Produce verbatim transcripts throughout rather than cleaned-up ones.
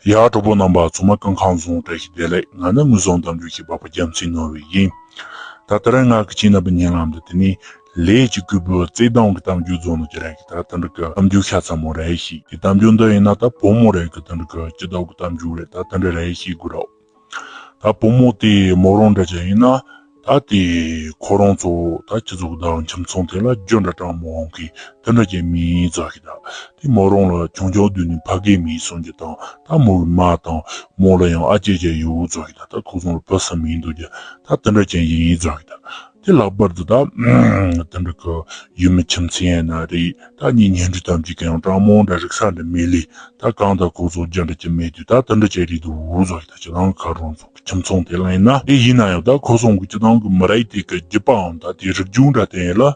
ཡ། གྲོགས་པོ་རྣམ་པ་ཚང་མ་སྐུ་ཁམས་བཟང་། བཀྲ་ཤིས་བདེ་ལེགས། ང་ནི་དངོས་བཟང་གཏམ་རྒྱུད་ཀྱི་པགས་པ་རྒྱལ་མཚན་ནོར་བུ་ཡིན། ད་ལྟ་རང་ང་གི་ཆེ་ན་བུ་ཉན་ལམ་འདི་དེ་ནི་ལས་ཀྱི་རྒོད་པོ་བརྩེ་གདུང་གི་གཏམ་རྒྱུད་རྫོང་ནོ་ཅི་རེད་གི། ད་དེ་འདྲ་གི་གཏམ་རྒྱུད་ཤ་ཚ་མོ་རེད་ཤི། དེ་གཏམ་རྒྱུད་འདི་ཡིན་ན་ད་བུ་མོ་རེད་གི། དེ་འདྲ་གི་སྐྱིད་སྡུག་གི་གཏམ་རྒྱུད་རེད། ད་དེ་འདྲ་རེད་ཤི་དགོས་རོགས། ད་བུ་མོ་དེ་མོ་རང་འདྲ་ཅན་ཡིན་ན། ད་དེ་ཁོ་རང་ཚོ་ད་སྤྱི་ཚོགས་དང་ཁྱིམ་ཚང་དེ་ལ་རྒྱུ་འདྲ་དྲང་མོ་འོང་གི་དེ་འདྲ་ཅན་མི་ཡིན་ཙོ་གི། ད་དེ་མོ་རང་ལ་ཆུང་ཆུང་དུས་ནས་ཕ་གི་མི་གསུང་རྒྱུ་དང་། ད་མོའི་མ་དང་མོ་ལ་ཡང་ཨ་ཅེ་ཅེ་ཡོད་ཙོ་གི། ད་ད་ཁོ་ཚོ་ལ་བུ་སུ་མི་འདུག་རྒྱུ། ད་དེ་འདྲ་ཅན་ཡིན་ཙོ་གི། ད་དེ་ལྷག་པར་དུ་ད་དེ་འདྲ་གི་ཡུལ་མི་ཁྱིམ་མཚེས་ཡིན་ན་རེད། ད་གཉེན་ཉེ་འབྲེལ་ཐམས་ཅད་ཀྱང་དྲང་མོ་འདྲ་རིག་ས་འདྲ་མེད་ལེ། ད་གང་ལྟར་ཁོ་ཚོ་རྒྱུ་འདྲ་ཅི་མེད་དུས་ད་དེ་འདྲ་ཅི་རེད་འདུག་བཟོ་ཡི། ད་ཅི་ལང་ཁ་རོང་ཚོ་ཁྱིམ་ཚང་དེ་ལ་ཡིན་ན་དེ་ཡིན་ན་ཡང་ད་ཁོ་ཚོ་གི་སྤྱི་བཏང་གི་མི་རིགས་དེ་གི་རྒྱུད་པའམ་ད་དེ་རིག་གཞུང་འདྲ་དེ་ཡིན་ལ།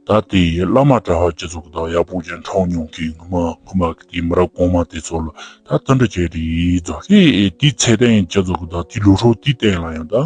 ད་དེ་བླ་མ་གྲྭ་བ་སྤྱི་ཚོགས་དང་ཡག་པོ་ཅན་འཁྲུངས་མྱོང་གི་ངོ་མ་ཁོ་མ་གི་དེ་མི་རབས་གོང་མ་དེ་ཚོ་ལ་ད་དེ་འདྲ་ཅི་རེད་བཟོ་གི། དེ་ཚེ་ཏན་སྤྱི་ཚོགས་དང་དེ་ལོ་ཧྲོ་དེ་སྟེང་ལ་ཡང་ད་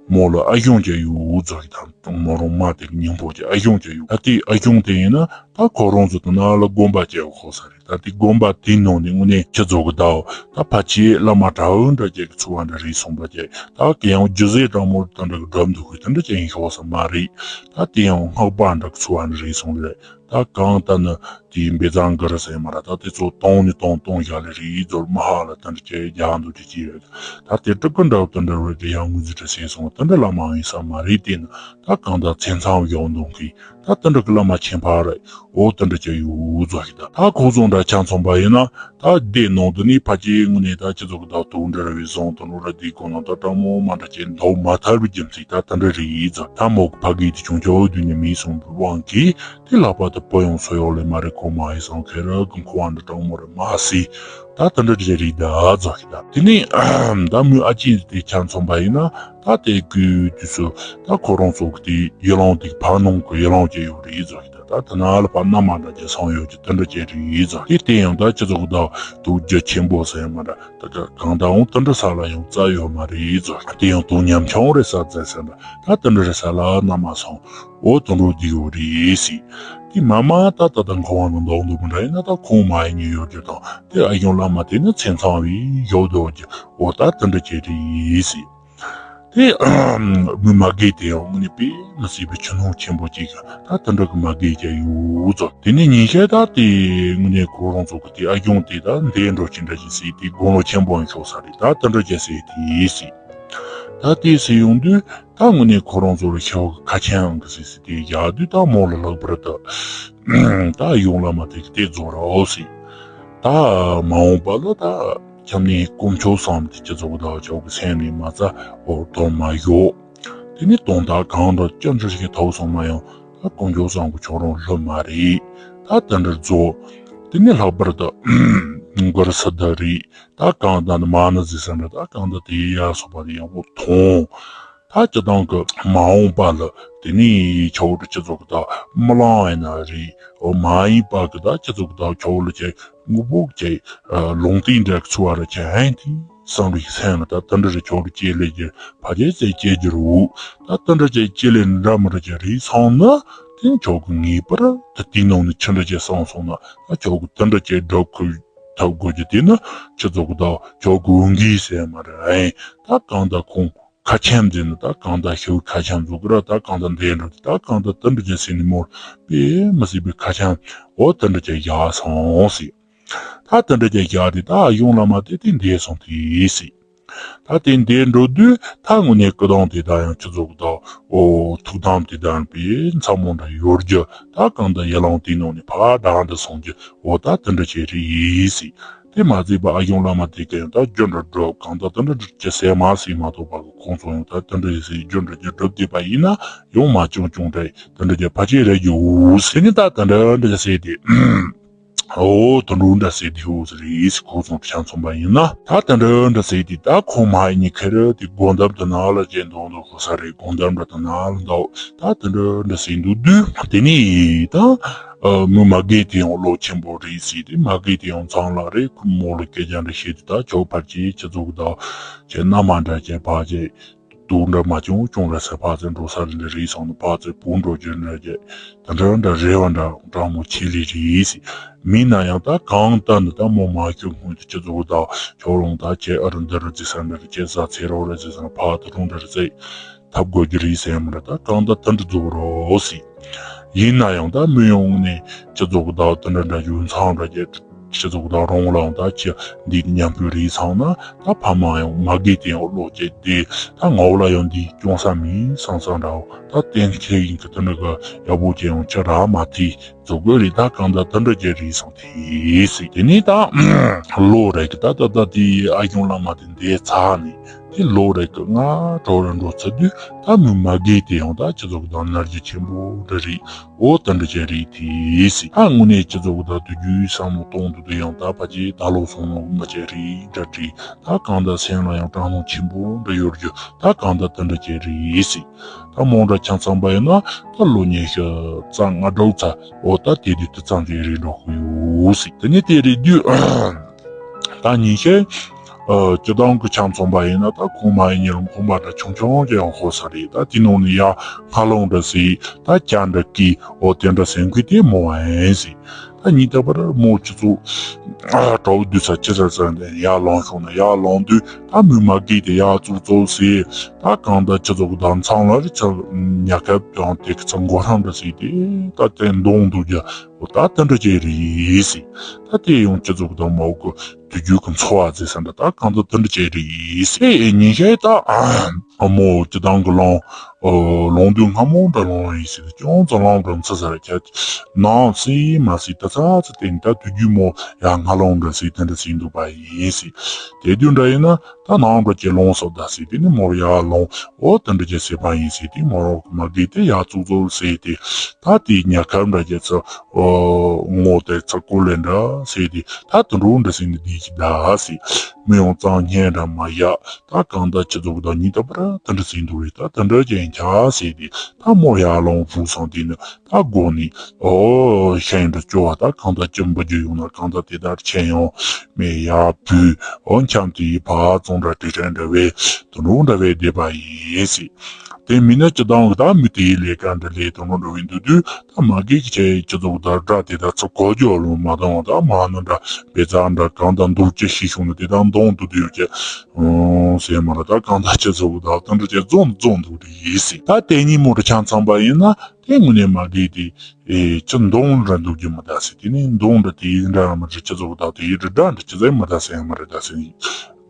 མོ་ལ་ཨ་གཞུང་ཅི་ཡོད་བཟོ་གི། ད་མོ་རང་མ་དེ་གི་སྙིང་པོ་ཅི་ཨ་གཞུང་ཅི་ཡོད། ད་དེ་ཨ་གཞུང་དེ་ཡིན་ན་ད་ཁོ་རང་ཚོ་དེ་ན་ལ་དགོན་པ་ཅི་ཡོད་ཁོ་ས་རེད། ད་དེ་དགོན་པ་དེའི་ནང་ནས་དངོས་གནས་སྤྱི་ཚོགས་ཀྱི་ཟླ་བ་ད་ཕལ་ཆེར་བླ་མ་གྲྭ་བ་འདྲ་ཅིག་གི་ཚོ་བ་འདྲ་རེད་སོང་པ་ཅིག། ད་གལ་ཡང་རྒྱུ་ཟས་དྲང་མོ་དེ་འདྲ་གི་སྒྲུབ་འདུག་གི་དེ་འདྲ་ཅན་ཤོག་ས་མ་རེད། ད་དེ་ཡང་སྔགས་པ་འདྲ་གི་ཚོ་བ་འདྲ་རེད་སོང་རེད། ད་གང་ལྟར་ན་དེའི་འབེ་ཚང་གི་རི་ཟེར་མ་ར་ད་དེ་ཚོ་སྟོང་ནས་སྟོང་སྟོང་བཞག་ལེ་རེད་ཟོར་མ་ཧ་ལ་དེ་འདྲ་ཅིག་རྒྱག་འདུག་ཅིག་ཅིག་རེད། ད་དེ་སྤྲུལ་སྐུ་འདྲ་བ་དེ་འདྲ་རེད། དེ་ཡང་ངོས་འཛིན་འདྲ་ཟེར་སོང་དེ་འདྲ་བླ་མ་ཡིན་ས་མ་རེད། དེ་ནི་ད་གང་ལྟར་མཚན་མཚང་བཞག་འདུག་གི། ད་དེ་འདྲ་གི་བླ་མ་ཆེན་པོ་རེད། འོ་དེ་འདྲ་ཅི་ཡོད་བཟོ་གི། ད་ད་ཁོ་ཚོ་འདྲ་ཆ་མཚོན་པ་ཡིན་ན་ད་སྡེ་ནང་དུ་ནི་ཕལ་ཆེར་དངོས་གནས་ད་སྤྱི་ཚོགས་ཀྱི་ད་དུག་འདྲ་ར་བའི་བཟང་དུ་ནོ་ར་དེའི་གོང་ན་ད་དྲང་མོ་མ་འདྲ་ཅན་འདུག་མ་ཐར་བའི་རྒྱུ་མཚན་ད་དེ་འདྲ་རེད་ཡིན་ཙང་ད་མོ་གི་ཕ་གི་དེ་ཆུང་ཆུང་དུས་ནས་མི་སོང་བའི་དབང་གིས་དེ་ལྷག་པར་དུ་བུ་ཡོང་སོ་ཡོག་ལས་མ་རེད། ཁོ་མ་ཡིན་སང་ཁེ་ར་གི་ཁོ་བ་འདྲ་དྲང་མོ་ར་མ་སི་ད་དེ་འདྲ་ཅི་རེད་ད་བཟོ་གི། ད་དེ་ནས་ད་མོའི་ཨ་ཅེ་དེ་ཆ་མཚོན་པ་ཡིན་ན། ད་དེ་གི་དུས་སུ་ད་ཁོ་རང་ཚོ་གི་དེ་ཡུལ་ལུང་དེ་ཕ་ནང་གི་ཡུལ་ལུང་ཅི་ཡོད་རེད་ཟེར་གི། ད་ད་ད་ན་ལ་ཕ་ན་མ་འདྲ་ཅན་སང་ཡོད་ཀྱི་དེ་འདྲ་ཅི་རེད་ཟེར་གི། དེ་ཡང་ད་སྤྱི་ཚོགས་ད་དུག་རྒྱུ་ཆེན་པོ་ཟེར་མ་འདྲ་ད་གང་ད་འོང་དེ་འདྲ་ས་ལ་ཡང་རྩ་ཡོད་མ་རེད་ཟེར་གི། དེ་ཡང་དུག་ཉམ་ཆུང་རེད་ས་ཟེར་ས་འདྲ་ད་དེ་འདྲ་རེད་ས་ལ་ན་མ་སང་འོ་དེ་འགྲོ་དེ་ཡོད་རེད་ཟེར། དེ་མ་མ་ད་ད་ད་ཁོ་བ་ནང་འདུག་འདུག་མི་འདྲ་ཡིན་ན་ད་ཁོང་མ་ཡིན་ཉེ་ཡོད་རྒྱུ་དང་དེ་ཨ་གཞུང་བླ་མ་དེ་ནི་མཚན་མཚང་བའི་ཡོད་དོ་རྒྱུ་འོ་ད་དེ་འདྲ་ཅི་རེད་ཟེར། དེ་མི་མ་རྒན་དེ་ཡང་དངོས་གནས་དཔེ་མི་སྲིད་པའི་ཆུ་ནང་ཆེན་པོ་ཅིག་ད་དེ་འདྲ་གི་མ་རྒན་ཅིག་ཡོད་ཙང་དེ་ནས་ཉིན་ཤས་ད་དེ་དངོས་གནས་ཁོ་རང་ཚོ་གི་དེ་ཨ་གཞུང་དེ་ད་འདས་འགྲོ་ཅི་འདྲ་ཅིག་ཟེར་དེ་དགུང་ལོ་ཆེན་པོ་ཡང་ཤོར་ས་རེད། ད་དེ་འདྲ་ཅིག་ཟེར་དེ་ཟེར། ད་དེ་ཟེར་ཡོང་དུས་ད་དངོས་གནས་ཁོ་རང་ཚོ་ལ་ཤོག་གི་ཁ་ཆེམས་གི་ཟེར་ཟེར་དེ་བཞག་དུས་ད་མོ་ལ་ལྷག་པར་དུ་ད་ཨ་གཞུང་བླ་མ་དེ་གི་དེ་རྫོགས་ར་འོ་ཟེར། ད་མ་འོངས་པ་ལ་ད་ཁྱམས་ནས་དཀོན་མཆོག་གསུམ་དེ་སྤྱི་ཚོགས་ད་ཆོག་གི་སེམས་ནས་མ་རྩ་འོ་དོན་མ་ཡོད། དེ་ནས་དོན་དག་གང་འདྲ་སྐྱོན་ཆ་ཞིག་ཐོག་སོང་ན་ཡང་ད་དཀོན་མཆོག་གསུམ་གི་ཆོག་རང་ལྷོད་མ་རེད། ད་དེ་འདྲ་རྫོགས། དེ་ནས་ལྷག་པར་དུ་མགར་ས་ད་རེད། ད་གང་ད་ནི་མ་ན་ཟི་ས་འདྲ་ད་གང་ད་དེ་ཡ་སོགས་པ་དེ་ཡང་འོ་མཐོང་། ད་སྤྱི་བཏང་གི་མ་འོངས་པ་ལ་དེ་ནས་ཆོག་ར་སྤྱི་ཚོགས་གི་ད་མི་ལང་ཡིན་ན་རེད། འོ་མ་ཡིན་པ་གི་ད་སྤྱི་ཚོགས་གི་ད་ཆོག་ལ་ཅིག་དངོས་པོ་ཅིག་ལུང་བསྟན་འདྲ་གི་ཚུལ་བ་ར་ཅིག་ཧན་དེ་བསམ་རིག་སེམས་ལ་ད་དེ་འདྲ་རེ་ཆོག་ར་ཅིག་ལས་ཀྱི་ཕ་ཅེ་ཟེ་ཅེ་རྒྱུ་རུ་ད་དེ་འདྲ་ཅིག་ཅེ་ལས་འདྲ་མི་འདྲ་ཅིག་རེད་སོང་ན་དེ་ཆོག་གི་ངེས་པར་ད་དེའི་ནང་ནས་ཅི་འདྲ་ཅིག་སོང་སོང་ན་ད་ཆོག་གི་དེ་འདྲ་ཅིག་སྒྲུབ་ཁུལ་ཐབས་དགོས་རྒྱུ་དེ་ནི་སྤྱི་ཚོགས་ཀྱི་ད་ཆོག་གི་འོང་གི་ཟེར་མ་རེད། ཨེ་ད་གང་ད་ཁོང་ཁ་ཆེམས་འཛིན་ནི་ད་གང་ད་ཤེའུ་ཁ་ཆེམས་འཛུགས་གི་ར་ད་གང་ད་འདས་འགྲོ་དེ་ད་གང་ད་དེ་འདྲ་ཅན་ཟེར་ནི་མོར་དཔེ་མི་སྲིད་པའི་ཁ་ཆེམས་འོ་དེ་འདྲ་ཅན་བཞག་སོང་ཟེར། ད་དེ་འདྲ་ཅན་བཞག་དེ་ད་གཞུང་བླ་མ་དེ་དེ་འདས་སོང་དེ་ཟེར། ད་དེ་འདས་འགྲོ་དུས་ད་དངོས་གནས་སྐུ་གདུང་དེ་ད་ཡང་སྤྱི་ཚོགས་ཀྱི་ད་འོ་ཐུགས་དམ་དེ་ད་ཡང་དཔེ་མཚན་མོ་འདྲ་ཡོད་རྒྱུ་ད་གང་ད་ཡ་ལང་དེའི་ནང་ནས་ཕར་བདག་འདྲ་སོང་རྒྱུ་འོ་ད་དེ་འདྲ་ཅན་རེད་ཟེར། དེ་མ་ཟད་པ་ཨ་གཞུང་བླ་མ་དེ་ག་ཡང་ད་རྒྱུ་འདྲ་སྒྲུབ་གང་ད་དེ་འདྲ་སྒྲུབ་ཅི་ཟེར་མ་ཟེར་མ་གཏོགས་པ་གི་ཁོང་ཚོ་ཡང་ད་དེ་འདྲ་ཡིན་ཟེར་རྒྱུ་འདྲ་རྒྱུ་སྒྲུབ་བསྡད་པ་ཡིན་ན་ཡང་མ་བྱུང་བྱུང་འདྲ་དེ་འདྲ་རྒྱུ་ཕལ་ཆེར་རེད་རྒྱུ་འོ་ཟེར་ནི་ད་དེ་འདྲ་འདྲ་ཟེར་དེ་འོ་དེ་འདྲ་འདྲ་ཟེར་དེ་འོ་ཟེར་ཡིན་ཟེར་ཁོང་ཚོ་ཆ་མཚོན་པ་ཡིན་ན་ད་དེ་འདྲ་འདྲ་ཟེར་དེ་ད་ཁོ་མ་ཡིན་ནི་ཁེ་རེ་དེ་སྒོ་འདབ་དེ་ན་ལ་ཅན་འདུག་འདུག་ཁོ་ས་རེད། སྒོ་འདབ་འདྲ་དེ་ན་ལ་འདུག་ད་དེ་འདྲ་འདྲ་ཟེར་འདུག་དུས་དེ་ནི་ད། ཨ་མི་མ་རྒན་དེ་ཡང་བློ་ཆེན་པོ་རེད་ཟེར་ཏེ་མ་རྒན་དེ་ཡང་ཚང་ལ་རེད། ཁོ་མོ་ལ་སྐད་ཆ་འདྲ་བཤད་དུས་ད་ཁྱོད་ཕར་ཅིག་ཁྱི་ཚོ་གི་ད་ཁྱེད་མནའ་མ་འདྲ་བྱས་ཕར་ཅིག་ སྡུག་འདྲ་མ་བྱུང་བྱུང་ར་ཟེར། ཕར་ཚུར་འགྲོ་ས་རེད་འདྲ་རེད་སོང་ན་ཕར་ཚུར་བུད་འགྲོ་རྒྱུ་འདྲ་རྒྱུ་དེ་འདྲ་འདྲ་རེད་བ་འདྲ་དྲང་མོ་ཆེ་ལེ་རེད་ཟེར། མིན་ན་ཡང་ད་གང་ལྟར་ནི་ད་མོ་མ་ཁྱོད་སྔོན་དུ་ཅི་ཚོགས་དང་ཁྱོད་རང་ད་ཁྱེད་ཨ་རུ་འདི་རུ་ཅི་ས་འདི་རུ་ཅི་ས་ཚེ་རོགས་རེད་ཅི་ས་ཕར་དུ་རུང་འདི་རུ་ཅི་ཐབས་དགོས་རྒྱུ་རེད་ཟེར་མ་རེད། ད་གང་ལྟར་དེ་འདྲ་རྫོགས་རོགས་ཟེར། ཡིན་ན་ཡང་ད་མི་ཡོང་ནས་ཅི་ཚོགས་དང་དེ་འདྲ་འདྲ་ཡུལ་མཚམས་འདྲ་རྒྱུ། སྤྱི་ཚོགས་དང་རང་ལའང་ད་ཁྱེད་འདི་མཉམ་སྤུན་རེད་ཚང་ན་ད་ཕ་མ་ཡང་མ་གི་དེ་ཡང་བློ་སྐྱེད་དེ་ད་ངའོ་ལ་ཡང་འདི་སྐྱོང་ས་མིན་བསམ་བསམ་འདྲ་བོ་ད་གཏན་འཁེལ་ཡིན་གི་དེ་འདྲ་གི་ཡག་པོ་ཅན་ཡང་ཅི་ར་མ་ཐེ་རྫོགས་དགོས་རེད། ད་གང་ལྟར་དེ་འདྲ་ཅན་རེད་སོང་དེ་སྲིད་དེ་ནས་ད་ལོ་རེ་གི་ད་ད་ད་དེ་ཨ་གཞུང་བླ་མ་དེ་འདས་ཚར་ནས་དེ་ལོ་རེ་གི་ང་གྲོ་ར་འགྲོ་ཚར་དུས་ད་མི་མ་གི་དེ་ཡང་ད་སྤྱི་ཚོགས་དང་ནར་རྒྱུ་ཆེན་པོ་འདྲ་རེད། འོ་དེ་འདྲ་ཅན་རེད་དེ་སྲིད། ད་དངོས་གནས་སྤྱི་ཚོགས་ད་དུས་རྒྱུན་བསམ་བློ་གཏོང་དུས་དུ་ཡང་ད་ཕ་ཅེ་ད་ལོ་སོང་ལོ་མ་ཅན་རེད་འདྲ་རེད། ད་གང་ལྟར་སེམས་ལ་ཡང་སྤྲང་སྣང་ཆེན་པོ་འདྲ་ཡོད་རྒྱུ། ད་གང་ལྟར་དེ་འདྲ་ཅན་རེད་སྲིད། ད་མོ་འདྲ་ཆ་ཚང་པ་ཡིན་ན་ད་ལོ་ཉི་ཤུ་རྩ་ལྔ་དྲུག་ཚ་འོ་ད་དེ་དུས་དུ་ཙམ་ཅན་རེད་འགྲོ་གི་ཡོད་སྲིད། དེ་ནས་དེ་རེད་དུས། ད་ཉིན་ཤས། ཨ། སྤྱི་བཏང་གི་ཆ་མཚོན་པ་ཡིན་ན་ད་ཁོང་མ་ཡིན་ཉེ་རུ་ཁོང་པ་འདྲ་ཆུང་ཆུང་ཅིག་ཡང་ཧོ་ས་རེད། ད་དེ་ནང་ནས་ཡ་ང་ལོང་འདྲ་སི་ད་ཅ་འདྲ་ཀི་འོ་དེ་འདྲ་སེང་ཁུ་དེ་མོ་ཨེན་སི། ད་ཉིན་རྟག་པར་མོ་སྤྱི་ཚོགས་ཨ་གྲའུ་དུས་ས་ཅི་ས་ས་ནས་ཡ་ལོང་ཤོང་ན་ཡ་ལོང་དུས་ད་མི་མ་གི་དེ་ཡ་ཙུག་ཙོག་སི་ད་གང་ད་སྤྱི་ཚོགས་དང་ཚང་ལ་རི་ཚ་ཉ་ཁབ་ཀྱང་དེ་གི་ཚ་མགོ་ཧྲང་འདྲ་སི་དེ་ད་དེ་འདོང་འདུག་རྒྱ། འོ་ད་དེ་འདྲ་ཅིག་རེད་ཟེར། ད་དེ་ཡང་སྤྱི་ཚོགས་དང་མའོ་གི་དུས་རྒྱུན་གྱི་འཚོ་བ་ཟེར་ས་འདྲ་ད་གང་ལྟར་དེ་འདྲ་ཅིག་རེད་ཟེར། ཨེ་ཉིན་ཤས་ད་ཨ་མོ་སྤྱི་བཏང་གི་ལོང་ལོང་དུས་སྔ་མོ་འདྲ་ལོང་ཡིན་ཟེར་ད་ཅུང་ཙམ་ལོང་འགྲོ་ཚ་ས་ར་ཁྱད་ནང་སྲིད་མ་སྲིད་ད་ཚ་ཚ་དེ་ནི་ད་དུས་རྒྱུན་མོ་ཡ་ང་ལོང་འདྲ་ཟེར་དེ་འདྲ་ཟེར་འདུག་པ་ཡིན་ཟེར། དེ་དུས་འདྲ་ཡིན་ན། ད་ནང་འགྲོ་ཅེས་ལོང་སོགས་ད་སྲིད་དེ་ནི་མོར་ཡར་ལོང་འོ་དེ་འདྲ་ཅེས་ཟེར་བ་ཡིན་ཟེར་དེ་མོ་རོགས་མ་གི་དེ་ཡར་ཙུག་ཙོག་ཟེར་དེ་ད་དེ་ཉ་ཁབ་འདྲ་ཅེས་ཚོ་ངོ་དེ་ཚ་ཀུ་ལེ་འདྲ་ཟེར་དེ་ད་དུ་འགྲོ་འདྲ་ཟེར་ནི་དེ་ཅི་ད་ཟེར་མི་ཡོང་གཙང་ཉན་འདྲ་མ་ཡ་ད་གང་ད་ཅི་ཙོག་ད་ཉིན་ད་པར་དེ་འདྲ་ཟེར་འདུག་རེད། ད་དེ་འདྲ་ཅན་ཁྱ་ཟེར་དེ་ད་མོ་ཡར་ལོང་བུ་སོང་དེ་ནི། ད་དགོང་ནི་ཨོ་ཤ་ཡིན་འདྲ་སྐྱོ་བ་ད་གང་ལྟར་ཅི་འབུ་རྒྱུ་ཡོང་ན་གང་ལྟར་དེ་ལྟར་ཆེ་ཡོང་མེད་ཡ་བུ་ཨོ་འཁྱམ་དེ་ཡི་ཕ་ཙོང་འདྲ་དྲི་དྲན་འདྲ་བས་དུ་འགྲོ་འདྲ་བས་བསྡད་པ་ཡིན་སྲིད། དེ་མིན་ན་སྤྱི་བཏང་གི་ད་མི་དེ་ཡི་ལས་ཀ་འདྲ་ལས་དུ་འགྲོ་འགྲོ་བས་འདུག་དུས་ད་མ་གི་གི་ཆེ་སྤྱི་ཚོགས་ད་སྒྲ་དེ་ད་ཚོ་གོ་རྒྱུ་ལོ་མ་དང་ད་མ་ནི་འདྲ་བེ་ཙ་འདྲ་གང་ལྟར་འདུག་ཅི་ཤི་བྱུང་ན་དེ་ད་འདོང་དུ་དུ་ཡོད་ཀྱི་ཨོ་ཟེར་མ་ར་ད་གང་ལྟར་སྤྱི་ཚོགས་ད་དུ་འགྲོ་ཅི་རྫོང་རྫོང་འདུག་དུ་ཡིན་སྲིད། ད་དེ་གཉིས་མོ་འདྲ་ཆ་ཚང་པ་ཡིན་ན། དེ་དངོས་གནས་མ་གི་དེ། ཨེ་ཅི་འདོང་འདྲ་འདུག་རྒྱུ་མི་གདའ་སི། དེ་ནས་འདོང་འདྲ་དེ་འདྲ་མི་འདྲ་ཅི་ཚོགས་གདའ་དེ་འདྲ་འདྲ་འདྲ་ཅི་ཚོད་མི་གདའ་སི་ཡང་མི་རེད་གདའ་སི།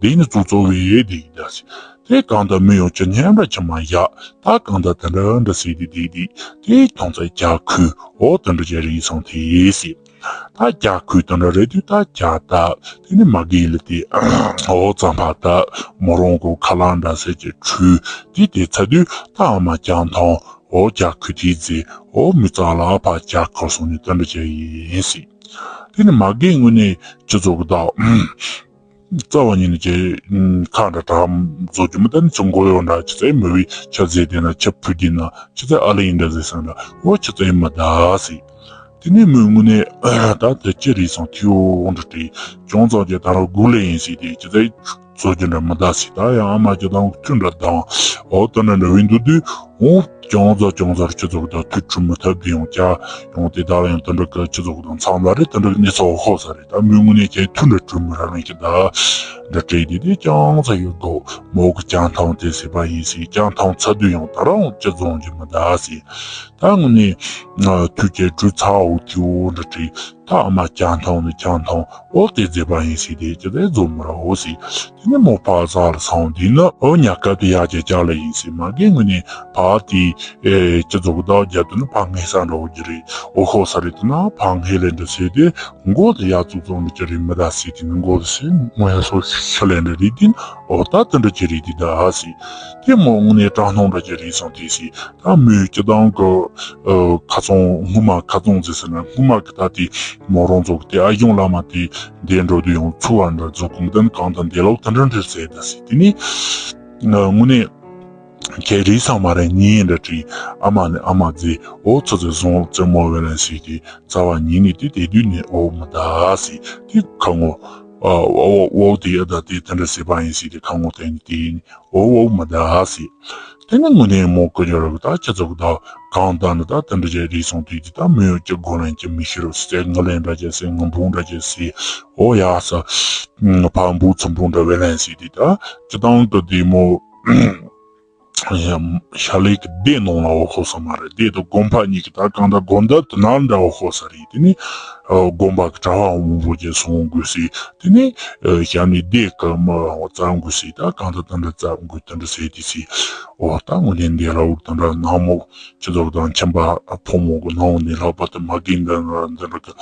དེ་ནི་ཙུག་ཙོག་བའི་དེ་གདའ་སི། དེ་གང་ལྟར་མི་ཡོང་ཅི་ཉན་འདྲ་ཅི་མ་ཡ། ད་གང་ལྟར་དེ་འདྲ་འདྲ་སི་དེ་དེ་དེ་དེ་ཁྱོང་ཚ་རྒྱ་ཁུ་འོ་དེ་འདྲ་ཅི་རེད་སོང་དེ་སི། ད་རྒྱ་ཁུ་དེ་འདྲ་རེད་དུས་ད་རྒྱ་ད་དེ་ནི་མ་གི་ལ་དེ་འོ་ཙམ་ཕ་ད་མོ་རོང་གོ་ཁ་ལང་འདྲ་སི་ཅི་ཁྲུ་དེ་དེ་ཚ་དུས་ད་ཨ་མ་ཅང་ཐོང་། ཨོ་རྒྱ་ཁུ་དེའི་རྫས་ཨོ་མི་ཚང་ལ་ཕ་རྒྱ་ཁུ་སོང་ནས་དེ་འདྲ་བྱས་ཡིན་སྲིད། དེ་ནི་མ་གིའི་ངོས་ནས་སྤྱི་ཚོགས་ཀྱི་བདག་རྩ་བ་ཉིད་ནས་ཀྱི་ཁ་འདྲ་གྲགས་བཟོ་རྒྱུ་མི་ད་ནི་ཚོ་མགོ་ཡོད་འདྲ་ཅི་ཚེ་མི་བའི་ཆ་རྫས་དེ་ན་ཆ་ཕུ་དེ་ན་ཅི་ཚེ་ཨ་ལ་ཡིན་འདྲ་ཟེར་སང་འདྲ་ཨོ་ཅི་ཚེ་མི་ད་སྲིད། དེ་ནི་མོའི་ངོས་ནས་ད་དེ་ཅི་རེད་སང་ཐིའོ་འདྲ་དྲིས་ཅུང་ཙམ་ཅི་ད་ར་གུ་ལེ་ཡིན་སྲིད་དེ་ཅི་ཚེ། བཟོ་རྒྱུ་འདྲ་མི་གདའ་སྲིད། ད་ཡང་ཨ་མ་ཅི་དང་ཁྱོད་འདྲ་དང་འོ་དེ་འདྲ་འདྲ་བའི་འདུག་དུས་འོ་ཅང་ཙ་ཅང་ཙ་རུ་ཁྱོད་ཚོ་གི་ད་ཐུགས་ཁྲོ་མི་ཐབས་དེ་ཡང་བྱ་ཡང་དེ་དག་ཡང་དེ་འདྲ་གི་ཁྱོད་ཚོ་གི་དང་མཚམས་ལ་རེད། དེ་འདྲ་གི་གནས་ཚུལ་ཧོ་ས་རེད། ད་མོའི་ངོས་ནས་ཁྱེད་ཐུགས་འདྲ་ཁྲོ་མི་ར་མེད་ཀྱི་ད་འདྲ་བྲིས་དེ་དེ་ཅང་ཙ་ཡོད་དོ། མོ་གི་ཅང་ཐང་དེ་ཟེར་བ་ཡིན་སྲིད། ཅང་ཐང་ཚ་དུས་ཡང་ད་རང་ཅི་བཟོ་རྒྱུ་མི་གདའ་སྲིད། ད་དངོས་གནས་ཐུགས་ཀྱི་གྲུ་ཚ་འོ་ཐི་འོ་འདྲ་བྲིས། ད་ཨ་མ་ཅང་ཐང་ནི་ཅང་ཐང་འོ་དེ་མཛེས་པ་ཡིན་སྲིད་དེ་ཅི་དེ་རྫོགས་མི་ར་འོ་སྲིད། དེ་ནི་མོ་ཕ་ས་ལ་སོང་དེ་ནི་འོ་ཉ་སྐབས་དེ་ཡག་ཅེ་ཅག་ལ་ཡིན་སྲིད། མ་གི་ངུ་ནི་ཕ་དེ་ཨེ་ཅི་རྫོགས་གདའ་རྒྱ་དུ་ནི་ཕ་ངེ་ས་འདྲ་འོ་གི་རེད། འོ་ཧོ་ས་རེད་དུ་ན་ཕ་ངེ་ལེ་འདྲ་སྲིད་དེ་མགོ་དེ་ཡག་ཙུག་ཙོག་འདྲ་ཅི་རེད་མི་གདའ་སྲིད། དེ་ནི་མགོ་དེ་སྲིད་མོ་ཡ་སོ་ཤ་ལེ་འདྲ་རེད། དེ་ནི་འོ་ད་དེ་འདྲ་ཅི་རེད་དེ་གདའ་སྲིད། དེ་མོ་ངུ་ནི་སྐྲག་སྣང་འདྲ་ཅི་རེད་སོང་དེ་སྲིད། ད་མོས་སྤྱི་བཏང་གི་ཨ་ཁ་ཚོང་སྔོན་མ་ཁ་ཚོང་ཟེར་ཟེར་ན་སྔོན་མ་གི་ད་དེ་མོ་རང་ཚོ་གི་དེ་ཨ་གཞུང་བླ་མ་དེ་འདས་འགྲོ་དུས་ཡང་ཚུར་བ་འདྲ་རྫོགས་གོང་དེ་ནི་གང་དང་འདས་ལོག་དེ་འདྲ་འདྲ་ཟེར་ད་ཟེར། དེ་ནི་ཨ་དངོས་གནས་ཁྱེད་རིག་སང་མ་རེད་ཉིན་འདྲ་བྲིས་ཨ་མ་ནི་ཨ་མ་མཛེས་འོ་ཚོ་ཚོ་བཟུང་རྩེ་མོ་བེ་ལན་ཟེར་གི་རྩ་བ་ཉིད་ནས་དེ་དེ་དུས་ནས་འོ་མ་ད་ཟེར་དེ་ཁ་ངོ། ཨ་འོ་འོ་དེ་ཡ་ད་དེ་དེ་འདྲ་ཟེར་བ་ཡིན་ཟེར་དེ་ཁ་ངོ་བསྟན་ནས་དེ་ཡིན། འོ་འོ་མ་ད་ཟེར། དེ་ནས་དངོས་གནས་མོ་ཀུ་ཉོ་ར་གི་ད་ཁྱེད་ཚོ་གི་ད་གང་ལྟར་ན་ད་དེ་འདྲ་བྱས་རེད་སོང་དུས་དེ་ད་མི་ཡོད་ཀྱི་མགོ་ལན་གྱི་མི་ཤི་རུ་ཟེར། ང་ལན་འདྲ་བྱས་ཟེར། ང་འབུང་འདྲ་བྱས་ཟེར། འོ་ཡ་ས། ཕ་འབུ་ཚུམ་འབུང་འདྲ་བའི་ལན་ཟེར་དེ་ད་སྤྱི་བཏང་གི་དེ་མོ། ཤ་ལེ་གི་སྡེ་ནང་ལ་འོ་ཁོ་ས་མ་རེད། སྡེ་དང་དགོན་པ་གཉིས་ཀྱི་ད་གང་ལྟར་དགོན་བདག་དེ་ནང་འདྲ་འོ་ཁོ་ས་རེད། དེ་ནས་དགོན་པ་གི་གྲྭ་བ་མང་པོ་ཅིག་སོང་དགོས་ཟེར། དེ་ནས་ཞབས་ནས་སྡེ་གི་མི་རང་བཙལ་དགོས་ཟེར། ད་གང་ལྟར་དེ་འདྲ་བཙལ་དགོས་དེ་འདྲ་ཟེར་དེ་ཟེར། འོ་ད་དངོས་གནས་འདི་ལ་འུག་དེ་འདྲ་ནང་མོ་ཁྱེད་ཚོ་དང་ཁྱིམ་པ་ཕོ་མོ་གི་ནང་ནས་ལྷག་པར་དུ་མ་རྒན་འདི་འདྲ་འདི་འདྲ་གི་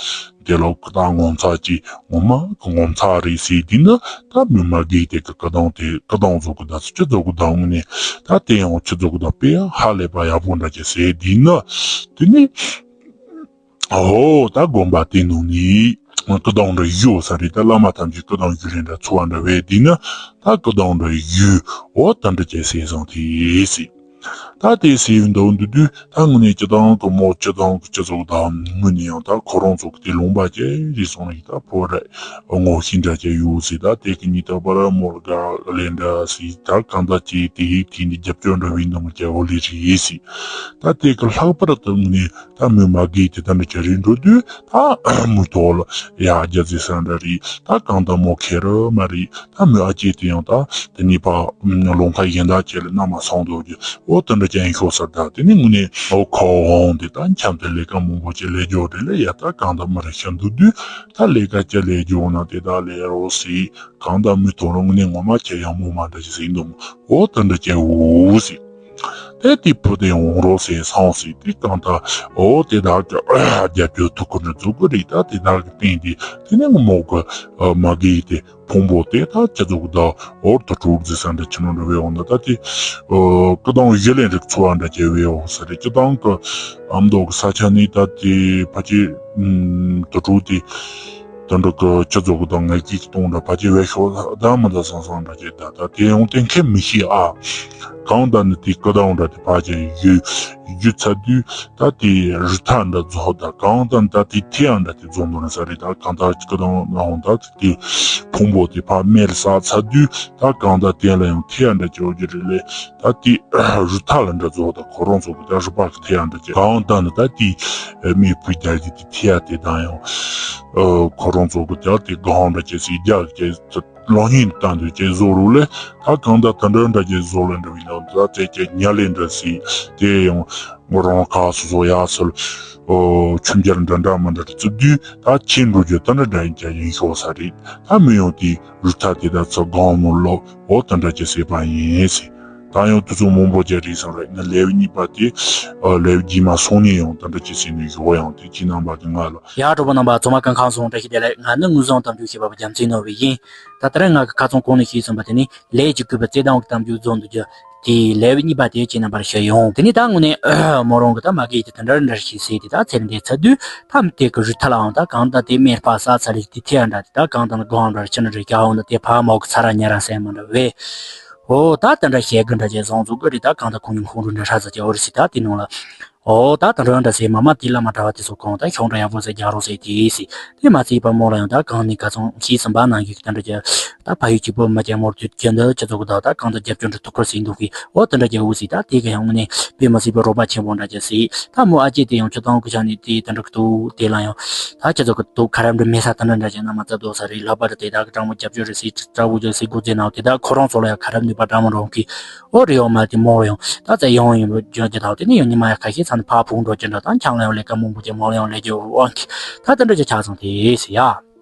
དེ་ལ་ཁུ་དང་ངོ་མཚར་གྱི་ངོ་མ་གི་ངོ་མཚར་རེད་ཟེར། དེ་ནི་ད་མི་མ་གིས་དེ་གི་ཀི་དང་དེ་ཀི་དང་བཟོ་གི་ད་ཚོ་ཅི་བཟོ་གི་ད་དངོས་གནས་ད་དེ་ཡང་ཅི་བཟོ་གི་ད་དཔེ་ཧ་ལས་པ་ཡག་པོ་འདྲ་ཅིག་ཟེར། དེ་ནི་དེ་ནི་ཨོ་ད་དགོན་པ་དེ་ནང་ནས་ཀི་དང་འདྲ་ཡོད་ས་རེད། ད་བླ་མ་ཐམས་ཅད་ཀི་དང་ཡུལ་ལས་འདྲ་འཚོ་བ་འདྲ་བས། དེ་ནི་ད་ཀི་དང་འདྲ་ཡོད། འོ་ད་འདྲ་ཅིག་ཟེར་སོང་དེ་ཟེར། ད་དེ་ཟེར་འདུག་འདུག་དུས་ད་དངོས་གནས་སྤྱི་བཏང་གི་མོ་སྤྱི་བཏང་གི་སྤྱི་ཚོགས་དང་དངོས་གནས་ཡང་ད་ཁོ་རང་ཚོ་གི་དེ་ལུང་པ་ཅན་རེད་སོང་ནས་ད་ཕོ་ར་ངོ་ཤེས་འདྲ་ཅན་ཡོད་ཟེར། ད་དེ་གི་ཉིད་ད་པ་ར་མོ་ལ་དགའ་ལེ་འདྲ་ཟེར། ད་གང་ད་ཅེ་དེ་ཡིག་དེ་ནི་རྒྱབ་སྐྱོར་འདྲ་བའི་ནང་ཅན་འོ་ལེ་རེད་ཟེར། ད་དེ་གི་ལྷག་པར་དུ་དངོས་གནས་ད་མི་མ་གིས་དེ་ད་འདྲ་ཅན་རེད་འགྲོ་དུས་ད་མུ་ཐོག་ལ་ཡ་རྒྱ་ཟེར་ས་འདྲ་རེད། ད་གང་ད་མོ་ཁེ་ར་མ་རེད། ད་མོའི་ཨ་ཅེ་དེ་ཡང་ད་དེ་ནས་ཕ་ལུང་ཁ་གཞན་དག་ཅིག་ལ་མནའ་མ་སོང་འདུག་རྒྱུ་འོ་དེ་འདྲ་ཅན་ཤོག་ས། ད་དེ་ནས་དངོས་གནས་འོ་ཁོ་འོང་དེ་ད་འཁྱམས་ཏེ་ལས་ཀ་མང་པོ་ཅིག་ལས་རྒྱུ་རེད་ལ། ཡ་ད་གང་ད་མི་རེ་ཤ་འདུག་དུས་ད་ལས་ཀ་ཅིག་ལས་རྒྱུ་ན་དེ་ད་ལས་རོགས་སི་གང་ད་མི་ཐོག་རང་ནས་ངོ་མ་ཁྱེད་ཡང་མོ་མ་འདྲ་ཅིག་ཟིན་འདུག་འོ་དེ་འདྲ་ཅན་འོ་སི། དེ་དེ་བུ་དེ་འོང་རོགས་ཟེར་སོང་ཟེར། དེ་གང་ད་འོ་དེ་དག་གི་རྒྱབ་སྐྱོར་ཐུགས་ཁུར་འདྲ་འཛུགས་གི་རེད། ད་དེ་དག་གི་སྟེང་དེ་དེ་ནས་ངོ་མོ་གི་མ་གིས་དེ་ཕུང་པོ་དེ་ད་ཅི་ཚོགས་ད་འོར་དུ་གྲུབ་ཟེར་ས་འདྲ་ཆི་ནོ་འདྲ་བའི་འོང་ད། ད་དེ་ཀི་དང་གཞི་ལེན་རིགས་འཚོ་བ་འདྲ་བྱེད་བའི་འོང་ས་རེད། སྤྱི་བཏང་གི་ཨ་མདོ་གི་ས་ཆ་ནི་ད་དེ་ཕ་ཆེ་དུ་གྲུབ་དེ། དེ་འདྲ་གི་སྤྱི་ཚོགས་ཀྱི་དང་ངལ་རྩོལ་གྱི་གཏོང་འདྲ་ཕལ་ཆེར་བས་ཤོག་ད་མི་ད་སང་སང་འདྲ་བྱེད་ད། ད་དེ་ཡང་གཏན་འཁེལ་མི་ཤེས་ཨ། གང་ལྟར་ནི་དེ་ཀི་དང་འདྲ་དེ་ཕལ་ཆེར་ཡོད་རྒྱུ་ཚ་དུས་ད་དེ་རི་ཐ་འདྲ་རྫོགས། ད་གང་ལྟར་ད་དེ་ཐེ་ཡང་འདྲ་དེ་རྫོགས་འདུག་ན་ས་རེད། ད་གང་ལྟར་ཀི་དང་ལའང་ད་དེ་ཕུང་པོ་དེ་ཕ་མེར་ས་ཚ་དུས་ད་གང་ལྟར་དེ་ལ་ཡང་ཐེ་ཡང་འདྲ་བྱེད་རྒྱུ་རེད་ལས། ད་དེ་རུ་ཐག་ལ་འདྲ་རྫོགས། ད་ཁོ་རང་ཚོ་གི་ད་རུ་པག་གི་ཐེ་ཡང་འདྲ་བྱེད། གང་ལྟར་ནི་ད་དེ་མི་བུ་རྒྱལ་གྱི་དེ་ཐེ་ཡང་དེ་དང་ཡང་ཁོ་རང་ཚོ་གི་ད་དེ་གང་འདྲ་བྱེད་སི་རྒྱལ་གྱི་ལོ་ཉིན་བཏང་དུས་ཀྱི་བཟོ་རུ་ལས་ད་གང་ལྟར་ད་འདྲ་འདྲ་བྱེད་བཟོ་ལ་འདྲ་བའི་ནང་ད་དེ་ཀྱི་ཉ་ལེ་འདྲ་སི་དེ་ཡང་ངོ་རང་ཁ་སོ་སོ་ཡག་སོལ་ཆུམ་རྒྱལ་འདྲ་འདྲ་མ་འདྲ་རྩིབ་དུས་ད་ཁྱེད་འགྲོ་རྒྱུ་ད་འདྲ་འདྲ་ཡིན་ཀྱང་ཡིན་ཤོག་ས་རེད། ད་མི་ཡོང་དེ། རུ་ཐག་དེ་དག་ཚོ་སྒང་མོ་ལོ་འོ་དེ་འདྲ་ཅིག་ཟེར་བ་ཡིན་ཟེར། ད་ཡང་དུས་ཚོད་མང་པོ་ཅིག་རིང་སོང་རེད། ང་ལེའུ་གཉིས་པ་དེ་ལེའུ་རྗེས་མ་སོང་ནས་ཡང་དེ་འདྲ་ཅིག་ཟེར་ནས་ཡོད། ཡང་དེ་ཁྱེད་རྣམ་པ་དེ་ང་ལ། ཡ་གྲོགས་པོ་རྣམ་པ་ཚང་མ་གང་ཁང་སོང་བཀྲ་ཤིས་བདེ་ལེགས། ང་ནི་དངོས་བཟང་གཏམ་རྒྱུད་བཤད་པ་པོ་རྒྱལ་མཚན་ནོར་བུ་ཡིན། ད་ལྟ་རང་ང་གི་ཁ་ཚང་གོང་ནས་ཤེས་ཟིན་པ་དེ་ནི་ལས་ཀྱི་སྐུད་པ་རྩེ་དང་གི་གཏམ་རྒྱུད་རྫོགས་འདུག་རྒྱུ། དེ་ལེའུ་གཉིས་པ་དེ་ཁྱེད་རྣམ་པར་ཞུ་ཡོང་། དེ་ནས་ད་དངོས་གནས་མོ་རང་གི་ད་མ་གིས་དེ་དེ་འདྲ་འདྲ་ཞིག་ཟེར་དེ་ད་ཚེ་རིང་དེ་ཚ་དུས་ད་མི་དེ་གི་རུ་ཐག་ལའང་ད་གང་ད་དེ་མེར་པ་ས་ཚ་རེ་དེ་ཐེ་ཡང་འདྲ་དེ་ད་གང་ད་ནི་གང་འདྲ་ཅི་ནི་རེ་རྒྱ་འོང་ད་དེ་ཕ་མོ་གི་ཚ་ར་ཉ་ར་སེ་མ་འདྲ་བས། འོ་ད་དེ་འདྲ་བཤད་གི་འདྲ་ཅན་བཟང་ཚུགས་གི་རེད། ད་གང་ད་ཁོང་ཉིན་ཁོང་རུ་འདྲ་ཧྲ་ས་ཅི་འོ་རེ་སི་ད་དེ་ནང་ལ། འོ་ད་དེ་འདྲ་འདྲ་ཟེར་མ་མ་དེ་བླ་མ་གྲྭ་བ་དེ་ཚོ་གང་ད་ཤོང་འདྲ་ཡག་པོ་ཟེར་རྒྱག་རོགས་ཟེར་དེ་ཟེར། དེ་མ་ཚད་པ་མོ་ལ་ཡང་ད་གང་ནི་ག་ཚང་ཤེས་ཟིན་པ་ནང་གི་དེ་འདྲ་ཅི་ད་ཕ་ཡུལ་གཅིག་པོ་མ་ཅན་མོར་དུས་རྒྱུན་དུ་ཅི་ཚོགས་གི་ད་ད་གང་ད་རྒྱབ་སྐྱོར་འདྲ་ཐུགས་ཁུར་ཟིན་འདུག་གི། འོ་དེ་འདྲ་ཅི་འུ་ཟེར། ད་དེ་ག་ཡང་ནི་དཔེ་མ་སྲིད་པའི་རོགས་པ་ཆེན་པོ་འདྲ་ཅི་ཟེར། ད་མོ་ཨ་ཅེ་དེ་ཡང་ཅི་ཚང་གི་ཆ་ནི་དེ་དེ་འདྲ་གི་འདུག་དེ་ལ་ཡང་ད་ཅི་ཚོགས་གི་འདུག་ཁ་རམ་འདྲ་མེད་ས་དེ་འདྲ་འདྲ་ཅི་ན་མ་ཚ་འདུག་ས་རེད། ལྷག་པར་དུ་དེ་དག་གི་དྲང་མོ་རྒྱབ་སྐྱོར་རེ་ཟེར་དྲག་པོ་ཅི་ཟེར་དགོས་ཚེ་ན་དེ་དག་ཁོ་རང་ཚོ་ལ་ཡང་ཁ་རམ་ནུས་པ་དྲང་མོ་རང་གི། འོ་རེད་ཡོང་མ་དེ་མོ་ཡང་ད་ཚེ་ཡོང་ཡིན་པ་ཇོ་ཇི་དང་དེ་ནི་ཡང་ཉི་མ་ཡང་ཁ་ཤས་ཚ་ནི་ཕ་བུང་འགྲོ་ཅི་འདྲ་དང་ཁྱང་ལ་ཡང་ལས་ཀ་མང་པོ་ཅི་མོ་ལ་ཡང་ལས་རྒྱུ་འོང་གི། ད་དེ་འདྲ་ཅི་ཆགས་སོང་དེ་ཟེར་ཡ།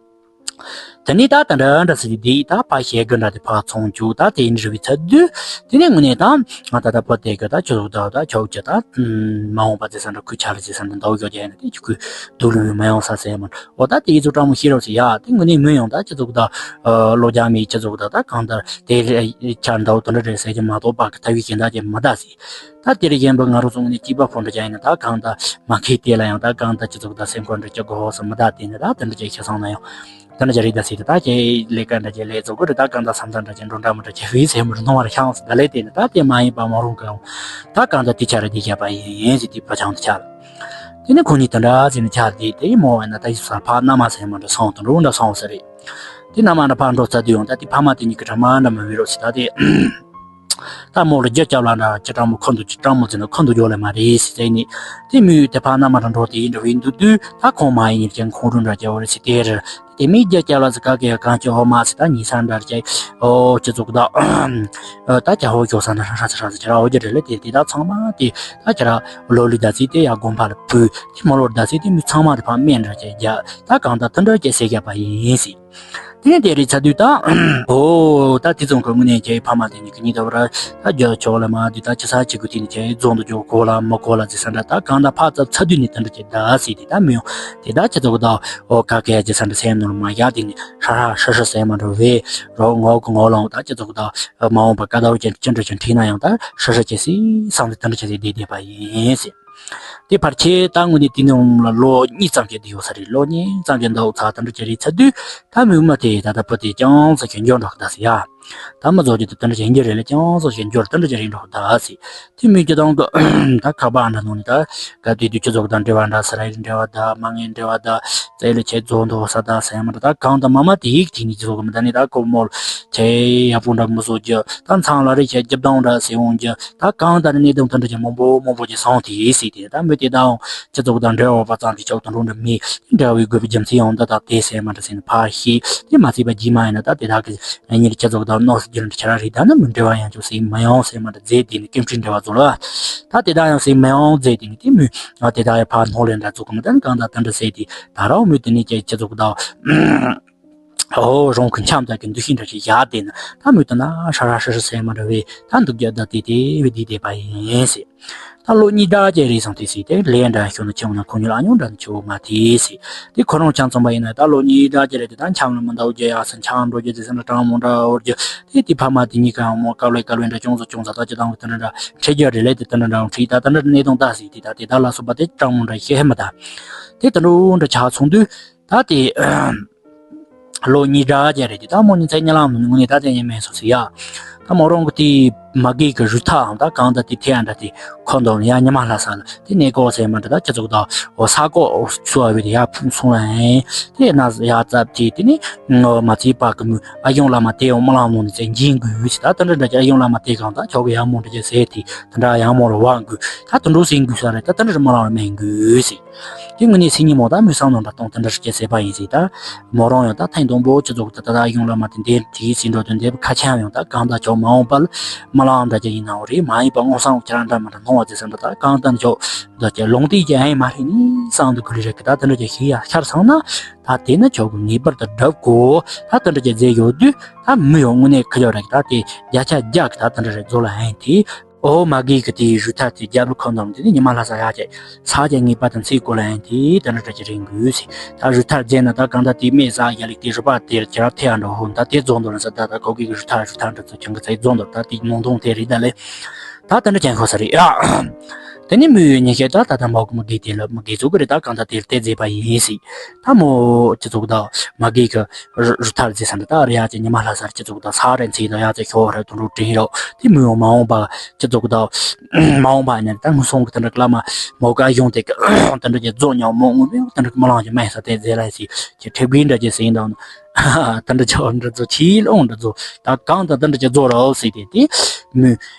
དེ་ནས་ད་དེ་འདྲ་འདྲ་ཟེར་དེ་ད་ཕ་ཞེ་གི་འདྲ་དེ་ཕ་ཚོང་རྒྱུ་ད་དེ་ཡིན་རི་བའི་ཚ་དུས་དེ་ནས་དངོས་གནས་ད་ང་ད་ད་ཕ་དེ་གི་ད་ཆོག་ད་ད་ཆོག་ཅི་ད་མ་འོངས་པ་ཚེ་ས་འདྲ་ཁུ་ཆ་ལ་ཚེ་ས་འདྲ་འདའ་ཡོད་ཀྱི་ཡིན་ན་དེ་ཆུ་ཁུ་དུག་ལུ་མི་མ་ཡོང་ས་ཟེར་མ་འོ་ད་དེ་ཡི་ཚུ་དྲང་མོ་ཤེས་རོགས་ཟེར་ཡ། དེ་དངོས་གནས་མི་ཡོང་ད་ཅི་ཚོགས་ད་ལོ་རྒྱ་མི་ཅི་ཚོགས་ད་ད་གང་ལྟར་དེ་ཆ་འདའ་དོ་འདྲ་རེད་ཟེར་གྱི་མ་གཏོགས་པ་གི་ཐ་བི་གྱེན་ད་ཀྱི་མ་ད་ཟེར། ད་དེ་རིང་གཞན་པ་ང་རང་ཚོ་ངོས་ནས་སྐྱིད་པ་ཕོ་འདྲ་ཅན་ཡིན་ན་ད་གང་ད་མ་ཁེ་དེ་ལ་ཡང་ད་གང་ད་ཅི་ཚོགས་ད་སེམས་ཁོ་འདྲ་ཅི་གོ་ཧོ་སོ་མི་ད་དེ་ནི་ད་དེ་འདྲ་ཅི་ཤ་སང་ན་ཡང་དེ་འདྲ་ཅི་རེད་ད་ཟེར་ད་ད་ཅི་ལས་ཀ་འདྲ་ཅི་ལས་ཚོགས་གི་རེད། ད་གང་ད་བསམ་ཚ་འདྲ་ཅི་འགྲོ་འདྲ་མི་འདྲ་ཅི་བི་སེམས་རུ་ནོ་བར་ཤང་སོ་ད་ལས་དེ་ནི་ད་དེ་མ་ཡིན་པ་མ་རུང་གི་ཡང་ད་གང་ད་དེ་ཆ་རེད་དེ་བཞག་པ་ཡིན་ཡིན་ཟེར་དེ་ཕ་ཆང་དེ་ཆ་ལ་དེ་ནི་ཁོ་གཉིས་དེ་འདྲ་ཟེར་ནི་ཆ་དེ་དེ་མོ་བས་ན་ད་ཡི་ས་ཕ་ན་མ་སེམས་མ་འདྲ་སང་དུ་འགྲོ་འདྲ་སང་ས་རེད། དེ་མནའ་མ་འདྲ་ཕར་འགྲོ་ཚར་དུས་ཡང་ད་དེ་ཕ་མ་དེ་གཉིས་ཀྱི་དྲན་པ་འདྲ་མི་འོས་རོགས་ཟེར། ད་དེ་ད་མོ་ལ་རྒྱུ་སྐྱབས་ལ་འདྲ་ཁྱི་སྤྲང་མོ་ཁོ་འདུག་ཁྱི་སྤྲང་མོ་ཟེར་ན་ཁོ་འདུག་ཡོད་ལེ་མ་རེད་ཟེར་ནས། དེ་མོས་དེ་ཕར་མནའ་མ་འདྲ་འགྲོ་དེ་འདྲ་བའི་འདུག་དུས་ད་ཁོང་མ་ཡིན་ཉེར་ཀྱང་ཁོང་རུ་འདྲ་སྐྱེ་བ་རེད་ཟེར། དེ་རེད། དེ་མོས་རྒྱུ་སྐྱབས་ལ་ཟེར་ག་གེ་གང་སྐྱེ་འོ་མ་ཟེར། ད་ཉིན་ས་འདྲ་སྐྱེ་འོ་ཁྱི་ཚོ་གི་ད་ད་ཁྱི་ཧོ་ཁྱོ་ས་འདྲ་ཧྲ་ཧྲ་ཟེར་ཧྲ་ཟེར་ཁྱི་ར་འོ་རྒྱུ་རེད་ལེ། དེ་དེ་ད་ཚང་མ་དེ་ད་ཁྱི་ར་ལོ་ལི་ད་ཟེར་དེ་ཡ་དགོན་པ་ལ་བུད་དེ་མོ་ལོ་ད་ཟེར་དེ་མོས་ཚང་མ་དེ་ཕར་སྨན་འདྲ་སྐྱེ་རྒྱ་ད་གང་ད་དེ་འདྲ་སྐྱེ་ཟེར་རྒྱ་པ་ཡིན་ཟེར། དེ་ནས་དེ་རེད་ཚར་དུས་ད། ཨོ། ད་དེ་ཙམ་གྱི་དངོས་གནས་ཁྱེད་ཕ་མ་དེ་གཉིས་ཀྱི་གཉིས་ད་བར་ད་རྒྱུ་ཆོག་ལ་མ་དུས་ད་ཁྱི་ས་གཅིག་གི་དེ་ནས་ཁྱེད་རྫོང་དུ་འགྱོ་གོ་ལ་མ་གོ་ལ་ཟེར་ས་འདྲ། ད་གང་ད་ཕར་ཚབ་ཚར་དུས་ནས་དེ་འདྲ་ཁྱེད་ད་ཟེར་དེ་ད་མི་ཡོང་དེ། ད་ཁྱེད་ཚོ་གི་ད་ཨོ་ཀ་ཀའི་རྒྱུ་ས་འདྲ་སེམས་ནོར་མ་ཡག་དེ་ནས་ཧྲ་ཧྲ་ཧྲ་ཧྲ་སེམས་མ་འགྲོ་བས་རོགས་ངོ་གི་ངོ་ལོང་ད་ཁྱེད་ཚོ་གི་ད་མ་འོངས་པ་ཀ་ད་བོ་ཅན་ཅི་འདྲ་ཅན་ཁྲིད་ན་ཡང་ད་ཧྲ་ཧྲ་ཁྱེད་སི་སང་དེ་དེ་འདྲ་ཁྱེད་སི་བསྡད་བསྡད་པ་ཡིན་ཟེར། དེ་ཕར་ཁྱེད་ད་དངོས་གནས་དེ་ནས་ལོ་གཉིས་ཙམ་གྱི་དེ་ཡོད་ས་རེད། ལོ་གཉིས་ཙམ་གྱི་འདུག་ཚ་དེ་འདྲ་ཅིག་རེད་ཚར་དུས་ད་མོས་མ་དེ་ད་ལྟ་བུ་དེ་ཅང་ཙམ་ཞིག་འགྱུར་འགྲོ་གི་ད་ཟེར་ཡ། ད་མི་ཚོ་གི་དེ་འདྲ་ཅིག་འགྱུར་རེད་ལ་ཅང་ཙམ་ཞིག་འགྱུར་དེ་འདྲ་ཅིག་རེད་འགྲོ་གི་ད་ཟེར། དེ་མོས་ཀྱི་དང་གི་ད་ཁ་པར་འདྲ་ནང་ནས་ད་ག་དུས་དུས་ཁྱི་ཚོ་གི་དང་འབྲེལ་བ་འདྲ་ཟེར་ར་ཡི་འབྲེལ་བ་ད་མ་ངའི་འབྲེལ་བ་ད་ཙེ་ལ་ཁྱེད་རྫོགས་འདུག་ས་ད་ཟེར་མ་འདྲ། ད་གང་ད་མ་མ་དེ་ཡིག་དེ་ནས་ཁྱི་ཚོ་གི་མི་ད་ནི་ད་ཁོ་མོ་ལ་ཁྱེད་ཡག་པོ་འདྲ་མི་བཟོ་རྒྱུ་ད་མཚང་ལ་རེ་ཁྱེད་རྒྱབ་དང་འདྲ་ཟེར་འོང་རྒྱུ། ད་གང་ལྟར་གནད་དོན་དེ་འདྲ་ཅིག་མང་པོ་མང་པོ་ཅིག་སོང་དེ་ཟེར་ཏེ། ད་མི་དེ་དག་ཡང་སྤྱི་ཚོགས་དང་འབྲེལ་བ་བ་ཙམ་དེ་ཆོག་དང་འགྲོ་འདྲ་མེད། འབྲེལ་བའི་དགོས་པའི་རྒྱུ་མཚན་ཡང་འདི་དག་དེ་ཟེར་མ་འདྲ་ཟེར་ནས་ཕར་ཤེས་དེ་མ་ཚད་པ་རྗེས་མ་ཡིན་ན་ད་དེ་དག་གི་ཉིད་སྤྱི་ཚོགས་དང་གནོད་སེམས་རྒྱུ་འབྲས་ཆ་ར་རེད། ད་ནི་མི་འབྲེལ་བ་ཡང་ཅུང་ཟད་མི་ཡོང་ཟེར་མ་འདྲ་མཛད་དེ་ནི་སྐད་འཕྲིན་འབྲེལ་བ་ཚོ་ལ་ད་དེ་དག་ཡང་ཟེར་མི་ཡོང་མཛད་དེ་ནི་དེ་མི་ང་དེ་དག་ཡང་ཕར་སྣང་ལེན་འདྲ་ཚོགས་གི་མི་ད་ནི་གང་ལྟར་དེ་འདྲ་ཟེར་དེ་ད་རང་མོས་དེ་ནི་ཀྱི་སྤྱི་ཚོགས་དང་། ཨོ་རང་གི་འཆམ་དག་གི་འདུ་ཤེས་འདྲ་ཞིག་བཞག་བསྡད་ན་ད་མོས་དེ་ན་ཧྲ་ཧྲ་ཧྲ་ཧྲ་ཟེར་མ་འདྲ་བས་ད་འདུག་རྒྱུ་ད་དེ་དེ་བས་འདི་བསྡད་པ་ཡིན་ཟེར། ད་ལོ་གཉིས་འདྲ་ཅིག་རེད་སོང་དེ་ཟེར་དེ་ལས་འདྲ་ཤོད་ན་ཆེ་བ་ན་ཁོང་ཉིད་ཨ་ཉོ་འདྲ་ན་ཆེ་བ་མ་དེ་ཟེར། དེ་ཁོ་རང་ཆང་ཚོང་པ་ཡིན་ན་ད་ལོ་གཉིས་འདྲ་ཅིག་རེད་དེ་ད་འཆམ་ལ་མི་འདའ་རྒྱུ་ཡག་ས་འཆམ་འགྲོ་རྒྱུ་དེ་ས་འདྲ་གྲང་མོ་འདྲ་འོར་རྒྱུ་དེ་དེ་ཕ་མ་དེ་གཉིས་ཀ་ཡང་མོ་དཀའ་ལས་དཀའ་ལས་འདྲ་ཅུང་ཙམ་ཅུང་ཙམ་ད་ཅི་དང་གི་དེ་འདྲ་འདྲ་འཁྲིད་རྒྱུ་རེད་ལས་དེ་དེ་འདྲ་འདྲ་འཁྲིད་ད་དེ་འདྲ་གནས་སྟངས་ད་ཟེར་དེ་ད་དེ་ད་ལ་སོགས་པ་དེ་གྲང་མོ་འདྲ་ཤེས་ཧེ་མ་ད་དེ་དེ་འདྲ་འདྲ་ཆགས་སོང་དུས། ད་དེ་ལོ་གཉིས་འདྲ་ཅིག་རེད་དེ་ད་མོ་ཉིན་མཚན་གཉིད་ལམ་ནང་ནས་དངོས་གནས་ད་དེ་ཉན་མེད་སོང་ཟེར་ཡ། ད་མོ་རང་གི་དེ་མ་གི་གི་རུ་ཐག་ད་གང་ད་དེ་ཐེ་ཡ་འདྲ་དེ་ཁོ་འདོམ་ཡ་ཉི་མ་ལྷ་ས་ལ་དེ་གནས་སྐོར་ཟེར་མ་འདྲ་ད་སྤྱི་ཚོགས་ད་འོ་ས་ཀོ་ཚུ་བ་བའི་དེ་ཡ་ཕུང་སོང་ལ་ཨེ་དེ་ན་ཡ་ཙབ་དེ་དེ་ནི་ངོ་མ་ཚིག་པ་གི་མོ་ཨ་ཡོང་བླ་མ་དེ་ཡང་རྨི་ལམ་ནང་ནས་ཙེ་འཇིན་དགོས་ཟེར། ད་དེ་འདྲ་འདྲ་ཅིག་ཨ་ཡོང་བླ་མ་དེ་གང་ད་ཁྱོ་གི་ཡ་མོ་འདྲ་ཅིག་ཟེར་དེ་དེ་འདྲ་ཡ་མོ་ལ་བ་དགོས་ད་དེ་འདྲ་ཟེར་དགོས་ས་རེད། ད་དེ་འདྲ་རྨི་ལམ་ལ་མེད་དགོས་ཟེར། དེ་དངོས་གནས་སེམས་ཉིད་མོ་ད་མོས་བསམ་བློ་འདྲ་གཏོང་དེ་འདྲ་ཞིག་བྱེད་སྲིད་པ་ཡིན་ཟེར། ད་མོ་རང་ཡང་ད་ཐེངས་དང་པོ་སྤྱི་ཚོགས་ད་ད་ད་ཡོང་བླ་མ་དེ་འདྲ་དེའི་ཟིན་འགྲོ་དོན་འདེབས་ཁ་ཆེམས་ཡང་ད་གང་ད་ཆོག་མ་འོངས་པར་རྨི་ལམ་འདྲ་ཅིག་ཡིན་ནའང་རེད། མ་ཡིན་པ་མངོན་སུམ་ཁྱེད་རང་འདྲ་མི་འདྲ་མཐོང་བ་ཟེར་བསམ་འདྲ་ད་གང་ད་ཆོག་ད་ཀྱི་ལུང་བསྟན་གྱི་ཨེ་མ་རེད་ནི་བསམ་འདུག་གི་རེད་གི། ད་དེ་འདྲ་ཅིག་ཤེས་ཡ་ཤར་སོང་ན་ད་དེ་ནི་ཆོག་གི་ངེས་པར་དུ་སྒྲུབ་དགོས། ད་དེ་འདྲ་ཅིག་མཛད་ཡོད་དུས་ད་མི་ཡོང་དངོས་གནས་ཁི་ལོ་རེད་ད་དེ་བརྒྱ་ཆ་བརྒྱ་གི་ད་དེ་འདྲ་རེད་རྫོགས་ལ་ཨེ་དེ། ཨོ་མ་གི་གི་དེའི་རུ་ཐག་དེ་རྒྱབ་ལ་ཁོ་འདོམ་དེ་ནི་ཉི་མ་ལྷ་ས་ཡག་ཅིག་ས་ཀྱི་ངེས་པར་དུ་འཚིག་དགོས་ལ་ཡང་དེ་ད་འདྲ་འདྲ་ཅིག་རེད་འགུལ་ཟེར། ད་རུ་ཐག་རྫས་ན་ད་གང་ད་དེ་སྨད་ས་ཡ་ལིག་དེ་རུ་པ་དེར་ཁྱེད་རང་ཐེ་ཡང་འགྲོ་ཧོ་ད་དེ་རྫོགས་འདོར་ན་ས་ད་ད་ཁོ་གི་གི་རུ་ཐག་རུ་ཐག་འདྲ་ཚོ་ཁྱང་གི་ཚེ་རྫོགས་འདོར་ད་དེ་ནོང་དོང་དེ་རེད་ད་ལེ། ད་ད་འདྲ་ཅན་ཁོ་ས་རེད་ཡ། དེ་ནི་མི་ཡོད་ཉེ་ཤེས་ད་ད་ད་མོ་གི་མ་གི་དེ་ལ་མ་གི་ཚོ་གི་རེད་ད་གང་ད་དེར་དེ་རྫས་པ་ཡིན་ཟེར། ད་མོ་ཅི་ཚོ་གི་ད་མ་གི་གི་རུ་རུ་ཐག་རྫས་ས་འདྲ་ད་རེ་ཡ་ཅི་ཉི་མ་ལྷ་སར་ཅི་ཚོ་གི་ད་ས་རེ་འཚིག་ད་ཡ་ཅི་ཤོ་རེ་དུ་འགྲོ་དྲིན་རོ། དེ་མི་ཡོང་མ་འོངས་པ་སྤྱི་ཚོགས་ཀྱི་ད་མ་འོངས་པ་ནས་ད་ངུ་སོང་གི་དེ་འདྲ་བླ་མ་མོ་ཀ་གཞུང་དེ་གི་དེ་འདྲ་གི་རྫོགས་ཉམས་མོ་ངུ་མེད་དེ་འདྲ་གི་མི་ལང་གི་མེད་ས་དེ་ཟེར་ལ་ཡ་སི་ཁྱི་ཁྲེག་པའི་འདྲ་གི་ཟིན་དང་དེ་འདྲ་ཆོ་འདྲ་ཚོ་ཆི་ལོང་འདྲ་ཚོ་ད་གང་ད་དེ་འདྲ་གི་རྫོགས་རོགས་ཟེར་ཏེ་དེ་མི་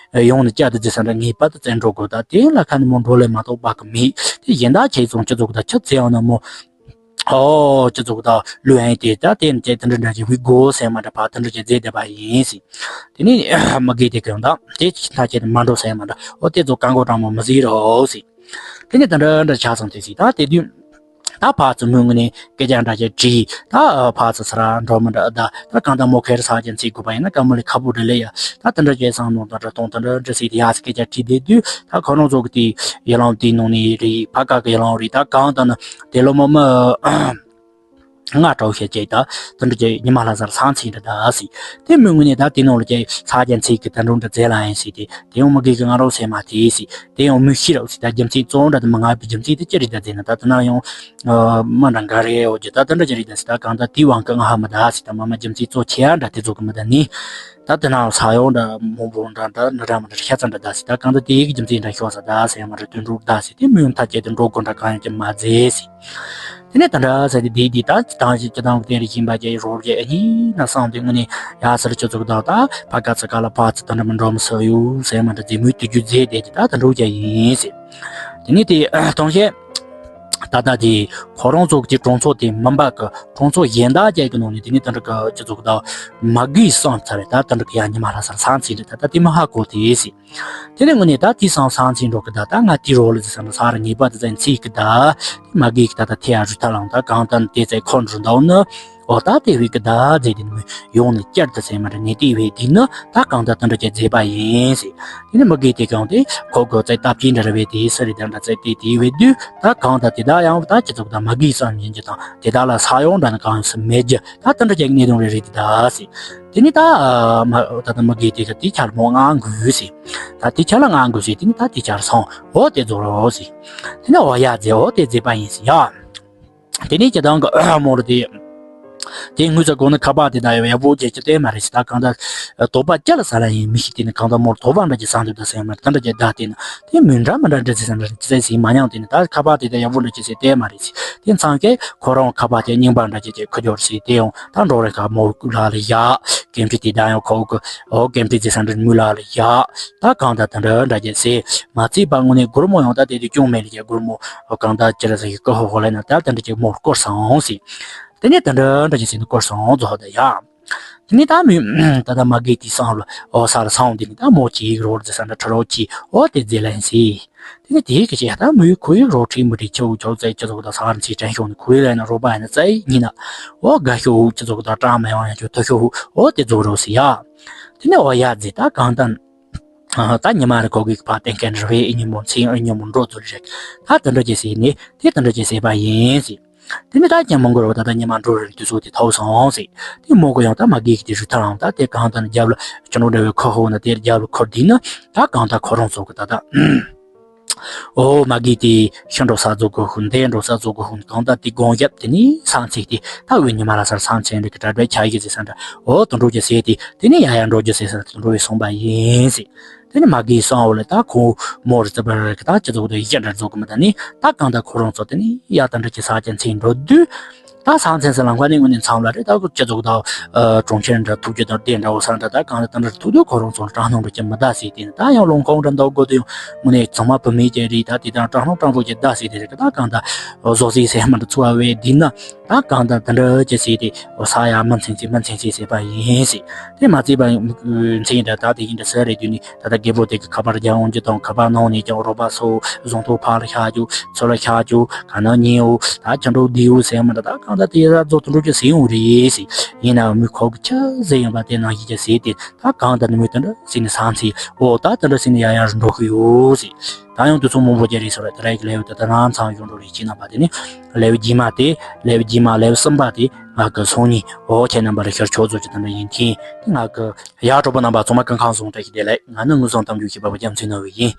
ཡོང་ནས་བཅའ་དེ་ཟེར་ས་འདྲ་ངེས་པར་དུ་བཙན་འགྲོ་དགོས། ད་དེ་ལ་ཁ་ནས་མོ་འགྲོ་ལས་མ་གཏོགས་བག་གི་མེད་དེ་གཞན་དག་ཁྱེད་ཚོ་སྤྱི་ཚོགས་ད་ཁྱི་ཚེ་ཡང་ན་མོ། ཨོ་སྤྱི་ཚོགས་དང་ལུས་ཨེ་དེ་ད་དེ་ནི་དེ་འདྲ་འདྲ་ཅིག་ཧུད་དགོས་ཟེར་མ་འདྲ་བ་དེ་འདྲ་ཅིག་མཛད་བསྡད་པ་ཡིན་ཟེར། དེ་ནི་མ་གི་དེ་གང་དང་དེ་ཅི་ཐ་ཆད་དུ་མ་འགྲོ་ཟེར་མ་འདྲ་ཨོ་དེ་ཚོ་གང་གོ་གྲང་མོ་མི་ཟིག་རོ་ཟེར། དེ་ནི་དེ་འདྲ་འདྲ་ཆགས་སོང་དེ་ཟེར། ད་དེ་དུས་ད་ཕར་ཚུར་མོས་ངུ་ནས་སྐད་ཆ་འདྲ་ཅིག་དྲིས། ད་ཕར་ཚུར་ས་ར་འགྲོ་མི་འདྲ་ད་ད་གང་ད་མོ་ཁེར་ས་ཅན་ཚིག་དགོས་པ་ཡིན་ན་ཀ་མོ་ལི་ཁ་པོ་འདྲ་ལེ་ཡ་ད་དེ་འདྲ་ཅིག་བསམ་མནོ་དང་འདྲ་གཏོང་དེ་འདྲ་འདྲ་ཟེར་དེ་ཡ་སྐད་ཆ་དྲིས་བསྡད་དུས་ད་ཁོ་རང་ཚོ་གི་དེ་ཡི་ལང་དེའི་ནང་ནས་རེད་ཕ་ག་གི་ཡི་ལང་རེད་ད་གང་ད་ནི་དེ་ལོ་མ་མི། ང་གྲོགས་ཤེས་ཅིག་ད་དེ་འདྲ་ཅིག་ཉི་མ་ལྷ་སར་ས་མཚན་འདྲ་ད་ཟེར། དེ་མོས་ངུ་ནས་ད་དེ་ནང་ལ་ཅིག་ས་རྒྱ་མཚན་གི་ད་འགྲོ་འདྲ་མཛད་ལ་ཡིན་ཟེར་ཏེ་དེ་ཡང་མ་གི་གི་ང་རོ་སེ་མ་དེ་ཟེར་དེ་ཡང་མོས་ཤི་རོགས་ཟེར། ད་རྒྱུ་མཚན་གཙོ་བོ་འདྲ་དེ་མ་ང་བའི་རྒྱུ་མཚན་དེ་ཅི་རེད་ད་ཟེར་ན་ད་དེ་ན་ཡང་མ་འདྲ་འགའ་རེ་འོ་ཅི་ད་དེ་འདྲ་ཅི་རེད་ད་ཟེར། ད་གང་ད་དེའི་དབང་གི་ང་ཧ་མ་ད་ཟེར། ད་མ་མ་རྒྱུ་མཚན་གཙོ་ཆེ་ཡ་འདྲ་དེ་ཚོ་གི་མི་ད་ནི་ད་དེ་ན་ས་ཡོང་འདྲ་མང་པོ་འདྲ་འདྲ་ནི་འདྲ་མ་འདྲ་ཤ་ཚ་འདྲ་ད་ཟེར། ད་གང་ད་དེའི་གི་རྒྱུ་མཚན་འདྲ་ཤོག་ས་ད་ཟེར་མ་འདྲ་དོན་འགྲུབ་ད་ཟེར། དེ་མོས་ཡང་ཐ་ཆད་དུ་འགྲོ་དགོས་འདྲ་གང་ཡང་ཅི་མ་མཛད་ཟེར། དེ་ནས་དེ་འདྲ་ཟེར་ཏེ་བསྡད་དེ་ད་ཅི་དང་ཞིག་ཅི་དང་གི་དེ་རེ་བཞིན་པ་ཅེ་རོགས་ཅེ་ཨ་ནི་ན་བསམ་དུས་དངོས་གནས་ཡ་ཟེར་ཁྱོད་ཚོ་གི་ད་ད་ཕ་ག་ཚ་ག་ལ་ཕ་ཚ་དེ་འདྲ་མི་འགྲོ་མི་སུ་ཡོད་ཟེར་མ་འདྲ་དེ་མོས་དུས་རྒྱུ་མཛད་བསྡད་ཀྱི་ད་དེ་འགྲོ་ཅེ་ཡིན་ཟེར། དེ་ནས་དེ་དང་ཞེ། ད་ལྟ་དེ་ཁོ་རང་ཚོ་གི་གྲོང་ཚོ་དེ་མིན་པ་གི་གྲོང་ཚོ་གཞན་དག་ཅིག་གི་ནང་ནས་དེ་ནས་དེ་འདྲ་གི་སྤྱི་ཚོགས་དང་མ་གིའི་སང་ཚར་རེད། ད་དེ་འདྲ་གི་ཡ་ཉི་མ་ལ་སར་སང་ཚིག་རེད། ད་ད་དེ་མི་ཧ་གོ་དེ་སི། དེ་ནས་དངོས་གནས་ད་དེ་སང་སང་ཚིག་འགྲོ་གི་ད་ད་ང་དེ་རོ་ལ་ཟི་སང་ས་ར་ཉེས་པ་དེ་ཚན་ཚིག་གི་ད་དེ་མ་གིའི་གི་ད་ད་ཐེ་ཡ་རུ་ཐ་ལང་ད་གང་ད་དེ་ཚན་ཁོ་འགྲོ་འདུག་ནི། འོ་ད་དེ་བས་ཀྱི་ད་རྫས་དེ་ནི་ཡོང་ནས་བསྐྱར་དུ་ཟེར་མ་རེད། ནས་དེ་བས་དེ་ནི་ད་གང་ལྟར་དེ་འདྲ་ཅིག་མཛད་པ་ཡིན་ཟེར། དེ་ནི་མི་དགེ་དེ་གང་དེ་ཁོ་གི་རྩའི་སྟབས་ཀྱིས་འདྲ་ར་བས་དེ་སུ་རེད་དེ་འདྲ་རྩའི་དེ་དེ་བས་དུས་ད་གང་ལྟར་དེ་དག་ཡང་ད་ཅི་ཚོགས་ད་མ་དགེ་བསམ་ཡིན་གྱི་དང་དེ་དག་ལ་ས་ཡོང་འདྲ་ནི་གང་ཡང་སུ་མེད་རྒྱུ་ད་དེ་འདྲ་ཅིག་གནས་དོན་རེ་རེད་དེ་ད་ཟེར། དེ་ནི་ད་མ་ད་ད་མི་དགེ་དེ་གི་དེ་ཆར་མོ་ང་འགུལ་ཟེར། ད་དེ་ཆར་ལ་ང་འགུལ་ཟེར། དེ་ནི་ད་དེ་ཆར་སོང་འོ་དེ་རྫོགས་རོགས་ཟེར། དེ་ནི་འོ་ཡ་རྫས་འོ་དེ་རྫས་པ་ཡིན་ཟེར་ཡ། དེ་ནས་ཁྱེད་རང་གི་མོར་དེ། དེ་དངུལ་རྩ་སྒོ་ནས་ཁ་པར་དེ་དག་ཡོད་ཡག་པོ་བྱེད་ཀྱི་དེ་མ་རེད་ཟེར། ད་གང་ལྟར་དོགས་པ་ཅི་ལ་ཟ་ལ་ཡིན་མི་ཤེས། དེ་ནི་གང་ལྟར་མོར་དོགས་པ་འདྲ་ཅིག་ཟ་འདུག་ད་སེམས་མར་ད་འདྲ་ཅིག་བསྡད་དེ་ནི་དེ་མི་འདྲ་མི་འདྲ་འདྲ་ཅིག་ཟ་འདྲ་ཅིག་ཟ་ཟིན་མ་མྱངས། དེ་ནི་ད་ཁ་པར་དེ་དག་ཡག་པོ་འདྲ་ཅིག་ཟེར་དེ་མ་རེད་ཟེར། དེ་མཚམས་ཀྱི་ཁོ་རང་ཁ་པར་དེ་རྙིང་པ་འདྲ་ཅིག་ཅིག་ཁུ་སྦྱོར་ཟེར་དེ་ཡང་ད་འགྲོ་རེ་ཁ་མོ་ལ་ལ་ཡ་ཀེམ་ཀྲི་དེ་དག་ཡང་ཁོ་གི་ཨོ་ཀེམ་ཀྲི་ཟེར་ས་འདྲ་མུ་ལ་ལ་ཡ། ད་གང་ལྟར་དེ་འདྲ་འདྲ་ཅིག་ཟེར་མ་ཚིག་པ་དངོས་གནས་སྒོར་མོ་ཡང་ད་དེ་དུས་ཅུང་མེད་ལ་ཀྱི་སྒོར་མོ་གང་ལྟར་ཅི་ར་ཟེར་གི་ཀོ་ཧོ་ཧོ་ལ་ན་ད་དེ་འདྲ་ཅིག་མོར་སྐོར་སོང་ཟེར། དེ་ནས་དེ་འདྲ་འདྲ་ཅིག་ཟེར་ནས་སྐོར་སོང་རྫོགས་ད་ཡ། དེ་ནས་ད་མི་ད་ད་མ་གི་དེ་སང་ལ་ཨོ་ས་ལ་སང་དེ་ནས་ད་མོ་ཅིག་རོ་ར་ཟེར་ས་འདྲ་ཁྲ་རོ་ཅིག་ཨོ་དེ་རྫས་ལན་ཟེར། དེ་ནས་དེ་གི་ཅི་ད་མོའི་ཁོའི་རོ་ཁྲིད་མི་རིགས་ཆེ་བོ་ཆོག་ཚད་ཅི་ཚོགས་ད་ས་ར་ཚིག་དྲན་ཤོག་ནས་ཁོའི་ལན་ན་རོ་པ་ཡ་ན་ཚད་ཉིན་ན་ཨོ་དགའ་ཤོག་ཅི་ཚོགས་ད་གྲངས་མ་ཡང་ཡང་ཆོག་ཐོ་ཤོག་ཨོ་དེ་རྫོགས་རོ་ཟེར་ཡ། དེ་ནས་འོ་ཡ་རྫས་ད་གང་ལྟར། ད་ཉི་མ་རེ་གོ་གི་ཕ་བསྟན་མཁན་རེ་བའི་ཨི་ཉི་མོ་མཚན་ཨི་ཉི་མོ་འགྲོ་ཚུལ་རེད། ད་དེ་འདྲ་ཅིག་ཟེར་ནས་དེ་དེ་འདྲ་ཅིག་ཟེར་བ་ཡིན་ཟེར། དེ་ནས་ད་ཉི་མ་འགོར་བ་ད་ད་ཉི་མ་འགྲོ་རེ་དུས་ཚོད་དེ་ཐོག་སོང་ཟེར། དེ་མོ་གོ་ཡང་ད་མ་གི་གི་དེ་རུ་ཐ་རང་ད་དེ་གང་ད་ནི་རྒྱབ་ལ་ཅི་འགྲོ་འདྲ་བའི་ཁོ་ཧོ་ན་དེ་རྒྱབ་ལ་ཁོར་དེ་ནི་ད་གང་ད་ཁོ་རང་ཚོ་གི་ད་ད། ཨོ་མ་གི་དེ་ཤི་འགྲོ་ས་རྫོགས་གོ་ཧུན་དེ་འགྲོ་ས་རྫོགས་གོ་ཧུན་གང་ད་དེ་དགོངས་ཞབས་དེ་ནི་སང་ཚིག་དེ་ད་འོད་ཉི་མ་ལ་སར་སང་ཚེ་འདི་གི་གྲ་སྒྲིག་ཆ་ཡི་ཟེར་ས་འདྲ་ཨོ་དུ་འགྲོ་རྒྱུ་ཟེར་དེ་དེ་ནི་ཡ་ཡ་འགྲོ་རྒྱུ་ཟེར་ས་དུ་འགྲོ་བའི་སོང་པ་ཡིན་ཟེར། དེ་ནི་མ་གིའི་སང་འོ་ལ་ད་ཁོ་མོ་རི་ཙི་པར་གི་ད་སྤྱི་ཚོགས་དུ་ཡི་ཅི་འདྲ་རྫོགས་གི་མི་ད་ནི་ད་གང་ད་ཁོ་རང་ཚོ་དེ་ནི་ཡ་ད་འདྲ་ཅི་ས་ཅན་ཚེ་འགྲོ་དུས། ད་སང་ཚན་ས་ལམ་ཁ་ནས་དངོས་གནས་མཚམས་ལ་རེད། ད་ཁོ་སྤྱི་ཚོགས་དང་གྲོང་ཁྱེར་འདྲ་ཐུག་རྒྱུ་དང་དེ་འདྲ་བོ་ས་འདྲ་ད་གང་ལ་ད་འདྲ་ཐུག་དུས་ཁོ་རང་ཚོ་ལ་སྐྲག་སྣང་འགྲོ་རྒྱུ་མི་ད་ཟེར་དེ་ནི་ད་ཡང་ལུང་ཁོང་འདྲ་འདུག་དགོས་དུས་ཡང་དངོས་གནས་ཚང་མ་བུད་མེད་ཀྱི་རེད། ད་དེ་དང་སྐྲག་སྣང་སྐྲག་འགྲོ་རྒྱུ་ད་ཟེར་དེ་རེད། ད་གང་ད་བཟོ་ཟེར་ཟེར་མ་འདྲ་ཚུ་བ་བས་དེ་ན་ད་གང་ད་དེ་འདྲ་ཅི་ཟེར་དེ་ས་ཡ་མི་མཚན་ཚེ་མི་མཚན་ཚེ་ཟེར་བ་ཡིན་ཟེར། དེ་མ་ཚད་པ་མཚན་འདྲ་ད་དེ་ཡིན་འདྲ་ཟེར་རེད་དུས་ནི། ད་ལྟ་རྒད་པོ་དེ་གི་ཁ་པར་རྒྱག་འོང་རྒྱུ་དང་། ཁ་པར་ནང་ནས་ཀྱང་རོགས་པ་སོ་བཟང་ཐོག་ཕར་ལ་བཞག་རྒྱུ། ཚུར་ལ་བཞག་རྒྱུ། ག་ན་ཉེའུ་ད་ཅི་འགྲོ་བསྡད་ཡོད་ཟེར་མ་འདྲ། ད་གང་ལྟར་དེ་ཡ་རྫོགས་དུ་འགྲོ་རྒྱུ་ཟེར་ཡོང་རེད་ཟེར། ཡིན་ནའང་མི་ཁོག་གི་ཆ་ཟེར་ཡོང་པ་དེ་ནང་བཞིན་གྱི་ཟེར་ཏེ། ད་གང་ལྟར་ནི་མི་དེ་འདྲ་ཟེར་ནས་བསམ་ཚེ། འོ་ད་དེ་འདྲ་ཟེར་ནས་ཡ་ཡ་འགྲོ་གི་ཡོད་ཟེར། ད་ཡང་དུས་ཚོད་མང་པོ་ཅིག་རེད་ཟེར་བ་དེ་རེད། ལེའུ་དེ་ད་ནང་ཚང་ཡོང་འགྲོ་རེད། ཅི་ན་པ་དེ་ནི་ལེའུ་རྗེས་མ་དེ། ལེའུ་རྗེས་མ་ལེའུ་གསུམ་པ་དེ་ང་གི་སང་ཉིན་འོ་ཁྱེད་རྣམ་པ་ལ་ཤར་ཆོག་ཚོད་ཀྱི་དེ་འདྲ་ཡིན་མཁན་དེ་ང་གི། ཡ་གྲོགས་པོ་རྣམ་པ་ཚང་མ་སྐུ་ཁམས་བཟང་། བཀྲ་ཤིས་བདེ་ལེགས། ང་ནི་དངོས་བཟང་གཏམ་རྒྱུད་ཤེས་པ་པོ་རྒྱ་མཚོའི་ནོར་བུ་ཡིན།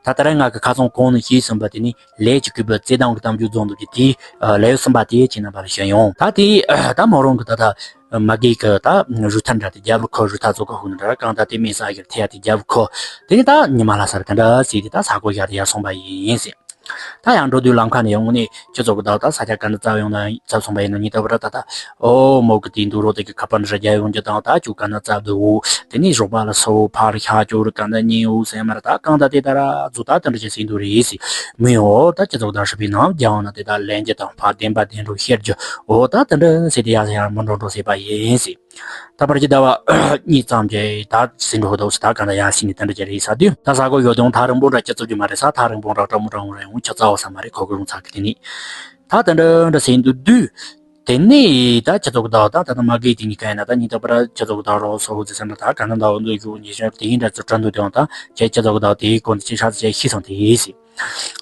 ད་ལྟ་ར་ང་གི་ཁ་སང་གོང་ནས་ཞུས་ཟིན་པ་དེ་ནི་ལས་ཀྱི་སྐུད་པའི་བརྩེ་དུང་གི་གཏམ་རྒྱུད་རྫོགས་འདུག་གི་དེའི་ལེའུ་གསུམ་པ་དེ་ཁྱེད་རྣམ་པ་ལ་ཞུ་ཡོང་། ད་དེ་ད་མོ་རང་གི་ད་ད་མ་གི་གི་ད་རུ་ཐར་འདྲ་དེ་རྒྱབ་ལ་ཁོ་རུ་ཐར་ཚོ་ག་ཧུ་ན་འདྲ་གང་ད་དེ་མེད་ས་གི་ཐེ་ཡ་དེ་རྒྱབ་ལ་ཁོ་དེ་ནི་ད་ཉི་མ་ལ་སར་ག་འདྲ་ཟེར་དེ་ད་ས་གོ་ཡ་དེ་ཡར་སོང་པ་ཡིན་ཟེར། ད་ཡང་འགྲོ་དུས་ལམ་ཁ་ནས་ཡང་དངོས་གནས་ཁྱེད་ཚོ་གི་ད་ད་ས་ཆ་ག་ན་བཙལ་ཡོང་ན་བཙལ་སོང་པ་ཡིན་ན་ཉིན་ལྟ་བུ་ར་ད་ད་ཨོ་མོ་གི་དེ་འདུག་རོ་དེ་གི་ཁ་པར་འདི་ར་རྒྱག་ཡོང་རྒྱུ་དང་། ད་ཁྱོད་ག་ན་བཙལ་འདུག་འོ་དེ་ནས་རོགས་པ་ལ་སོ་ཕར་ཤ་ཅོ་ར་ག་ན་ཉེ་འོ་ཟེར་མ་ར་ད་གང་ད་དེ་ད་ར་ཛུ་ད་དེ་འདྲ་ཅིག་ཟིན་འདུག་རེད་ཟེར། མི་ཡོ་ད་ཁྱེད་ཚོ་གི་ད་ཧྲི་པའི་ནང་རྒྱག་ཡོང་ན་དེ་ད་ལན་རྒྱུ་དང་ཕར་བདེན་པ་བདེན་འགྲོ་ཤེར་རྒྱུ་འོ་ད་དེ་འདྲ་ཟེར་དེ་ཡང་ཡང་མི་འགྲོ་འགྲོ་ཟེར་བ་ཡིན་ཟེར། ད་བར་གྱི་ཟླ་བ་གཉིས་ཙམ་གྱི་ད་ཟིན་འགྲོ་འདུག་ཟེར། ད་གང་ལྟར་ཡར་ཕྱིན་ནས་དེ་འདྲ་ཅིག་རེད་ཟེར་དུས་ད་ས་གོ་ཡོད་དུང་ཐག་རིང་པོ་འདྲ་ཅིག་བཙུགས་རྒྱུ་མ་རེད་ཟེར། ཐག་རིང་པོ་འདྲ་འདྲ་མོ་འདྲ་འོང་རེད་འོང་ཆ་ཚ་བ་ས་མ་རེད། ཁོ་གི་རུང་ཚ་གི་དེ་ནི་ད་དེ་འདྲ་འདྲ་ཟིན་འདུག་དུས་དེ་ནི་ད་ཁྱེད་ཚོ་གི་ད་ད་ད་ད་མ་གི་དེ་ནི་ག་ཡིན་ན་ད་ཉིན་ད་པར་ཁྱེད་ཚོ་གི་ད་རོགས་སོ་ཟེར་ས་འདྲ་ད་ག་ན་ད་འོ་འདུག་ཞུ་ཉེ་ཞོན་དེ་ཡིན་འདྲ་ཚོ་དྲན་འདུག་དེ་འོང་ད་ཁྱེད་ཁྱེད་ཚོ་གི་ད་དེའི་སྐོར་འདི་ཅི་ཧྲ་ཚ་ཅིག་ཤི་སོང་དེ་ཡིན་ཟེར།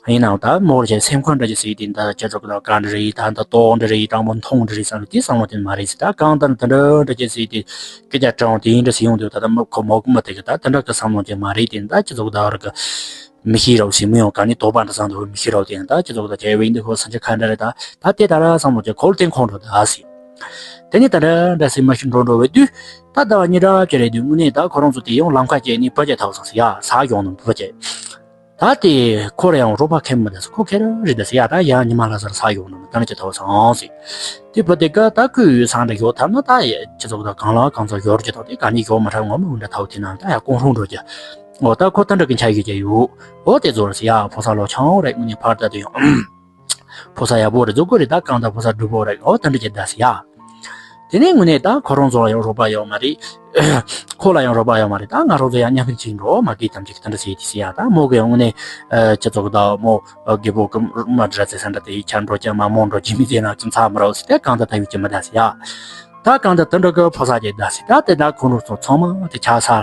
ཡིན་ནའང་ད་མོར་བྱས་སེམས་ཁོང་འདྲ་ཅིག་ཟེར་དེ་འདྲ་ཁྱེད་ཚོ་གི་ད་ག་འདྲ་རེད། ད་འདི་ལྟོ་འདྲ་རེད། དྲང་པོ་མཐོང་འདྲ་རེད་བསམ་རེད། དེ་བསམ་བློ་དེ་མ་རེད་ཟེར། ད་གང་ལྟར་དེ་འདྲ་འདྲ་ཅིག་ཟེར་དེ་སྐད་ཆ་དྲང་དེ་ཡིན་འདྲ་ཟེར་ཡོང་དུས་ད་ད་མོ་ཁོ་མོ་གི་མི་དེ་གི་ད་དེ་འདྲ་གི་བསམ་བློ་དེ་མ་རེད། དེ་ད་ཁྱེད་ཚོ་གི་ད་ར་གི་མི་ཤེས་རོགས་ཟེར་མི་ཡོང་ག་ནི་དོགས་པ་འདྲ་བསམ་དུས་མི་ཤེས་རོགས་དེ་ད་ཁྱེད་ཚོ་གི་ད་ཁྱེད་བས་འདི་ཁོ་ས་ཆ་ག་འདྲ་རེད། ད་ད་དེ་ད་ར་བསམ་བློ་དེ་ཁོ་ལ་བརྟེན་ཁོང་འགྲོ་ད་ཟེར། དེ་ནས་ད་འདྲ་འདྲ་ཟེར་མ་ཤི་འགྲོ་འགྲོ་བའི་དུས་ད་ཟླ་བ་གཉིས་འདྲ་ཅིག་རེད་དུས་དངོས་གནས་ད་ཁོ་རང་ཚོ་དེ་ཡང་ལམ་ཁ་བཅད་ནས་བུ་བཅད་ཐག་སོང་ཟེར་ཡ་ས་གཞོང་ནས་བུ་བཅད། ད་དེ་ཁོ་ར་ཡང་རོགས་པ་ཁེམ་མི་ད་ཟེར། ཁོ་ཁེ་ར་རི་ད་ཟེར་ཡ། ད་ཡང་ཉི་མ་ལྷ་སར་ས་ཡོང་ནོ་ད་ནི་ཅི་ཐོག་སང་ཟེར། དེ་བུ་དེ་ཀ་ད་ཁོས་ཡོད་སང་འདྲ་ཡོད་ཐབས་ན་ད་ཡ་ཁྱི་ཚོགས་ད་གང་ལ་གང་ཚོ་ཡོད་རྒྱུ་ཐོག་དེ་ག་ནི་ཡོད་མ་ཐག་ངོ་མི་འདྲ་ཐག་དེ་ན་ད་ཡ་ཀོང་ཧྲུང་འགྲོ་རྒྱུ། འོ་ད་ཁོ་ད་འདྲ་གི་འཆར་ཡོད་ཀྱི་ཡོད། འོ་དེ་ཚོ་ར་ཟེར་ཡ། ཕོ་ས་ལོ་ཆང་རེད་ངུ་ནི་ཕར་ད་དུ་ཡང་། ཕོ་ས་ཡག་པོ་རེད། རྫོགས་གི་རེད། ད་གང་ད་ཕོ་ས་སྒྲུབ་པོ་རེད། འོ་ད་འདྲ་ཅིག་ད་ཟེར་ཡ། དེ་ནས་དངོས་གནས་ད་ཁོ་རང་ཚོ་ལ་ཡང་རོགས་པ་ཡོད་མ་རེད། ཁོ་ལ་ཡང་རོགས་པ་ཡོད་མ་རེད། ད་ང་རང་ཚོ་ཡང་མཉམ་པའི་ཅིག་འགྲོ་མ་གི་དམ་ཅིག་ད་འདྲ་ཟེར་དེ་ཟེར་ཡ། ད་མོ་གི་དངོས་གནས་ཅི་ཚོགས་ད་མོ་རྒད་པོ་གི་མ་འདྲ་ཚེ་ས་འདྲ་དེ་ཡི་ཆ་འགྲོ་ཀྱང་མ་མོ་འགྲོ་ཅི་མི་ཟེར་ན་ཅི་མཚར་མི་རོ་ཟེར། ད་གང་ད་ད་ཡོད་ཀྱི་མི་ད་ཟེར་ཡ། ད་གང་ད་དེ་འདྲ་གི་ཕོ་ས་ཅིག་ད་ཟེར། ད་དེ་ད་ཁོ་རང་ཚོ་ཚང་མ་དེ་ཆ་ས་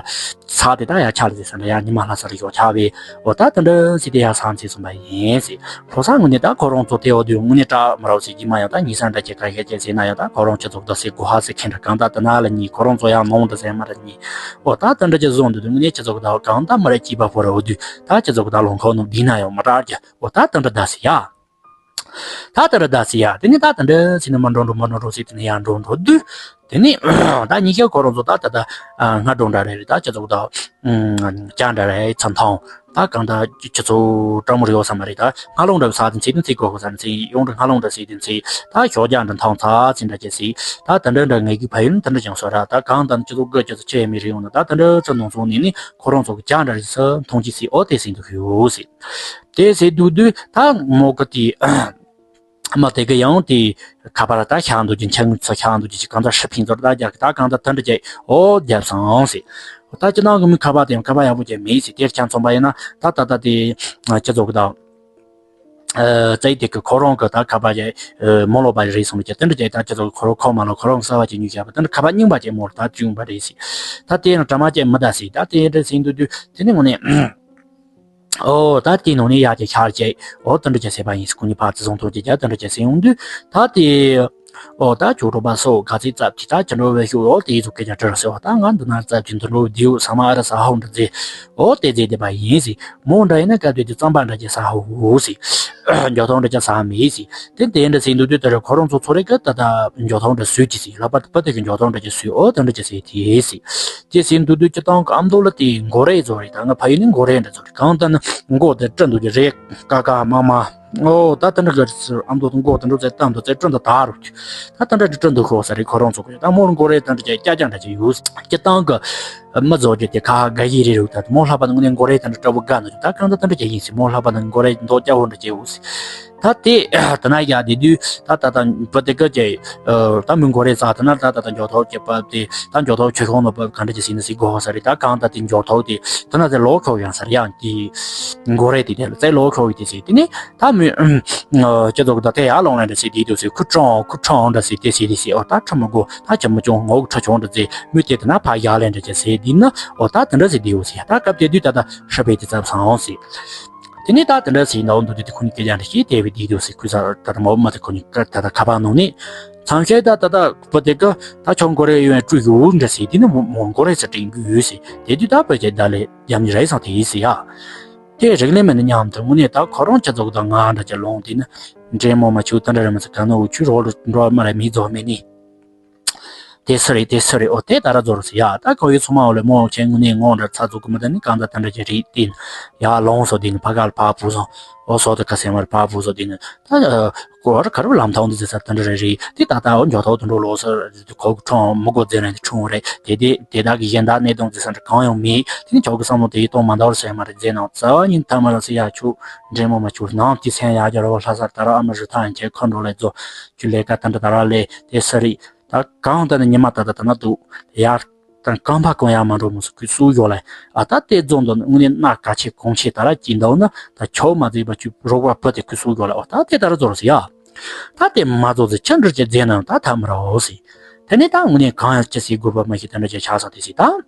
ས་དེ་ད་ཡ་ཆ་ལ་ཟེར་ས་འདྲ་ཡ་ཉི་མ་ལྷ་ས་རུ་ཡོད་ཆ་བས། འོ་ད་དེ་འདྲ་ཟེར་དེ་ཡ་ས་མཚེ་སོང་པ་ཡིན་ཟེར། ཕོ་ས་ངུ་ནི་ད་ཁོ་རང་ཚོ་དེ་འོ་དུས་ངུ་ནི་སྐྲག་མ་རོ་ཟེར་གྱི་མ་ཡང་ད་ཉི་ས་འདྲ་ཅིག་ག་ཤེད་ཅིག་ཟེར་ན་ཡང་ད་ཁོ་རང་ཁྱི་ཚོགས་ད་ཟེར་གོ་ཧ་ཟེར་ཁེན་འདྲ་གང་ད་དེ་ན་ལ་ཉི་ཁོ་རང་ཚོ་ཡང་ནོང་འདྲ་ཟེར་མ་ར་ཉི། འོ་ད་དེ་འདྲ་ཅིག་བཟོ་འདུག་དུས་ངུ་ནི་ཁྱི་ཚོགས་ད་གང་ད་མ་ར་སྐྱིད་པ་ཕོ་ར་འོ་དུས་ད་ཁྱི་ཚོགས་ད་ལོང་ཁོ་ནོ་བསྡད་ན་ཡང་མ་སྐྲག་རྒྱུ། འོ་ད་དེ་འདྲ་ད་ཟེར་ཡ། ད་ད་ར་ད་སི་ཡ། དེ་ནི་ད་ད་འདྲ་སི་ནི་མ་འགྲོ་འགྲོ་མ་འགྲོ་འགྲོ་སི་དེ་ནི་ཡང་འགྲོ་འགྲོ་དུས། དེ་ནི་ད་ཉི་ཤུ་ཁོ་རང་ཚོ་ད་ད་ད་སྔ་འགྲོ་འདྲ་རེ་རེ་ད་ཁྱི་ཚོགས་ད་ཅང་འདྲ་རེ་ཚན་ཐང་ད་གང་ད་ཁྱི་ཚོགས་གྲང་མོ་རེ་ཡོད་ས་མ་རེད། ད་སྔ་ལོང་འདྲ་ས་དེ་ཚེ་དེ་ཚེ་གོ་གོ་ས་ནི་ཚེ་ཡོང་འདྲ་སྔ་ལོང་འདྲ་སི་དེ་ཚེ་ད་ཞོགས་ཇ་འདྲ་ཐང་ཚ་ཚི་འདྲ་ཅེ་སི་ད་ད་འདྲ་འདྲ་ངེད་ཀྱི་ཕ་ཡུལ་ད་འདྲ་ཅང་སོ་ར། ད་གང་ད་ཁྱི་ཚོགས་གོ་ཁྱི་ཚོགས་ཆེ་མི་རེ་ཡོང་ན་ད་ད་འདྲ་ཚ་ནང་ཚོགས་ནི་ནི་ཁོ་རང་ཚོ་གི་ཅང་འདྲ་རེ་ས་མཐོང་ཅི་སི་ཨོ་དེ་སི་འདུག་ཡོད་སི། དེ་ཟེར་དུས་དུས་ད་མོ་གི་དེ་མ་དེ་གི་ཡང་དེ་ཁ་པར་ད་ཤག་འདུག་ཅིང་ཆང་ཚོ་ཤག་འདུག་ཅིང་གང་ཚ་ཧྲི་ཕིང་ཚོར་ད་རྒྱག་གི་ད་གང་ཚ་ད་འདྲ་བྱས་ཨོ་རྒྱབ་སོང་ཟེར། ད་ཅི་ནང་གི་མི་ཁ་པར་དེ་ཡང་ཁ་པར་ཡག་པོ་ཅིག་མེད་ཟེར། དེར་ཆང་ཚོང་པ་ཡིན་ན་ད་ད་ད་དེ་ཅི་ཚོགས་གི་ད་ཙའི་དེ་གི་ཁོ་རང་གི་ད་ཁ་པར་ཡ་མོ་ལོག་པ་རེད་སོང་ལ་ཅི་ད་འདྲ་བྱས་ད་ཅི་ཚོགས་གི་ཁོ་རང་ཁོ་མ་ལོ་ཁོ་རང་གསར་བ་ཅིག་ཉོས་བཞག་པ་ད་འདྲ་ཁ་པར་རྙིང་པ་ཅིག་མོ་ལ་ད་བཅུག་པ་རེད་ཟེར། ད་དེ་ཡང་དྲ་མ་ཅིག་མི་ད་ཟེར། ད་དེ་འདྲ་ཟེར་འདུག་དུས་དེ་ནི་དངོས་གནས། ཨོ་ད་དེའི་ནང་ནས་ཡར་གྱི་ཤར་གྱི་ཨོ་དེ་འདྲ་ཅིག་ཟེར་བ་ཡིན་ཟེར། ཁོ་གཉིས་ཕར་ཙི་བཟུང་ཐུབ་ཀྱི་རྒྱ་དེ་འདྲ་ཅིག་ཟེར་ཡོང་དུས་ད་དེ་ཨོ་ད་ཇོ་གྲོགས་པ་སོ་ག་ཚོད་རྩབ་ཀྱི་ད་ཅི་འགྲོ་བའི་ཤུགས་ཨོ་དེའི་ཟུག་གི་ཀྱང་དྲི་ར་ཟེར་བ། ད་ང་འདི་ན་རྩབ་ཀྱི་འདི་འགྲོ་བའི་དེའུ་ས་མ་ཨ་ར་ས་ཧོ་འདྲ་ཟེར་ཨོ་དེ་ཟེར་བསྡད་པ་ཡིན་ཟེར། མོ་འདྲ་ཡིན་ན་སྐབས་དེ་དུས་རྩམ་པ་འདྲ་ཅིག་ས་ཧོ་ཧོ་ཟེར། འཇོ་ཐོག་འདྲ་ཅིག་ས་མེད་ཟེར། དེ་དེ་འདྲ་ཟེར་འདུག་དུས་དེ་རེ་ཁོ་རང་ཚོ་ཚོ་རེ་གི་ད་ད་འཇོ་ཐོག་འདྲ་བཟོས་ཀྱི་ཟེར། ལག་པ་པ་དེ་གི་འཇོ་ཐོག་འདྲ་ཅིག་བཟོས་ཨོ་དེ་འདྲ་ཅིག་ཟེར་དེ་ཟེར། དེ་ཟེར་འདུག་དུས་སྤྱི་བཏང་གི་ཨ་མདོ་ལ་དེ་མགོ་རས་བཟོ་རེད། ད་ང་ཕ་ཡུལ་ནི་མགོ་རས་འདྲ་བཟོ་རེད། གང་ལྟར་ན་མགོ་དེ་སྤྲིན་འདུག་གི་རེད། ཀ་ཀ་མ་མ། ཨོ་ད་དེ་འདྲ་གི་ཨ་མདོ་དེ་མགོ་དེ་འདྲ་ཚེ་གཏམ་དུ་ཚེ་སྤྲིན་དུ་དར་རུ། ད་དེ་འདྲ་གི་སྤྲིན་དུ་ཤོག་ས་རེད་ཁོ་རང་ཚོ་གི། ད་མོར་མགོ་རས་དེ་འདྲ་ཅིག་ཀྱ་ཀྱ་འདྲ་ཅིག་ཡོད། སྤྱི་བཏང་གི་མི་བཟོ་རྒྱུ་དེ་ཁ་དགའ་ཡི་རེད་རུ། ད་མོ་ལྷག་པ་ནི་དངོས་གནས་མགོ་རས་དེ་འདྲ་སྤྲ་བོ་དགའ་འདུག་ད་གང་ལྟར་དེ་འདྲ་ཅིག་ཡིན་ཟེར། མོ་ལྷག་པ་ནི་མགོ་རས་མདོག་སྐྱ་བོ་འདྲ་ཅིག་ཡོད་ཟེར། ད་དེ་ད་ན་ཡ་དེ་དུས་ད་ད་ད་བུ་དེ་ག་ཅེ་ད་མི་མགོ་རས་ས་ད་ན་ད་ད་ད་འཇོ་ཐོག་ཅེ་པ་དེ་ད་འཇོ་ཐོག་ཆོས་ཤོང་ནོ་པ་ག་འདྲ་ཅིག་ཟིན་ན་ཟིག་གོ་ས་རེད། ད་གང་ད་དེ་འཇོ་ཐོག་དེ་ད་ན་དེ་ལོག་ཁྱོག་ཡང་ས་རེད། ཡང་དེ་མགོ་རས་དེ་དེ་ལ་ཚེ་ལོག་ཁྱོག་ཡི་དེ་ཟིག་དེ་ནི་ད་མི་ཅེ་ཚོགས་ད་དེ་ཡར་ལོང་ལེན་འདྲ་ཟིག་དེ་དུས་ཟིག་ཁུ་ཁྲང་ཁུ་ཁྲང་འདྲ་ཟིག་དེ་ཟིག་དེ་ཟིག་ཨོ་ད་ཁྲ་མི་གོ་ད་ཁྱ་མི་ཅུང་ངོ་ཁྲ་ཆུང་འདྲ་ཟིག་མི་དེ་དེ་ན་ཕ་ཡར་ལེན་འདྲ་ཅིག་ཟིག་དེ་ན་ཨོ་ད་དེ་འདྲ་ཟིག་དེ་ཡོད་ཟིག་ད་སྐབས་དེ་དུས་ད་ད་ཧྲ་པའི་དེ་ཚབ་སང་ཟིག་དེ་ནས་ད་དེ་འདྲ་ཟེར་ནའོ་འདུག་དེ་དེ་ཁོ་གཉིས་སྐད་ཆ་འདྲ་ཞིག་དེ་བས་དེ་དུས་ཟེར་ཁུ་ས་ད་ལྟ་མ་མ་དེ་ཁོ་གཉིས་ཀ་ད་ལྟ་ཁ་པར་ནང་ནས་མཚམས་བཤད་ད་ད་ད་བུ་དེ་ཀ་ད་ཁྱོད་མགོ་རས་ཡོད་སྤྲུལ་ཡོད་འདྲ་ཟེར། དེ་ནི་མོ་མོ་མགོ་རས་ཟེར་དྲན་གི་ཡོད་ཟེར། དེ་དུས་ད་བུ་ཆེ་ད་ལས་རྒྱབ་ནི་རེད་སང་དེ་ཡིན་ཟེར་ཡ། དེ་རིག་ལས་མེད་ན་མཉམ་དུ་དངོས་གནས་ད་ཁོ་རང་ཆ་ཚོགས་དང་ང་འདྲ་ཅིག་ལོང་དེ་ནི་འདྲེ་མོ་མ་ཆུ་ད་འདྲ་རེ་མ་ཚ་ག་ནོ་ཆུ་རོགས་ལ་འགྲོ་མ་རེད་མི་རྫོགས་མེད་ནི། དེ་སུ་རེད་དེ་སུ་རེད། ཨོ་དེ་ད་ར་རྫོགས་རེད་ཟེར་ཡ། ད་ཁོ་ཡི་ཚོ་མ་འོ་ལེ་མོ་ཆེན་དངོས་གནས་ངོ་འདྲ་ཚ་ཚུགས་གི་མི་ད་ནི་གང་ད་ད་འདྲ་ཅིག་རེད་དེ་ནི་ཡ་ལོང་སོ་དེ་ནི་ཕ་ག་ལ་ཕ་བུ་སོང་། ཨོ་སོ་ད་ཁ་སེ་མར་ཕ་བུ་སོ་དེ་ནི་ད་ཨ་ཀོ་ར་ཁ་རུ་ལམ་ཐང་དུ་ཟེར་ས་ད་འདྲ་རེད་རེད། དེ་ད་ད་ཨོ་འཇོ་ཐོག་དུ་འགྲོ་ལོ་སོ་དེ་ཁོ་གི་ཁྲོང་མི་གོ་ཟེར་ན་དེ་ཁྲོང་རེད། དེ་དེ་དེ་དག་གི་གཞན་དག་གནས་སྟངས་ཟེར་ས་འདྲ་གང་ཡང་མེད། དེ་ནི་ཁྱོ་གི་བསམ་བློ་དེ་ཡི་གཏོང་མ་འདོར་ཟེར་མ་རེད་ཟེར་ནང་རྩ་བ་ཉིད་ཐ་མ་ར་ཟེར་ཡ་ཆུ་འདྲེ་མོ་མ་ཆུ་ནང་དེ་སེམས་ཡ་རྒྱ་ར་བ་ལྷ་ས་ད་ར་ཨ་མ་རི་ཐང་ཁྱེད་ཁོ་འགྲོ་ལེ་རྫོ་ཁྱོད་ལས་ཀ་ད་འདྲ་ད་ར་ལེ་དེ་སུ་རེད། ད་གང་ལྟར་ན་ཉི་མ་ད་ལྟ་ད་ན་འདུག་ཡར་དང་རྐང་པ་གང་ཡར་མ་འགྲོ་མོ་སུ་ཁུ་སུ་ཡོད་ལ། ཨ་ད་དེ་རྫོང་དུ་དངོས་གནས་ན་ག་ཆེ་གོང་ཆེ་ད་ར་ཅི་འདུག་ན་ད་ཆོ་མ་ཟིག་པ་ཆུ་རོགས་པ་བུ་དེ་ཁུ་སུ་ཡོད་ལ། ཨ་ད་དེ་ད་ར་རྫོགས་ཟེར་ཡ། ད་དེ་མ་རྫོགས་ཟེར་ཆ་འགྲུལ་ཅེ་རྫས་ན་ད་ཐ་མ་ར་འོ་ཟེར། དེ་ནས་ད་དངོས་གནས་གང་ཡང་ཅི་ཟེར་དགོས་པ་མ་ཤེས་ད་འདྲ་ཅེ་ཆགས་ས་དེ་ཟེར་ད།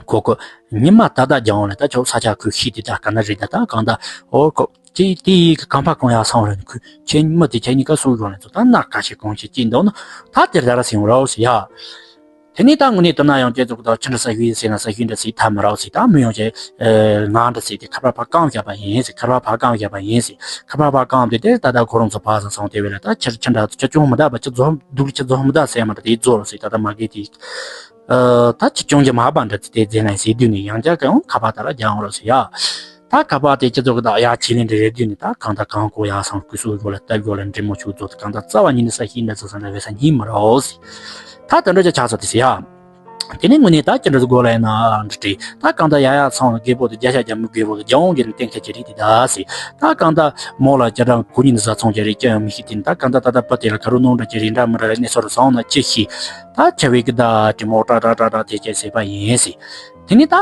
ཁོ་ཁོ་ཉི་མ་ད་ད་རྒྱང་ལ་ད་ཆོ་ས་ཆ་ཁུ་ཤི་དེ་ད་ག་ན་རེད་ད་ད་གང་ད་ཨོ་ཁོ། དེ་དེ་ཡི་གི་རྐང་པ་གང་ཡར་སོང་རེད། ཁོས་ཁྱེད་མི་དེ་ཁྱེད་གཉིས་ཀ་སུ་ཡོང་ལ་ཚོ་ད་ན་ག་ཞིག་གང་ཞིག་ཅི་འདུག་ན་ད་དེར་ད་ར་སེང་རོགས་ཟེར་ཡ། དེ་ནས་ད་དངོས་གནས་ད་ན་ཡང་ཅེ་ཚོགས་ད་ཆི་འདྲ་ས་ཤུ་ཡིན་ཟེར་ན་ས་ཤུ་འདྲ་ཟེར་ཐ་མི་རག་ཟེར། ད་མི་ཡོང་ཅེ་ང་འདྲ་ཟེར་དེ་ཁ་པར་ཕར་བཀང་བཞག་པ་ཡིན་ཟེར། ཁ་པར་ཕར་བཀང་བཞག་པ་ཡིན་ཟེར། ཁ་པར་ཕར་བཀང་དེ་དེ་ད་ད་ཁོ་རང་ཚོ་ཕར་སང་སོང་དེ་བས་ལ་ད་ཁྱེད་ཆི་འདྲ་ཆི་ཅུང་མི་ད་པ་ཆི་རྫོགས་འདུག་ཆི་རྫོགས་མི་ད་ཟེར་མ་ད་དེ་རྫོགས་རོགས་ཟེར། ད་ད་མ་གི་དེ་ད་ཆི་ཅུང་ཅི་མ་པ་འདྲ་ཟེར་དེ་ཟེར་ན་ཟེར་དུས་ནས་ཡང་ཅག་ག་ཡང་ཁ་པར་ད་ར་རྒྱང་རོགས་ཟེར་ཡ། ད་ཁ་པར་དེ་ཅི་ཚོགས་ད་ཡ་ཆེ་ལེན་འདྲ་རེད་དུས་ནི་ད་གང་ད་གང་གོ་ཡ་སང་ཀུ་སུ་གོ་ལ་སྟབས་གོ་ལ་འདྲེ་མོ་ཆུ་ཚོགས་གང་ད་རྩ་བ་ཉིད་ནས་ས་ཤིང་འདྲ་ཚོགས་ས་འདྲ་བས་ས་ཉིད་མ་རོ་སི། ད་དེ་འདྲ་ཅི་ཆགས་ས་དེ་སི་ཡ། དེ་ནས་དངོས་གནས་ད་ཅི་འདྲ་ཟིག་དགོས་ལ་ཡིན་ན་འདྲི་དྲི། ད་གང་ལྟར་ཡ་ཡ་ཚང་ལ་རྒད་པོ་དེ་བརྒྱ་ཆ་བརྒྱ་མི་རྒད་པོ་དེ་རྒྱ་འོང་གི་ནི་གཏན་འཁེལ་གྱི་རེད་དེ་ད་སི། ད་གང་ལྟར་མོ་ལ་ཅི་འདྲ་ཁོ་གཉིས་ནི་བཟའ་ཚང་གི་རེད་ཅི་ཡང་མི་ཤེས་དེ་ནི་ད་གང་ལྟར་ད་ལྟ་བུ་དེ་ལ་ག་རུ་ནོར་འདྲ་ཅི་རེད་འདྲ་མི་འདྲ་རེད་གནས་ཚུལ་སོང་ན་ཅི་ཤེས། ད་ཆ་བའི་གི་ད་དྲི་མོ་ཏྲ་ཏྲ་ཏྲ་ཏྲ་དེ་ཅི་ཟེར་བ་ཡིན་སི། དེ་ནི་ད་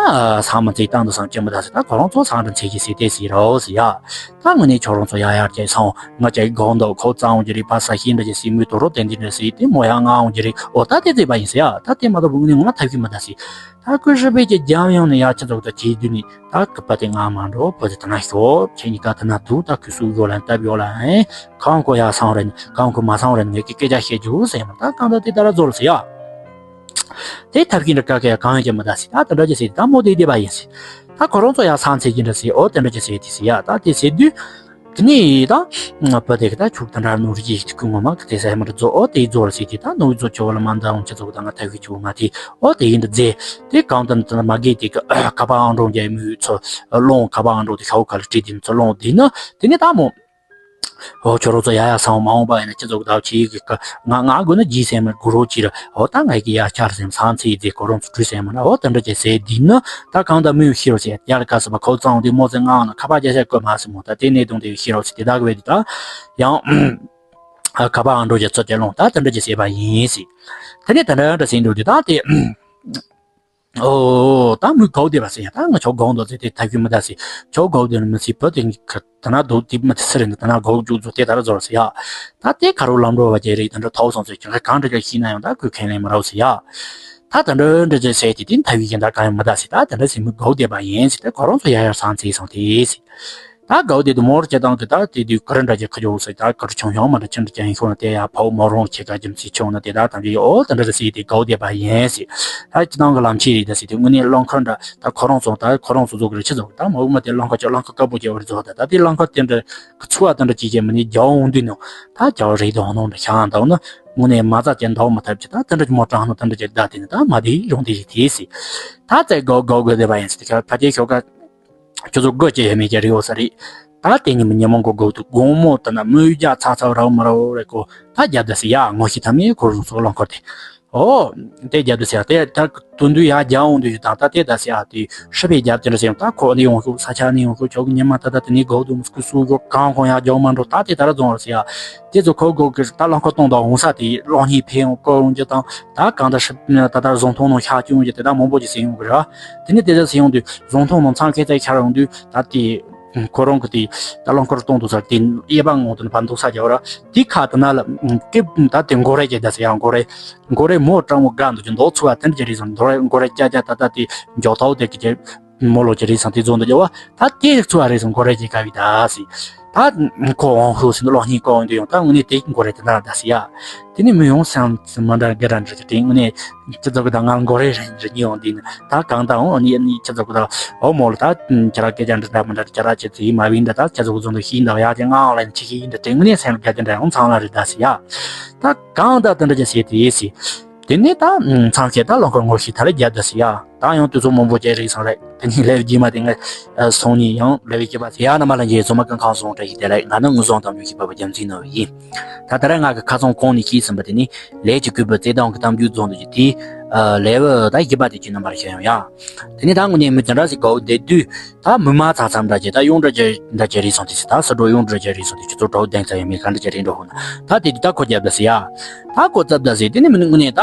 ས་མ་ཚིག་བཏང་དུ་སང་ཅི་མི་ད་སི། ད་ཁོ་རང་ཚོ་སང་འདྲ་ཚེ་གི་སི་དེ་སི་རོ་སི་ཡ། ད་ངོས་ནས་ཁྱོད་རང་ཚོ་ཡ་ཡར་ཅི་སང་། ང་ཅག་གི་སྒང་འདོགས་ཁོ་རྩ་འོང་གི་རེད་ཕ་ས་ཤིང་འདྲ་ཅིག་སྲིད་མོའི་དོ་རོ་དེ་འདི་འདྲ་སྲིད་དེ་མོ་ཡང་ང་འོང་གི་རེད་ཨོ་ད་དེ་བརྩིས་པ་ཡིན་ཟེར་ཡ། ད་དེ་མ་གཏོགས་བུ་ནི་ང་ཐབས་ཤེས་མི་ད་སྲིད། ད་ཁོས་ཧྲི་པའི་ཀྱི་རྒྱམ་ཡང་ནས་ཡ་ཆ་ཚོགས་ད་དེའི་དུས་ནས་ད་ཁི་པ་དེ་ང་མ་འགྲོ་བུ་དེ་ད་ན་ཤོག་ཁྱེད་གཉིས་ཀ་ད་ན་དུ་ད་ཁོས་སུ་ཡོད་ལ་སྟབས་ཡོད་ལ་ཨེ་གང་གོ་ཡ་སང་རེད་གང་གོ་མ་སང་རེད་ངས་ཀྱི་སྐད་ཆ་བཤད་རྒྱུ་ཟེར་མ་ད་གང་ད་དེ་ད་ར་རྫོར་ཟེར་ཡ། དེ་ཐབས་ཤེས་འདྲ་ཀ་ཀ་ཡ་གང་ཡང་ཀྱང་མི་ད་སྲིད་ད་ད་འདྲ་ཅི་སྲིད་ད་མོ་དེ་བསྡད་པ་ཡིན་སྲིད། ད་ཁོ་རང་ཚོ་ཡ་སང་ཚེ་ཀྱི་འདྲ་སྲིད་ཨོ་དེ་འདྲ་ཅི་སྲིད་དེ་སྲིད་ཡ་ད་དེ་ཟེར་དུས། དེ་ནས་ད། བུ་དེ་གི་ད་ཁྱུག་ད་འདྲ་ནོར་གྱི་ཡིག་ཐིག་ངོ་མ་གི་དེ་ས་ཡ་མ་འདྲ་རྫོགས་ཨོ་དེ་རྫོགས་ལ་སྲིད་དེ་ད་ནོར་རྫོགས་ཆོག་ལ་མ་འདའ་འོང་ཆ་ཚོགས་ད་ང་ཐབས་ཤེས་ཆུ་མ་དེ་ཨོ་དེ་ཡིན་འདྲ་རྫས་དེ་གང་དུ་ན་མ་གི་དེ་གི་ཁ་པར་ཨང་གྲངས་རྒྱ་མི་ཚོ་ལོང་ཁ་པར་ཨང་གྲངས་དེ་ཤའུ་ཁ་ལ་བྲིས་དེ་ཚོ་ལོང་དེ་ན་དེ་ནས་ད་མོ། ཨོ་ཁྱོད་རང་ཚོ་ཡ་ཡ་སང་མ་འོང་པ་ཡིན་ན་ཁྱེད་ཚོ་གི་ད་ཆེ་གི་ང་ང་དགོས་ན་རྗེས་སེམས་མ་གུ་རོ་ཅི་ར་ཨོ་ད་ངའི་གི་ཡ་ཆར་སེམས་སང་ཚེ་དེ་ཁོ་རང་ཚོ་བྲིས་སེམས་མ་ན་ཨོ་དེ་འདྲ་ཅི་ཟེར་དེ་ན་ད་གང་ད་མི་ཤི་རོ་ཟེར་ཡ་ལ་ག་ས་པ་ཁོ་ཚང་དེ་མོ་ཚེ་ངང་ན་ཁ་པར་རྒྱ་ཤ་བཀོད་མ་སི་མོ་ད་དེ་ནས་དུང་དེ་ཤི་རོ་ཟེར་དེ་དག་བས་དེ་ད་ཡང་། ཁ་པར་ཨང་གྲངས་ཀྱི་ཚོད་དེ་ལོང་ད་དེ་འདྲ་ཅི་ཟེར་བ་ཡིན་ཟེར། དེ་ནས་དེ་འདྲ་འདྲ་ཟེར་འདུག་དེ་ད་དེ། ཨོ། ད་མི་གོ་བདེ་བ་ཟེར་ཡ་ད་ང་ཆོ་གོ་འདུག་ཟེར་དེ་ཐབས་ཤེས་མི་ད་ཟེར། ཆོ་གོ་བདེ་ནི་མི་ཟེར་བུ་དེ་ད་ན་འདུག་དེ་མི་ཟེར་ནི་ད་ན་གོ་རྒྱུག་ཚོ་དེ་ད་ར་ཟོར་ཟེར་ཡ། ད་དེ་ཁ་རུ་ལམ་འགྲོ་བ་ཅེ་རེད་ད་འདྲ་ཐོག་སོང་ཟེར་ཀྱང་གང་འདྲ་ཅིག་ཤེས་ན་ཡང་ད་ཁོས་ཁས་ལེན་མི་རོགས་ཟེར་ཡ། ད་ད་འདྲ་འདྲ་ཅིག་ཟེར་དེ་དེ་ཐབས་ཤེས་ཀྱི་ད་གང་ཡང་མི་ད་ཟེར་ད་ད་འདྲ་ཟེར་མི་གོ་བདེ་བ་ཡིན་ཟེར་ད་ཁོ་རང་ཚོ་ཡ་ཡར་སང་ཚེ་སོང་དེ་ཟེར། ད་གའུ་དེ་དུ་མོར་ཁྱེད་དང་གི་ད་དེ་དུས་ཀ་ར་འདྲ་ཅིག་ཁ་ཇོ་སི་ད་ཀ་རུ་ཆུང་ཆུང་མ་འདྲ་ཅི་འདྲ་ཅན་ཤོང་ན་དེ་ཡ་ཕའུ་མོ་རོང་ཁྱེད་ཀ་རྒྱུ་མཚན་ཆུང་ན་དེ་ད་དང་གི་ཨོ་དེ་འདྲ་རེ་སི་དེ་གའུ་དེ་པ་ཡིན་སི། ད་ཁྱེད་དང་གི་ལམ་ཆེ་རེད་ད་སི་དེ་དངོས་གནས་རླངས་འཁོར་འདྲ་ད་ཁོ་རང་ཚོ་ད་ཁོ་རང་ཚོ་ཚོ་གི་རེ་ཆི་ཚོ་ད་མ་འུ་མ་དེ་རླངས་འཁོར་ཅིག་རླངས་འཁོར་དཀར་པོ་ཅིག་བར་ཚོ་ད་ད་དེ་རླངས་འཁོར་དེ་འདྲ་གི་ཚུ་བ་དེ་འདྲ་ཅིག་ཅན་མི་ནི་རྒྱ་འོང་དུས་ནོ་ད་རྒྱ་རེད་དོ་ནོ་འདྲ་ཤང་ད་འོ་ན་དངོས་གནས་མ་རྩ་ཅན་འདའ་མ་ཐབས་ཅི་ད་དེ་འདྲ་ཅིག་མོ་ཀྲང་ནོ་དེ་འདྲ་ཅིག་ད་དེ་ནི་ད་མ་དེ་རུང་དེ་ཞིག་དེ་སི། ད་ཙེ་གའུ་གའུ་གའུ་དེ་པ་ཡིན་སི་དེ་ཁ་ཕ་ཅེ་ཤོ་ཀ་ཁྱོད་ཚོ་དགོད་ཀྱི་ཡོད་མེད་ཀྱི་རེད་འོ་ས་རེད། ད་དེ་ཉིན་མོ་ཉིན་མོ་མགོ་སྒུག་ཏུ་དགོང་མོ་ལྟ་ན་མོས་རྒྱ་ཚ་ཚ་ར་མ་ར་རེད་ཀོ། ད་རྒྱབ་ད་སི་ཡ་ངོ་ཤེས་ཐ་མའི་ཁོ་རང་ཚོ་རླངས་འཁོར་དེ། ཨོ། དེ་རྒྱབ་ད་སི་ཡ་དེ་ད་དུང་དུ་ཡ་རྒྱ་འོང་དུ་ཡོད་དང་ད་དེ་ད་སི་ཡ་དེ་ཧྲི་པའི་རྒྱབ་དེ་འདྲ་སི་ཡང་ད་ཁོ་ནི་ཡོང་ཤོག་ས་ཆ་ནི་ཡོང་ཤོག་ཁྱོད་ཀྱི་ཉི་མ་ད་ད་དེ་ནི་སྒུག་ཏུ་མི་སྐུ་སུ་གོ་གང་ཁོང་ཡ་རྒྱག་མ་འགྲོ་ད་དེ་ད་ར་རྫོང་ར་སི་ཡ། དེ་ཚོ་ཁོ་སྒུག་གི་ད་རླངས་འཁོར་གཏོང་དང་འོང་ས་དེ་གློག་བརྙན་ཕེ་ཡོང་སྐོར་ཡོང་རྒྱུ་དང་ད་གང་ད་ཧྲི་ད་ད་བཟུང་ཐོང་ནང་ཤ་སྐྱོང་ཡོང་རྒྱུ་དེ་ད་མང་པོ་ཅིག་སི་ཡོང་གི་ར། དེ་ནས་དེ་ཚོ་སི་ཡོང་དུས་བཟུང་ཐོང་ནང་མཚམས་ཁེ་ཚ་ཁྱར་ཡོང་དུས་ད་དེ། ཁོ་རང་གི་དེ་ད་རླངས་འཁོར་གཏོང་འདུག་ས་དེ་གཡས་པ་ངོ་དེ་ནས་ཕར་འདུག་ས་རྒྱབ་ར་དེ་ཁ་དེ་ན་ལ་ཀེ་ད་དེ་མགོ་རས་ཀྱི་ད་ཟེར་ཡང་མགོ་རས་མགོ་རས་མོ་སྤྲང་མོ་དགའ་འདུག་ཀྱི་མདོག་ཚུ་བ་དེ་འདྲ་ཅིག་རེད་སོང་མགོ་རས་མགོ་རས་ཀྱ་ཀྱ་ད་ད་དེ་མགྱོགས་ཐའོ་དེ་གི་ཀྱི་མོ་ལོ་ཅིག་རེད་སོང་དེ་རྫོང་དུ་རྒྱབ་བ་ད་དེ་ཚུ་བ་རེད་སོང་མགོ་རས་ཀྱི་དགའ་བའི་ད་ཟེར་ད་ཁོ་འོང་ཧུ་ཟེར་ནས་གློག་བརྙན་བཀོད་འོང་དུས་ཡང་ད་དངོས་གནས་དེ་མགོ་རས་དེ་འདྲ་ད་ཟེར་ཡ། དེ་ནས་མི་ཡོང་སེམས་མ་འདྲ་དགའ་འདྲ་འདྲ་དེ་དངོས་གནས་སྤྱི་ཚོགས་ཀྱི་ད་ང་མགོ་རས་རེད་འདྲ་ཉེ་ཡོང་དུས་ནི་ད་གང་ལྟར་འོང་ནི་ནི་སྤྱི་ཚོགས་ཀྱི་ད་འོ་མོ་ལ་ད་ཁྱེད་རང་སྐད་ཆ་འདྲ་འདྲ་མི་འདྲ་ཁྱེད་རང་ཆེ་ཚིག་མ་བིན་འདྲ་ད་སྤྱི་ཚོགས་ཀྱི་ཚོགས་འདུ་ཤིག་འདྲ་ཡ་དེ་ང་ཨོན་ལན་ཆེ་ཤིག་འདྲ་དེ་དངོས་གནས་སེམས་དགའ་དེ་འདྲ་ཡོང་ཚང་ལ་རེད་ད་ཟེར་ཡ། ད་གང་ལྟར་དེ་འདྲ་ཅིག་བྱས་དེ་ཟེར། དེ་ནས་ད་མཚམས་བཅད་ད་རླངས་འཁོར་ངོ་ཤེས་ད་ལ་རྒྱབ་ད་ཟེར་ཡ། ད་ཡང་དུས་ཚོད་མང་པོ་བྱས་རིག་སོང་རེད། དེ་ནས་ལེབ་རྗེས་མ་དེ་ངས་སོང་ནས་ཡང་ལེབ་བྱེད་པ་ཟེར་ཡ་ན་མ་ལ་འཇལ་སོང་མ་གང་གང་སོང་བཀྲ་ཤིས་བདེ་ལེགས། ང་ནི་དངོས་བཟང་དམ་ཉུང་ཤེས་པ་བ་རྒྱལ་མཚན་ནོར་བུ་ཡིན། ད་ད་རེས་ང་གི་ཁ་སང་གོང་ནས་བཤད་ཟིན་པ་དེ་ནི་ལས་ཀྱི་སྐུད་པ་རྩེ་ཐང་གི་གཏམ་རྒྱུད་རྫོང་དུ་ཀྱི་དེའི་ལེབ་ད་བཞི་པ་དེ་ཀྱི་རྣམ་པར་བཤད་ཡོང་ཡ། དེ་ནས་ད་དངོས་གནས་མི་དེ་འདྲ་ཞིག་གའུ་བསྡད་དུས་ད་མི་མང་ཚང་ཚང་འདྲ་ཅིག་ད་གཡུང་འདྲ་ཅིག་འདྲ་ཅིག་རེད་སོང་དེ་ཟེར་ད་སི་འགྲོ་གཡུང་འདྲ་ཅིག་རེད་སོང་དེ་ཁྱོད་ཚོ་གྲོགས་ལྡན་ཚ་ཡང་མི་ག་འདྲ་ཅིག་རེད་འགྲོ་ཧོ་ན་ད་དེ་དུས་ད་ཁོ་རྒྱབ་ད་ཟེར་ཡ། ད་ཁོ་རྩབ་ད་ཟེར་དེ་ནི་མི་ནི་དངོས་གནས་ད་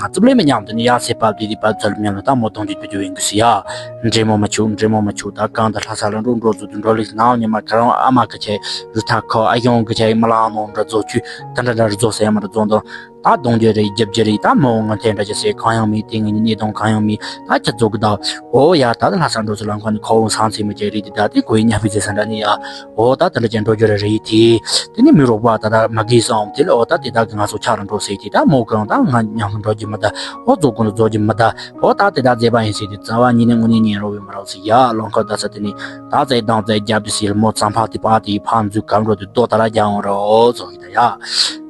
རྩིབ་ལེ་མི་ཉམས་དེ་ནི་ཡ་སེ་བབ་དེ་དེ་བབ་ཚར་ལ་མཉམ་ལ་ད་མོ་གདོང་དེ་དུ་དུ་ཡིན་གི་ཟེར་ཡ། འདྲེ་མོ་མ་ཆུ་འདྲེ་མོ་མ་ཆུ་ད་གང་ད་ལྷ་ས་ལ་འགྲོ་འགྲོ་ཚུ་དུ་འགྲོ་ལེགས་ནའང་ཉི་མ་ཁ་རང་ཨ་མ་གི་ཆེ་རུ་ཐག་ཁོ་ཨ་གཞུང་གི་ཆེ་མ་ལང་ནོ་འདྲ་རྫོ་ཆུ་ད་འདྲ་འདྲ་རྫོ་ཟེར་མ་རྫོ་འདོ། ད་གདོང་རྒྱུ་རེད་རྒྱབ་རྒྱུ་རེད་ད་མོ་ང་འཐེན་འདྲ་ཅི་ཟེར་གང་ཡང་མེད་དེ་ངའི་གནས་སྟངས་གང་ཡང་མེད་ད་ཁྱེད་ཚོ་གི་ད་ཨོ་ཡ་ད་ལྷ་ས་འགྲོ་ཚུ་ལ་ཁོ་ནི་ཁོ་བོ་སང་ཚེ་མི་ཆེ་རེད་དེ་ད་དེ་ཁོའི་ཉ་པི་ཚེ་ས་འདྲ་ནི་ཡ། ཨོ་ད་དེ་འདྲ་ཅན་འགྲོ་རྒྱུ་རེ་རེད་དེ། དེ་ནི་མི་རོགས་པ་ད་ད་མ་གིས་སོང་དེ་ལ་ཨོ་ད་དེ་དག་གི་ང་ཚོ་ཆགས་རུ་འགྲོ་ཟེར་དེ་ད་མོ་གང་ད་ང་མཉམ་དུ་འགྲོ་རྒྱུ་མི་ད་ཨོ་རྫོགས་ཀུན་ལ་རྫོགས་རྒྱུ་མི་ད་ཨོ་ད་དེ་ད་མཛེས་པ་ཡིན་ཟེར་དེ་རྩ་བ་ཉིད་ནས་དངོས་གནས་ཉན་རོགས་བས་མི་རོགས་ཟེར་ཡ་ལོང་ཁ་ད་ས་དེ་ནི་ད་ཚེ་དང་ཚེ་རྒྱབ་དེ་ཟེར་མོ་ཙམ་ཕག་དེ་པག་དེ་ཕ་མཛུ་གམ་འགྲོ་དེ་ལྡོག་ད་ར་རྒྱ་འོང་རོགས་ཟོ་ཡི་ད་ཡ།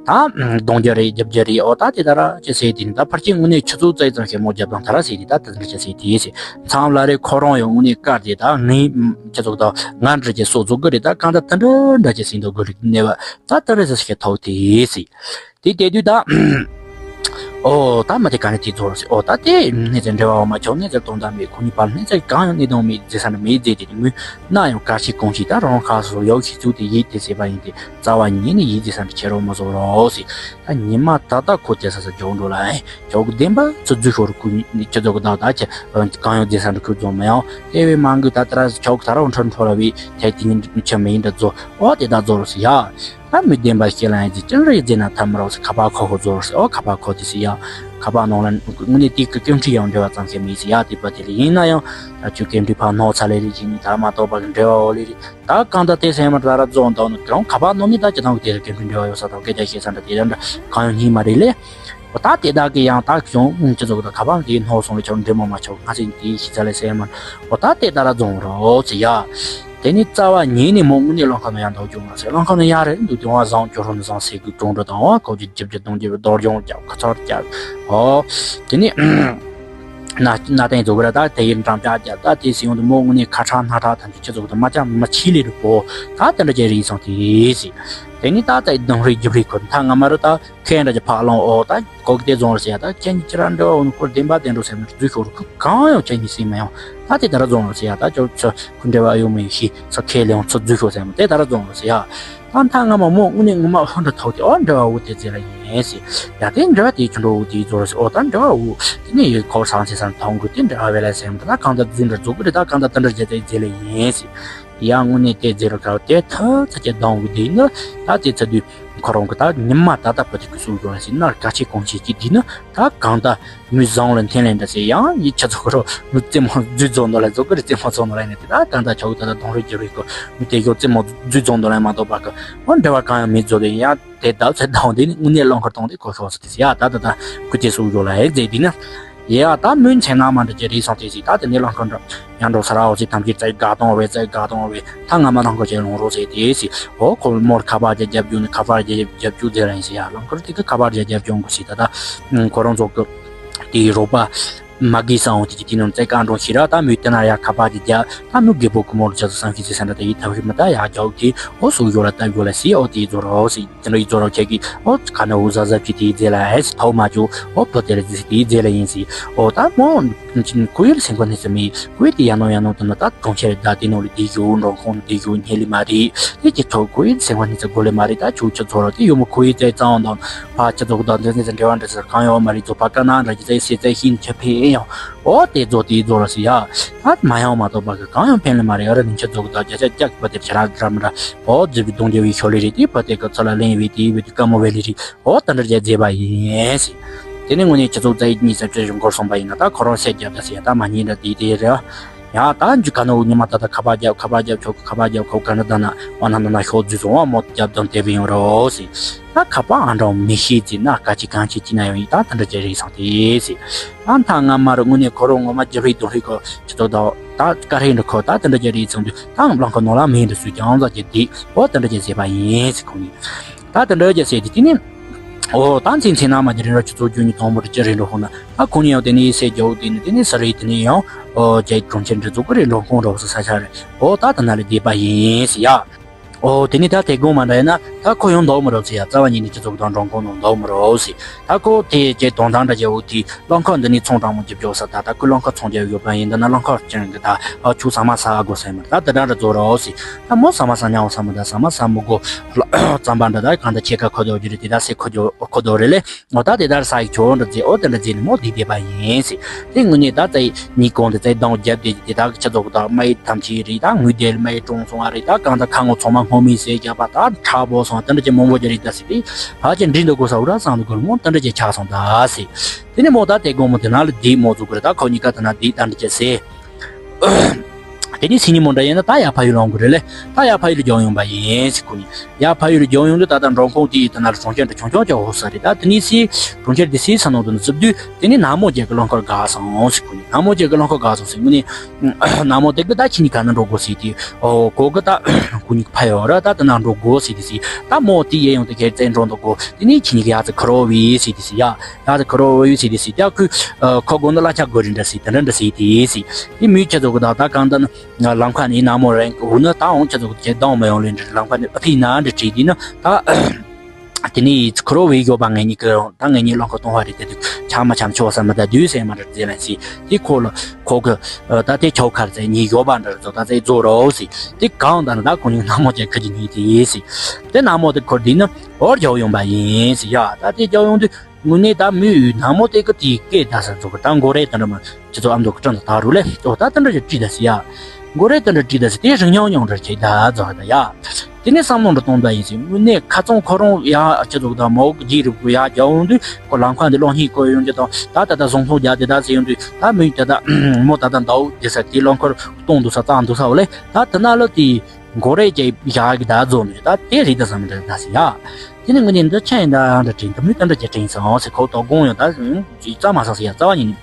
ད་གདུང་རྒྱུ་རེད། རྒྱབ་རྒྱུ་རེད། འོ་ད་དེ་ད་ར་ཅི་ཟེར་དེ་ནི་ད་ཕར་ཕྱིན་དངོས་གནས་ཆུ་ཚོད་ཙམ་ཙམ་ཞིག་མོ་རྒྱབ་དང་ད་ར་ཟེར་དེ་ད་དེ་འདྲ་ཅི་ཟེར་དེ་ཟེར། མཚམས་ལ་རེ་ཁོ་རང་ཡང་དངོས་གནས་དཀར་དེ་ད་ངའི་ཆུ་ཚོད་ད་ང་འདྲ་ཅི་སོ་ཚོད་གི་རེད། ད་གང་ད་དེ་འདྲ་འདྲ་ཅི་ཟེར་འདུག་གི་རེད། གནས་བ་ད་དེ་འདྲ་ཟེར་ཞིག་ཐོག་དེ་ཟེར། དེ་དེ་དུས་ད། ཨོ་ད་མ་དེ་ག་ནས་དེ་ཚོར་སི། ཨོ་ད་དེ་གནས་ཚུལ་འབྲེལ་བ་མ་ཆོག། གནས་ཚུལ་དོན་དག་མེད། ཁོ་གཉིས་བར་གནས་ཚུལ་གང་ཡང་གནས་དོན་མེད་ཟེར་ས་འདྲ་མེད་ཟེར་དེ་དེ་མོས་ན་ཡང་ག་ཞིག་གང་ཞིག་ད་རང་ཁ་སོ་ཡོག་ཞིག་ཚུགས་དེ་ཡིད་དེ་ཟེར་བ་ཡིན་ཏེ། རྩ་བ་ཉིད་ནས་ཡིད་ཟེར་ས་འདྲ་ཁྱེར་རོ་མ་བཟོ་རོ་ཟེར། ད་ཉི་མ་ད་ལྟ་ཁོ་དེ་ས་ས་འཇོག་འགྲོ་ལ་ཨེ་ཇོག་བདེན་པ་ཚོ་རྫུ་ཤོར་ཁུ་ཁྱེད་ཚོ་གི་ད་ད་ཁྱེད་གང་ཡང་ཟེར་ས་འདྲ་ཁུ་རྫོང་མ་ཡང་དེ་བས་མང་གི་ད་ད་ར་ཆོག་ད་ར་འཕྲོ་འཕྲོ་ལ་བས་དེ་དེ་ཉིན་ཆ་མེད་ཡིན་འདྲ་བཟོ། ཨོ་དེ་ད་བཟོ་རོ་ཟེར་ཡ། ད་མི་བདེན་པ་སྐྱེ་ལ་ཡང་ཅི་ཅང་རེ་ཟེར་ན་ཐབས་མི་རོགས་སུ་ཁ་པར་ཁོ་ཁོ་རྫོགས་སུ། ཨོ་ཁ་པར་ཁོ་དེ་སུ་ཡ། ཁ་པར་ནང་ལ་དངོས་གནས་དེ་གི་སྐྱོན་ཁྲི་ཡང་འབྲེལ་བ་ཙམ་ཞིག་མེད་སུ་ཡ། དེ་པ་དེ་ལ་ཡིན་ན་ཡང་ད་ཆུ་སྐྱོན་ཁྲི་ཕར་ནོར་ཚ་ལེ་རེ་བྱིན་ནི་ད་མ་གཏོགས་པ་གི་འབྲེལ་བ་འོ་ལེ་རེ། ད་གང་ལྟར་དེ་སེམས་མ་ད་ར་རྫོགས་འདུག་ནི་གང་ཁ་པར་ནང་ནི་ད་ཅི་ཐང་གི་དེ་ལ་སྐྱོན་ཁྲི་འབྲེལ་བ་ཡོད་ས་དང་སྐད་ཆ་བཤད་ས་འདྲ་དེ་འདྲ་གང་ཡང་ཡིན་མ་རེད་ལེ། འོ་ད་དེ་དག་གི་ཡང་དག་བྱུང་ཨུང་ཅི་ཚོགས་ད་ཁ་པར་དེའི་ནོར་སོང་བའི་ཆོག་འདྲེ་མོ་མ་ཆོག་ང་སེམས་དེའི་ཤི་ཚ་ལེ་སེམས་མ། འོ་ད་དེ་ད་ར་རྫོང་རོགས་ཟེར་ཡ། དེ་ནི་རྩ་བ་ཉིད་ནས་མོ་དངོས་གནས་རླངས་ཁ་ནང་ཡར་འདུག་བྱུང་ང་ཟེར། རླངས་ཁ་ནང་ཡར་རེད་འདུག་དེ་བ་བཟང་སྐྱོ་རོ་ནི་བཟང་སེ་གུ་གྲོང་འགྲོ་དང་བ་ཁོ་ཅི་ཇིབ་ཇི་གདོང་ཇིབ་རྡོར་གྱོང་རྒྱབ་ཁ་ཚར་རྒྱབ། ཨོ། དེ་ནི། ན་ན་ཏན་རྫོགས་ར་ད་དེ་ཡིན་འགྲམ་ལྕག་རྒྱབ་ད་དེ་སི་ཡོང་དུ་མོ་དངོས་གནས་ཁ་ཁྲག་སྣ་ཁྲག་ཐམས་ཅད་ཆུ་ཚོགས་དུ་མ་ཅག་མ་ཆི་ལེ་རུ་པོ། ད་དེ་འདྲ་ཅན་རེད་སོང་དེ་སི། དེ་ནི་ད་ད་གདོང་རིགས་རྒྱབ་རིགས་ཁོ་ད་ང་མ་རུ་ད། ཁྱེད་འདྲ་ཅིག་ཕག་ལོང་ཨོ་ད་གོ་གི་དེ་བཟུང་ར་ཟེར་ཡ། ད་ཁྱེད་གཉིས་ཅི་ར་འབྲེལ་བ་འོ་ནི་ཁོར་བདེན་པ་བདེན་འགྲོ་ཟེར་ནས་རྫུས་ཤོར་ཁུ་གང་ཡང་ཁྱེད་གཉིས་སྲིད་མ་ཡོང་། ད་དེ་ད་ར་བཟུང་ར་ཟེར་ཡ། ད་ཅོ་ཚོ་ཁུ་འབྲེལ་བ་ཡོད་མི་ཤི་ཚོ་ཁས་ལེན་ཚོ་རྫུས་ཤོར་ཟེར་མ་དེ་ད་ར་བཟུང་ར་ཟེར་ཡ། ད་མཐའ་སྔ་མ་མོ་དངོས་གནས་ངོ་མ་ཧོན་འདྲ་ཐོག་དེ་ཨོ་འབྲེལ་བ་འོ་དེ་ཟེར་ར་ཡིན་ཟེར་ཡ། དེ་འབྲེལ་བ་དེ་ཁྱོད་འགྲོ་འོ་དེ་བཟོ་ར་ཟེར། ཨོ་ད་འབྲེལ་བ་འོ་དེ་ནས་ཡོད་ཁོར་སང་ཟེར་སང་ཐོང་གི་དེ་འབྲེལ་བ་བེ་ལ་ཟེར་མ། ད་གང་ད་རྫུན་འདྲ་རྫུ་གི་རེད། ད་གང་ད་ད་འདྲ་བྱས་ཏེ་ཟེར་ལེ་ཡིན་ཟེར། ཡང་དངོས་གནས་དེ་ཟེར་རོ་ཁ་དེ་ཐ་ཚ་ཅེ་སྡང་བའི་དེ་ནི་ད་དེ་ཚ་དུས་ཁོ་རང་གི་ད་ཉི་མ་ད་ལྟ་བུ་དེ་གི་སུ་ཡོང་ལ་ཟེར་ན་ག་ཆེ་གང་ཆེ་ཅི་དེ་ནི་ད་གང་ད་མི་བཟང་ལ་འཐེན་ལེན་འདྲ་ཟེར་ཡང་ཡི་ཆ་ཚོ་ཁོ་རོ་མི་རྩེ་མོ་རྫུས་རྫོགས་འདུག་ལ་རྫོགས་གི་རེད། རྩེ་མོ་ཚོགས་འདུག་ལ་ནི་དེ་ད་གང་ད་ཆོག་གི་ད་ད་གདོང་རུས་རྒྱབ་རུས་གི་མི་དེ་ཡོད་རྩེ་མོ་རྫུས་རྫོགས་འདུག་ལ་མ་གཏོགས་པ་གི་ཨོ་འབྲེལ་བ་གང་ཡང་མི་རྫོགས་དེ་ཡང་དེ་ད་ཚེ་དང་དེ་ནི་དངོས་གནས་རླངས་འཁོར་གཏོང་དེ་གོ་ཤོག་ཟེར་དེ་ཟེར་ཡ། ད་ད་ད་ཁུ་དེ་སུ་ཡོང་ལ་ཧེ་ཟེར་དེ་ནི། ཡ། ད་མོའི་མཚན་ན་མ་འདྲ་ཅེ་རེད་སོང་དེ་སི། ད་དེ་ནས་རླངས་འཁོར་འདྲ་ཡང་འགྲོ་ས་ར་འོ་ཟི་ཐམས་ཅད་ཙའི་དགའ་གཏོང་བས་ཙའི་དགའ་གཏོང་བས་ད་ང་མ་རླངས་འཁོར་ཅན་ལོང་རོགས་ཟེར་དེ་སི། འོ་ཁོ་མོར་ཁ་པར་ཅེ་རྒྱབ་རྒྱུ་ནི་ཁ་པར་ཅེ་རྒྱབ་རྒྱུ་ཟེར་ར་ཡིན་སི་ཡ། རླངས་འཁོར་དེ་གི་ཁ་པར་ཅེ་རྒྱབ་རྒྱུ་འགོ་སི། ད་ད་ཁོ་རང་ཚོ་གི་དེའི་རོགས་པ་མ་གི་སང་འོ་དེ་ཅི་དེ་ནང་ཙའི་ཀ་འགྲོ་ཤི་ར། ད་མོའི་དེ་ན་ཡ་ཁ་པར་ཅེ་རྒྱབ་ད་མོའི་རྒད་པོ་གི་མོར་ཅེ་ཚོ་སང་ཤི་ཟེར་ས་འདྲ་དེ་ཡི་ཐབས་ཤི་མི་ད་ཡ་རྒྱག་དེ་འོ་སུ་ཡོ་ལ་ད་ཡོ་ལ་སི། འོ་དེ་ཡི་ཚོ་ར་འོ་སི། དེ་འདྲ་ཡི་རྫོ་རོགས་ཁྱེད་ཀྱིས་ཨོ་ཁ་ན་འུ་ཟ་ཟ་ཕྱི་དེའི་རྫས་ལ་ཨེ་སི་ཐོག་མ་བཅུག་ཨོ་བུ་དེ་ལ་རྫས་དེའི་རྫས་ལ་ཡིན་སི། ཨོ་ད་མོ་ཁོ་ཡི་སེམས་ཁ་ནི་ཙམ་མི་ཁོ་ཡི་དེ་ཡ་ནོ་ཡ་ནོ་དུ་ན་ད་གྲོང་ཁྱེར་ད་དེ་ནོ་ལི་དེ་ཡོ་འགྲོ་ཁོང་དེ་ཡོ་ཉེ་ལི་མ་རེད། དེ་ཀྱི་ཐོག་ཁོ་ཡི་སེམས་ཁ་ནི་ཙམ་གོ་ལི་མ་རེད། ད་ཆུ་ཆུ་ཚོ་ར་དེ་ཡོ་མོ་ཁོ་ཡི་རྫས་གཙང་དང་ཕ་ཆ་ཚོགས་དང་འདི་ནི་འབྲེལ་བ་འདྲ་ས་གང་ཡོད་མ་རེད། ཚོ་ཕ་ཀ་ན་འདྲ་གི་རྫས་སི་རྫས་ཤིན་ཆ་ཕེ་ཡང་ཨོ་དེ་ཚོ་དེ་ཚོ་ར་སི་ཡ། ད་མ་ཡང་མ་གཏོགས་པ་གི་གང་ཡང་ཕན་ལི་མ་རེད། ཨ་ར་ནི་ཆ་ཚོགས་དང་རྒྱ་ཆ་ཀྱག་པ་དེ་ཆ་ར་འདྲ་མ་ར་ཨོ་རྫས་པའི་གདོང་རྒྱ་བའི་ཤོ་ལི་རེད། དེ་པ་དེ་ཀ་ཚོ་ལ་ལེན་བའི་དེ་བའི་དེ་ཀ་མོ་བའི་ལི་རེད། འོ་ད་འདྲ་རྒྱ་མཛེས་པ་ཡིན་ཟེར། དེ་ནས་དངོས་གནས་སྤྱི་ཚོགས་རྩ་ཡིག་གཉིས་ས་བཅད་བཞི་འགོར་སོང་པ་ཡིན་ན་ད་ཁོ་རང་སེ་རྒྱབ་ད་ཟེར་ཡ་ད་མ་ཉིན་ར་དེ་དེ་རེད། ཡ་ད་འཇུ་ག་ནོ་ཉི་མ་ད་ད་ཁ་པར་རྒྱབ་ཁ་པར་རྒྱབ་ཆོག་ཁ་པར་རྒྱབ་ཁོ་ག་འདྲ་ད་ན་བ་ན་ན་ན་ཤོག་རྫུས་སོང་བ་མོ་རྒྱབ་དང་དེ་བས་ཡོང་རོགས་ཟེར། ད་ཁ་པར་ཨ་འདྲ་མི་ཤེས་ཟེར་ན་ག་ཅི་གང་ཅི་ཅི་ན་ཡོང་ཡིན། ད་ད་འདྲ་རྒྱ་རེད་སང་དེ་ཟེར། ད་མཐའ་སྔ་མ་རུ་དངོས་གནས་ཁོ་རང་ངོ་མ་རྒྱབ་རེད་དོ་རེད་ཁོ་སྤྱི་ཚོགས་ད་ད་དཀའ་རེད་འདྲ་ཁོ་ད་ད་འདྲ་རྒྱ་རེད་ཚང་དུས་ད་རླངས་ཁ་ནོར་ལ་མི་འདྲ་སུས་ཀྱང་ཟ་རྒྱ་དེ་འོ་ད་འདྲ་རྒྱ་ཟེར་བ་ཡིན་ཟེར་ཁོ་ནི། ད་དེ་འདྲ་ཅེས་ཟེར་དེ་དེ་ནི། ཨོ་ད་མཚན་མཚན་ན་མ་དེ་རིང་ར་ཆུ་ཚོད་བཅུ་གཉིས་དང་པོ་རེ་ཅི་རེད་འགྲོ་ཧོ་ན། ད་ཁོ་ནི་ཡང་དེ་ནི་སེ་རྒྱའུ་དེ་ནི་དེ་ནི་ས་རེད། དེ་ནི་ཡང་ཨོ་ཅེ་གྲོང་ཁྱེར་འདྲ་ཚོ་གི་རེད་འགྲོ་ཁོང་རོགས་སུ་ས་ཆ་རེད། ཨོ་ད་ད་ན་ལས་བསྡད་པ་ཡིན་ཟེར་ཡ། ཨོ་དེ་ནི་ད་དེ་དགོང་མ་འདྲ་ཡིན་ན་ད་ཁོ་ཡང་འདོགས་མི་རོགས་ཟེར་ཡ། རྩ་བ་ཉིད་ནས་སྤྱི་ཚོགས་དང་འགྲོ་ཁོང་ནང་འདོགས་མི་རོགས་ཟེར། ད་ཁོ་དེ་ཅེ་དོན་དག་འདྲ་ཅེ་འོ་དེ། རླངས་འཁོར་འདི་ནས་ཚོང་དྲང་མོ་ཅིག་འཇོག་ས། ད་ད་ཁོས་རླངས་འཁོར་ཚོང་རྒྱག་ཡོད་པ་ཡིན། འདི་ན་རླངས་འཁོར་ཅན་གི་ད་ཨ་ཆུ་ཟ་མ་ཟ་ཨ་དགོས་ས་མ་རེད། ད་དེ་འདྲ་འདྲ་བཟོ་རོགས་ཟེར། ད་མོ་ཟ་མ་ཟ་ཉག་ཟ་མ་ད་ཟ་མ་ཟ་མི་དགོས། རྩམ་པ་འདྲ་ད་གང་ད་ཁྱེད་ཀ་ཁོ་དོ་རྒྱུ་རེད། དེ་ད་སེ་ཁོ་དོ་ཁོ་དོ་རེད་ལེ། འོ་ད་དེ་ལྟར་ས་ཡི་ཆོ་འདྲ་ཟེར། འོ་དེ་འདྲ་ཟེར་ནས་མོ་འདི་བསྡད་པ་ཡིན་ཟེར། དེ་དངོས་གནས་ད་ཙའི་ཉིན་གུང་དེ་ཙའི་གདོང་རྒྱབ་དེ་དེ་ད་ཁྱེད་ཚོ་གི་ད་མ་ཡི་དམ་ཆི་རེད། ད་ངུས་དེ་མ་ཡི་གྲོངས་སོང་བ་རེད། ད་གང་ད་ཁ་ངོ་ཚང་མ་སྔོ་མི་ཟེར་རྒྱབ་པ་ད་ཁྲ་བོ་སོང་བ་དེ་འདྲ་ཅན་མང་པོ་ཅིག་རེད། ད་སི་དེ་ཕ་ཅན་འདྲི་འདུག་གོ་ས་འུ་ར་སང་འདུག་གོ་མོ་དེ་འདྲ་ཅན་ཆགས་སོང་ད་ཟེར། དེ་ནས་མོ་ད་དེ་དགོང་མོ་དེ་ན་ལ་དེ་མོ་ཚུགས་གི་རེད། ད་ཁོ་གཉིས་ཀ་དེ་ན་དེ་ད་འདྲ་ཅན་ཟེར། དེ་ནས་སི་ཉིན་མོ་འདྲ་ཡིན་ན་ད་ཡར་ཕ་ཡུལ་ལོག་དགོས་རེད་ལེ། ད་ཡར་ཕ་ཡུལ་ལ་རྒྱུགས་ཡོང་པ་ཡིན་ཟེར། ཁོ་གཉིས་ཡར་ཕ་ཡུལ་ལ་རྒྱུགས་ཡོང་དུས་ད་ལྟ་འབྲོང་ཁུང་དེའི་དེ་ན་ལ་གྲོང་ཁྱེར་འདྲ་ཆུང་ཆུང་ཅིག་ཡོད་ས་རེད། ད་དེ་ནས་སི་གྲོང་ཁྱེར་དེ་སི་ས་ནང་དུ་ནི་ཚུད་དུས་དེ་ནས་ནག་མོ་ཅིག་གི་རླངས་འཁོར་བརྒལ་སོང་ཟེར། ཁོ་གཉིས་ནག་མོ་ཅིག་གི་རླངས་འཁོར་བརྒལ་སོང་ཟེར། དངོས་གནས་ནག་མོ་དེ་གིས་ད་ཁྱེད་གཉིས་ག་ན་འགྲོ་དགོས་ཟེར་དུས། ཨོ་ཁོ་གིས་ད་ཁོ་གཉིས་ཕ་ཡུལ་ར་ད་དེ་ན་འགྲོ་དགོས་ཟེར་དུས་སི། ད་མོ་དེ་ཡེ་ཡོང་དུས་ཁྱེད་ཚོ་འགྲོ་འདུག་གོ། དེ་ནས་ཁྱེད་གཉིས་ཀྱིས་ཡ་ཚ་ཁ་རོ་བི་ཟེར་དུས་སི་ཡ། ཡ་ཚ་ཁ་རོ་བི་ཟེར་དུས་སི། ད་ཁོས་ཁོ་དགོངས་དག་གླ་ཆ་དགོས་རེད་འདྲ་ཟེར། དེ་འདྲ་འདྲ་ཟེར་དུས་སི། དེ་མོས་ཁྱེད་ཚོ་གི་ད་ད་གང་ལྟར་ན། ལམ་ཁ་ནས་ནག་མོ་རེད་འུ་ན་ད་འོང་ཁྱེད་ཚོ་གི་ཁྱེད་ལྡང་མི་ཡོང་ལེ་འདྲ། ལམ་ཁ་ནས་ཨ་ཕི་ན་འདྲ་བྲིས་དུས་ན་ད། དེ་ནས་ཁ་རོ་བའི་ཡོད་པ་ངེད་གཉིས་ཀྱི་ད་ངེད་གཉིས་རླངས་འཁོར་གཏོང་བ་རེད། དེ་དུས་ཆ་མ་ཆམ་ཆོག་ས་མི་ད་དུས་ཟེར་མ་འདྲ་ཟེར་ལན་ཟེར། དེ་ཁོ་ལ་ཁོ་གི་ད་དེ་ཆོག་ཁར་ཟེར་ཉིད་ཡོད་པ་འདྲ་ཚོ་ད་ཟེར་རྫོགས་རོགས་ཟེར། དེ་གང་ལྟར་ན་ད་ཁོ་གཉིས་ནག་མོ་ཅིག་ཁ་གྱིས་ཉིད་དེ་ཡིན་ཟེར། དེ་ནག་མོ་དེ་འཁོར་དུས་ན་འོར་རྒྱུགས་ཡོང་པ་ཡིན་ཟེར་ཡ། ད་དེ་རྒྱུགས་ཡོང་དུས། དངོས་གནས་ད་མོས་ནག་མོ་དེ་གི་དེའི་སྐད་ད་ས་ཚོ་གི་ད་མགོ་རས་དེ་འདྲ་མ་ཁྱེད་ཚོ་ཨ་མདོ་གི་དྲུང་དུ་ད་རུ་ལེ། ཨོ་ད་དེ་འདྲ་ཅིག་བྲིས་ད་ཟེར་ཡ། མགོ་རས་དེ་འདྲ་བྲིས་ད་ཟེར། དེ་རིང་ཉུང་ཉུང་འདྲ་ཁྱེད་ད་རྫོགས་ད་ཡ། དེ་ནས་བསམ་བློ་འདྲ་གཏོང་ད་ཡིན་ཟེར། དངོས་གནས་ཁ་ཚང་ཁོ་རང་ཡ་ཁྱེད་ཚོ་གི་ད་མོ་གི་རྗེས་རུ་གི་ཡ་རྒྱག་འོང་དུས་ཁོ་ལམ་ཁ་འདི་གློག་བརྙན་བཀོད་ཡོང་རྒྱུ་དང་ད་ད་ད་བཟང་ཕུང་རྒྱག་དེ་ད་ཟེར་ཡོང་དུས་ད་མོས་ད་ད་མོ་ད་ད་འདའ་འོ་དེ་ས་དེ་རླངས་འཁོར་གཏོང་འདུག་ས་བཏང་འདུག་ས་འོ་ལེ། ད་དེ་ན་ལོ་དེ། མགོ་རས་ཀྱི་ཡག་གི་ད་རྫོགས་མི་ད་དེ་རེད་ད་བསམ་འདྲ་ད་ཟེར་ཡ། དེ་ནི་ངས་ནི་འདི་ཆ་ཡིན་ད་འདྲ་དྲན་ད་མོས་ད་འདྲ་ཅིག་དྲན་སོང་ཟེར། ཁོ་དོ་དགོངས་ཡོད་ད་རྩ་མ་ས་ཟེར་ཡ། རྩ་བ་ཉིད་ནི་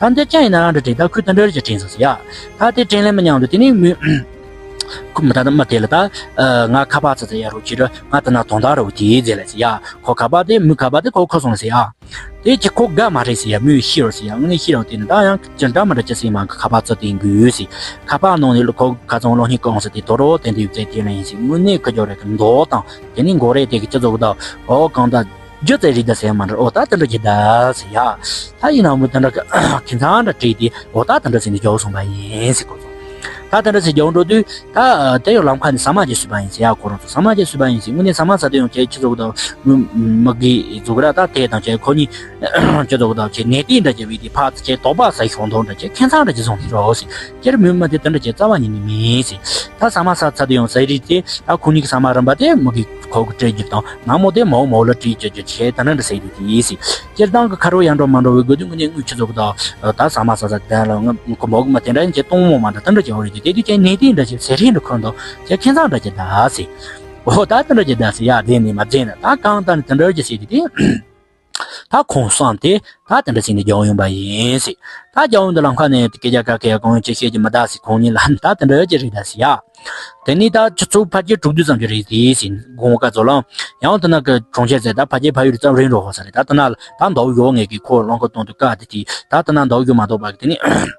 ད་འདི་ཆ་ཡིན་ད་འདྲ་དྲན་ད་ཁོས་ད་འདྲ་ཅིག་དྲན་སོང་ཟེར་ཡ། ད་དེ་དྲན་ལེ་མི་ཉམས་འདུག་དེ་ནི་མོས་ཁོ་མི་ད་ད་མི་དེ་ལ་ད་ང་ཁ་པར་ཚ་ཚ་ཡ་རོ་ཅི་ར་ང་ད་ན་དོན་དག་རོ་དེ་ཟེར་ལ་ཟེར་ཡ། ཁོ་ཁ་པར་དེ་མོས་ཁ་པར་དེ་ཁོ་ཁོ་སོང་ཟེར་ཡ། དེ་ཅི་ཁོ་དགའ་མ་རེད་ཟེར་ཡ། མོས་ཤི་རོ་ཟེར་ཡ། དངོས་གནས་ཤི་རོ་དེ་ནི་ད་ཡང་ཅི་འདྲ་མི་འདྲ་ཅི་ཟེར་མ་གི་ཁ་པར་ཚོ་དེ་འགུལ་ཟེར། ཁ་པར་ནང་ནས་ལོ་ཁོ་ཁ་ཚང་གློག་བརྙན་གང་ཟེར་དེ་དོ་རོ་དེ་འདྲ་ཡོད་ཚད་དེ་ལ་ཡིན་ཟེར། དངོས་གནས་ཁ་སྦྱོར་རེད་གི་མདོག་དང་དེ་ནི་མགོ་རས་དེ་གི་ཅི་ཚོ་གི་ད་ཨོ་གང་ད་རྒྱུ་ཚད་རེད་ད་ཟེར་མ་འདྲ། ཨོ་ད་དེ་འདྲ་གི་ད་ཟེར་ཡ། ད་ཡིན་ན་མོ་དེ་འདྲ་གི་ཁྱིམ་ཚང་འདྲ་བྲིས་དེ་ཨོ་ད་དེ་འདྲ་ཟེར་ནས་རྒྱོགས་སོང་པ་ཡིན་ཟེར་ཁོ་ཚོ། ད་དེ་འདྲ་ཟེར་རྒྱག་འགྲོ་དུས་ད་དེ་ཡང་ལམ་ཁ་ནས་ཟ་མ་ཅིག་ཟོས་པ་ཡིན་ཟེར་ཡ། ཁོ་རང་ཚོ་ཟ་མ་ཅིག་ཟོས་པ་ཡིན་ཟེར། དངོས་གནས་ཟ་མ་ཟ་དུས་ཡང་ཁྱེད་ཁྱེད་ཚོ་གི་ད་མི་མི་གི་ཟུག་ར་ད་དེ་དང་ཁྱེད་ཁོ་གཉིས་ཁྱེད་ཚོ་གི་ད་ཁྱེད་ནད་དུག་འདྲ་ཅིག་བས་དེ་ཕར་ཁྱེད་དོགས་པ་ཟ་ཤོང་དོགས་འདྲ་ཁྱེད་ཁྱད་མཚར་འདྲ་ཅིག་བཟུང་འགྲོ་ཟེར། ཁྱེད་མི་མ་དེ་དེ་འདྲ་ཅིག་རྩ་བ་ཉིད་ནས་མིན་ཟེར། ད་ཟ་མ་ཟ་ཚར་དུས་ཡང་ཟ་རིགས་དེ་ད་ཁོ་གཉིས་ཀྱི་ཟ་མ་རིམ་པ་དེ་མི་གི་ཁོ་གི་སྤྲད་རྒྱུ་དང་ནག་མོ་དེ་མོ་མོ་ལ་སྤྲད་རྒྱུ་རྒྱུ་ཁྱེད་ད་འདྲ་འདྲ་ཟེར་དུས་དེ་ཟེར། སྤྱིར་བཏང་གི་ཁ་རོག་ཡར་འགྲོ་མར་འགྲོ་བའི་དགོས་དུས་དངོས་གནས་དངུལ་ཆུ་ཚོད་ཀྱི་ད་ད་ཟ་མ་ཟ་ཟ་དེ་ལ་ང་ཁོ་མོ་གི་མ་དེ་འདྲ་ཡིན་ཁྱེད་གཏོང་མོ་མ་འདྲ་དེ་འདྲ་ཅིག་འོ་རེད་དེ། དེ་དུས་ཁྱེད་ནད་དུག་འདྲ་ཅིག་ཟེར་རིན་འདྲ་ཁོ་འདུག་ཁྱེད་ཁྱད་མཚར་འདྲ་ཅིག་ད་ཟེར། ཨོ་ད་དེ་འདྲ་ཅིག་ད་ཟེར་ཡ། དེ་ནས་མ་བརྗེད་ན་ད་གང་ལྟར་ནས་དེ་འདྲ་ཅིག་ཟེར་དུས་དེ། ད་ཁོང་བསམ་སྟེ་ད་དེ་འདྲ་ཟེར་ནས་རྒྱག་ཡོང་པ་ཡིན་ཟེར། ད་རྒྱག་ཡོང་དུས་ལམ་ཁ་ནས་སྐད་ཆ་ཁ་ཁ་གང་ཡང་ཅི་བཤད་ཀྱི་མི་གདའ་ཟེར། ཁོང་གཉིས་ལ་ད་དེ་འདྲ་ཅིག་རེད་ད་ཟེར་ཡ། དེ་ནས་ད་ཆུ་ཚོད་ཕལ་ཆེར་དྲུག་དུས་ཙམ་ཅིག་རེད་དེ་ཟེར། དགོང་ཁ་ཚོ་ལ་ཡང་དེ་ན་གི་གྲོང་ཁྱེར་ཟེར་ད་ཕལ་ཆེར་ཕ་ཡུལ་ཙམ་རིང་འགྲོ་ཧོ་ས་རེད། ད་དེ་ན་ད་མདའ་ཡོ་ངེད་ཀྱི་ཁོ་རླངས་འཁོར་གཏོང་དུས་ཀ་དེ་དེ་ད་དེ་ན་མདའ་ཡོ་མ་གཏོགས་པ་གི་དེ་ནས།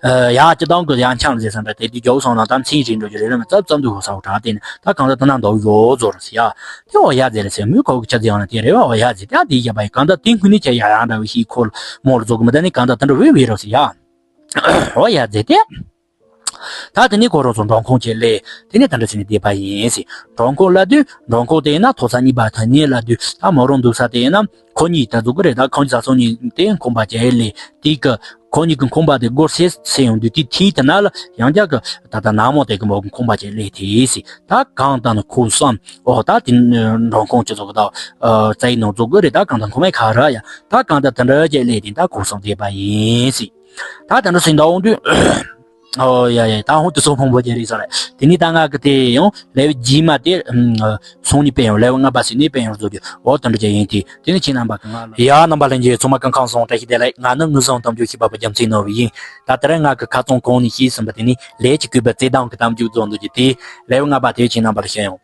ཡ་སྤྱི་བཏང་གི་ཡང་འཆམ་ཟེར་ས་འདྲ་དེ་དུས་རྒྱུགས་སོང་ན་ད་མཚན་རིང་འགྲོ་རྒྱུ་རེད་ལ་མི་ཙབ་ཙམ་དུ་ཧོ་ས་འོ་དྲག་དེ་ནས་ད་གང་ལྟར་དེ་ན་མདའ་ཡོ་ཟོ་ར་ཟེར་ཡ། དེ་འོ་ཡ་ཟེར་ལ་ཟེར། མོས་ཁོ་གི་ཆ་ཟེར་ཡང་ན་དེ་རེད་བ། འོ་ཡ་ཟེར་ད་དེ་བཞག་པ་ཡིན། གང་ལྟར་དེ་ཁུ་ནི་ཆ་ཡ་ཡང་འདྲ་བའི་ཤི་ཁོ་ལ་མོ་ལ་ཟོ་གི་མི་ད་ནི་གང་ལྟར་དེ་འདྲ་བའི་བའི་རོ་ཟེར་ཡ། འོ་ཡ་ཟེར་དེ། ད་དེ་ནས་ཁོ་རང་ཚོ་འབྲོང་ཁུང་ཅིག་སླེབས། དེ་ནས་དེ་འདྲ་བྱས་ནས་བསྡད་པ་ཡིན་ཟེར། འབྲོང་ཁུང་སླེབས་དུས་འབྲོང་ཁུང་དེ་ཡིན་ན་མཐོ་ས་གཉིས་པ་ཐ་སྙད་ལབ་དུས་ད་མོ་རང་འདུག་ས་དེ་ཡིན་ན་ཁོ་གཉིས་ད་འཛུགས་ཀྱི་རེད། ད་ཁོ་གཉིས་ས་སོང་གཉིས་དེ་ཁང་པ་ཅིག་སླེབས། དེ་གི་ཁོ་གཉིས་ཀྱི་ཁང་པ་དེ་སྒོ་སེ་སེ་ཡོང་དུས་དེ་ཐིག་དེ་ན་ལ་ཡང་བསྐྱར་གི་ད་ད་ནག་མོ་དེ་གི་མོ་གི་ཁང་པ་ཅིག་སླེབས་དེ་ཟེར། ད་གང་ལྟར་ན་ཁོ་བསམ། ཨོ་ད་དེ་འབྲོང་ཁུང་ཅིག་འཛུགས་ཀྱི་ད་རྩ་ཡི་ནང་འཛུགས་ཀྱི་རེད། ད་གང་ལྟར་ཁོ་མའི་ཁ་ར་ཡ་ད་གང་ལྟར་དེ་འདྲ་ཅིག་སླེབས་དེ་ད་ཁོ་བསམ་བསྡད་པ་ཡིན་ཟེར། ད་དེ་འདྲ་ཟིན་ད་འོང་དུས། ཨོ་ཡ་ཡ། ད་འོང་དུས་ཚོད་ཕངས་པོ་ཅིག་རེད་ས་རེད། དེ་ནས་ད་ང་གི་དེ་ཡང་ལེའུ་རྗེས་མ་དེ་སོང་ནས་སྤེལ་ཡོང་། ལེའུ་ལྔ་པ་ཟིན་ནས་སྤེལ་ཡོང་བཟོ་རྒྱུ་འོ་དེ་འདྲ་ཅིག་ཡིན་དུས། དེ་ནས་ཁྱེད་རྣམ་པ་གི་ང་ལ་ཡ་རྣམ་པ་ལྷན་རྒྱས་ཚང་མ་གང་གང་སོང་བཀྲ་ཤིས་བདེ་ལེགས། ང་ནི་དངོས་བཟང་དམ་ཆོས་ཤེས་པ་པོ་རྒྱལ་མཚན་ནོར་བུ་ཡིན། ད་ལྟ་ར་ང་གི་ཁ་རྩང་གོང་ནས་ཤེས་ཟིན་པ་དེ་ནས་ལས་ཀྱི་གུས་པ་བརྩེ་དང་གི་གཏམ་རྒྱུད་རྫོགས་འདུག་རྒྱུ་དེ་ལེའུ་ལྔ་པ་དེ་ཁྱེད་རྣམ་པ་ལ་བཤད་ཡོང་།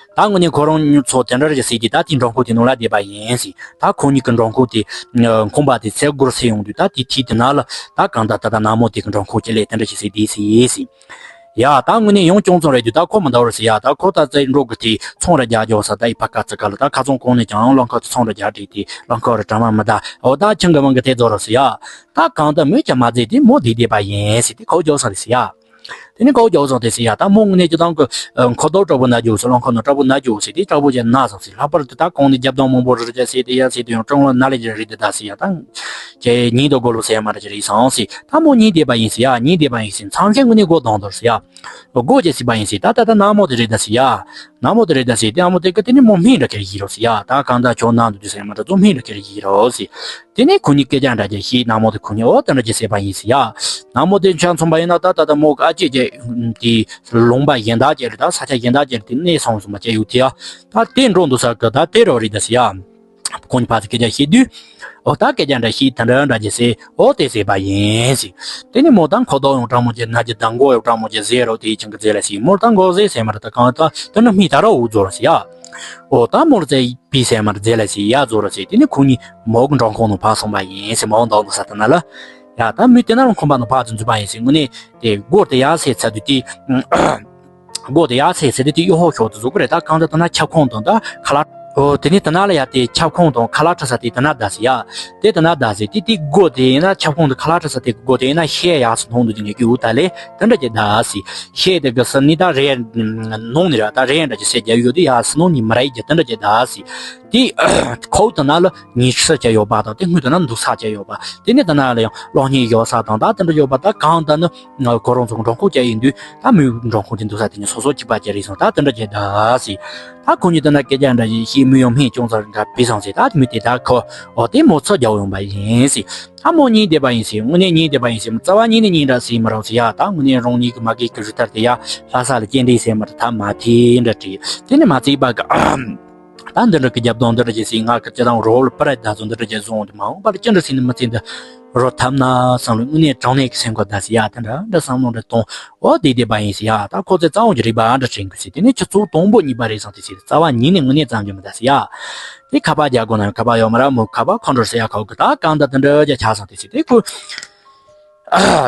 ད་དངོས་གནས་ཁོ་རང་ཚོ་དེ་འདྲ་རེད་ཟེར་གྱི་ད་དེའི་འབྲོང་ཁུང་དེ་ནང་ལ་བསྡད་པ་ཡིན་ཟེར། ད་ཁོ་གཉིས་ཀྱི་འབྲོང་ཁུང་དེ་ཁང་པ་དེ་ཚད་སྒོར་སེ་ཡོང་དུས་ད་དེའི་ཐིག་དེ་ན་ལ་ད་གང་ལྟར་ད་ད་ནག་མོ་དེ་གི་འབྲོང་ཁུང་ཅིག་ལས་དེ་འདྲ་ཞིག་ཟེར་དེ་ཟེར་ཟེར། ཡ་ད་དངོས་གནས་ཡང་ཅུང་ཙམ་རེད་དུས་ད་ཁོ་མི་འདའ་བར་ཟེར་ཡ། ད་ཁོ་ད་ཚེ་འགྲོ་གི་དེ་ཚོང་ར་རྒྱག་རྒྱོག་ས་ད་ཡི་ཕ་ཀ་ཙི་ཀ་ལ་ད་ཁ་ཚོང་གོང་ནས་ཀྱང་རླངས་འཁོར་དེ་ཚོང་ར་རྒྱག་བྲིས་དེ་རླངས་འཁོར་ར་གྲ་མ་མི་ད་འོ་ད་ཆང་གི་མང་གི་དེ་རྫོགས་ར་ཟེར་ཡ། ད་གང་ལྟར་མོས་ཀྱང་མ་བརྫེས་དེ་མོ་བསྡད་བསྡད་པ་ཡིན་ཟེར་དེ་ཁོ་རྒྱོག་ས་རེད་ཟེར་ཡ། དེ་ནས་ཁོ་རྒྱོག་སོང་དེ་ཟེར་ཡ། ད་མོ་དངོས་གནས་ཀྱི་ད་ཁོ་མཁོ་ཐོག་དྲག་པོ་ན་རྒྱུག་ཟེར། རླངས་འཁོར་ན་དྲག་པོ་ན་རྒྱུག་ཟེར་དེ་དྲག་པོ་ཅན་ན་སོང་ཟེར། ལྷག་པར་དུ་ད་གོང་ནས་རྒྱབ་དང་མང་པོ་རེ་རེ་ཟེར་དེ་ཡ་ཟེར་དེ་ཡང་ཀྲང་ལ་ན་ལེ་རེ་རེ་དེ་ད་ཟེར་ཡ། ད་ཁྱེད་ཉིན་དུ་དགོ་ལོ་ཟེར་ཡ་མ་རེ་ཅི་རེད་སོང་ཟེར། ད་མོ་ཉིན་བསྡད་པ་ཡིན་ཟེར་ཡ། ཉིན་བསྡད་པ་ཡིན་ཟེར། མཚམས་ཆེན་དངོས་གནས་སྒོ་གདོང་དོར་ཟེར་ཡ། སྒོ་ཅེ་ཟེར་པ་ཡིན་ཟེར། ད་ད་ད་ནག་མོ་དེ་རེད་ད་ཟེར་ཡ། ནག་མོ་དེ་རེད་ད་ཟེར། དེ་ནག་མོ་དེ་གི་དེ་ནི་མོ་སྨན་འདྲ་ཁྱེར་ཡིན་རོགས་ཟེར་ཡ། ད་གང་ད་ཁྱོད་ནང་དུ་འདུག་ཟེར་མ་འདྲ་ཚོ་སྨན་འདྲ་ཁྱེར་ཡིན་རོགས་ཟེར། དེ་ནི་ཁོ་གཉིས་སྐད་ཆ་འདྲ་རྒྱག་ཤེས། ནག་མོ་དེ་ཁོ་གཉིས་ཨོ་དེ་འདྲ་ཅིག་ཟེར་བ་ཡིན་ཟེར་ཡ། ནག་མོ་དེ་ཆ་མཚོན་པ་ཡིན་ན་ད་ད་ད་མོ་གི་ཨ་ཅེ་ཅེ་དེ་ལུང་པ་གཞན་དག་ཅིག་ལ་ད་ས་ཆ་གཞན་དག་ཅིག་ལ་དེ་གནས་སོང་སོང་མ་བྱས་ཡོད་དེ་ཡ། ད་དེ་འགྲོ་འདུག་ས་གི་ད་དེ་རོ་རེད་ད་ཟེར་ཡ། ཁོང་གཉིས་ཕར་ཚུར་སྐད་ཆ་བཤད་དུས། ཨོ་ད་སྐད་ཆ་འདྲ་ཞིག་དེ་འདྲ་འདྲ་ཅིག་ཟེར། ཨོ་དེ་ཟེར་བ་ཡིན་ཟེར། དེ་ནི་མོ་ད་ཁོ་ཐོག་ཡོང་གྲང་མོ་ཅིག་ན་ཅིག་ད་མགོ་ཡོང་གྲང་མོ་ཅིག་ཟེར་རོ་དེ་ཅང་གི་ཟེར་ལ་ཟེར། མོ་ད་མགོ་ཟེར་ཟེར་མ་རེད། ད་གང་ད་དེ་ནི་མི་ད་ར་འུ་ཛོ་ར་ཟེར་ཡ། ཨོ་ད་མོ་ལ་ཟེར་པི་ཟེར་མ་རེད། ཟེར་ལ་ཟེར་ཡ་ཛོ་ར་ཟེར། དེ་ནི་ཁོ་གཉིས་མོ་གི་འགྲོ་ཁོང་ནང་ཕར་སོང་བ་ཡིན་ཟེར། མོ་འདུག་འདུག་ས་དེ་ན་ལ། ཡ་ད་མི་དེ་ན་ལ་ཁོམ་པ་ནང་ཕར་ཚུར་འཛུལ་བ་ཡིན་ཟེར། དངོས་གནས་དེ་སྒོ་དེ་ཡར་ཟེར་ཚར་དུས་དེ། སྒོ་དེ་ཡར་ཚེ་ཟེར་དེ་དེ་གཡོ་ཧོ་ཤོག་ཏུ་བཟོ་གི་རེད། ད་གང་ལྟར་ད་ན་ཁྱབ་ཁོངས་དང་ད་ཁ་ལག་ཨོ་དེ་ནས་ད་ན་ལ་ཡ་དེ་ཁྱབ་ཁོངས་དང་ཁ་ལག་ཁྲི་ས་དེ་ད་ན་ད་ཟེར་ཡ། དེ་ད་ན་ད་ཟེར་དེ་དེ་སྒོ་དེ་ཡིན་ན་ཁྱབ་ཁོངས་དང་ཁ་ལག་ཁྲི་ས་དེ་སྒོ་དེ་ཡིན་ན་ཤེས་ཡག་སུ་མཐོང་འདུག་དེ་ངས་ཀྱི་འུ་ད་ལས་དེ་འདྲ་ཅིག་ད་ཟེར། ཤེས་དེ་གི་ས་ནི་ད་རེད་ནང་ནས་ར་ད་རེད་འདྲ་ཅིག་ཟེར་རྒྱ་ཡོད་དེ་ཡ་སུ་ནང་ནས་མ་རེད་རྒྱ་དེ་འདྲ་ཅིག་ད་ཟེར། དེ་ཁོ་ད་ན་ལ་ཉིན་ཤི་ས་ཅིག་ཡོད་པ་དང་དེ་སྔོན་ད་ན་འདུག་ས་ཅིག་ཡོད་པ་དེ་ནས་ད་ན་ལ་ཡང་གློག་བརྙན་ཡོད་ས་དང་ད་དེ་འདྲ་ཡོད་པ་ད་གང་ད་ནི། ང་ཁོ་རང་ཚོ་འགྲོ་ཁོག་ཅིག་ཡིན་དུས་ད་མོའི་འགྲོ་ཁོག་དེ་འདུག་ས་དེ་ནི་སོ་སོ་གཅིག་པ་ཅིག་རེད་སོང་། ད་དེ་འདྲ་ཅིག་ད་ཟེར། ད་ཁོ་གཉིས་དེ་ན་སྐད་ཆ་འདྲ་ཞིག་བཤད། མོ་ཡང་སྨན་ཅུང་ཙམ་འདྲ་བུས་སོང་ཟེར། ད་མོ་དེ་ད་ཁོ་འོ་དེ་མོ་ཚོ་རྒྱག་ཡོང་པ་ཡིན་ཟེར། ད་མོ་གཉིས་བསྡད་པ་ཡིན་ཟེར། དངོས་གནས་གཉིས་བསྡད་པ་ཡིན་ཟེར། རྩ་བ་ཉིད་ནས་གཉིས་འདྲ་ཟེར་མ་རོགས་ཟེར་ཡ། ད་དངོས་གནས་རང་ཉིད་ཀྱི་མ་གི་གི་རུ་ཐར་དེ་ཡ་ལྷ་ས་ལ་སྐྱེལ་འདྲི་ཟེར་མ་རེད། ད་མ་ཐེ་འདྲ་དྲིས། དེ་ནས་མ་ཚིག་པ་གི་ད་འདི་འདྲ་གི་རྒྱབ་དོན་འདི་འདྲ་ཅིག་ཟིན། ང་གི་སྤྱི་བཏང་རོ་ལ་པར་ད་ཚོ་འདི་འདྲ་ཅིག་བཟུང་འདི་མ་འོངས་པར་ཅི་འདྲ་ཟིན་ནི་མི་ཚེ་འདི་རོ་ཐབས་ན་བསམ་ལ་དངོས་གནས་དྲང་གནས་ཀྱི་སེམས་ཁོ་ད་ཟི་ཡ་དེ་འདྲ་འདྲ་བསམ་བློ་འདྲ་གཏོང་འོ་དེ་བསྡད་པ་ཡིན་ཟི་ཡ། ད་ཁོ་ཚོས་རྩ་བོ་གི་རིག་པ་འདྲ་དྲན་དགོས་ཟི། དེ་ནས་ཁྱི་ཚོ་དང་པོ་གཉིས་པ་རེད་བསམ་དེ་ཟི། རྩ་བ་ཉིད་ནས་དངོས་གནས་བཙན་གྱི་མི་ད་ཟི་ཡ། དེ་ཁ་པར་རྒྱག་དགོས་ན་ཁ་པར་ཡོད་མ་ར་མོ་ཁ་པར་ཁོ་འགྲོ་ཟི་ཡ། ཁོ་གི་ད་གང་ད་དེ་འདྲ་རྒྱ་ཆགས་སོང་དེ་ཟི། དེ་ཁོ་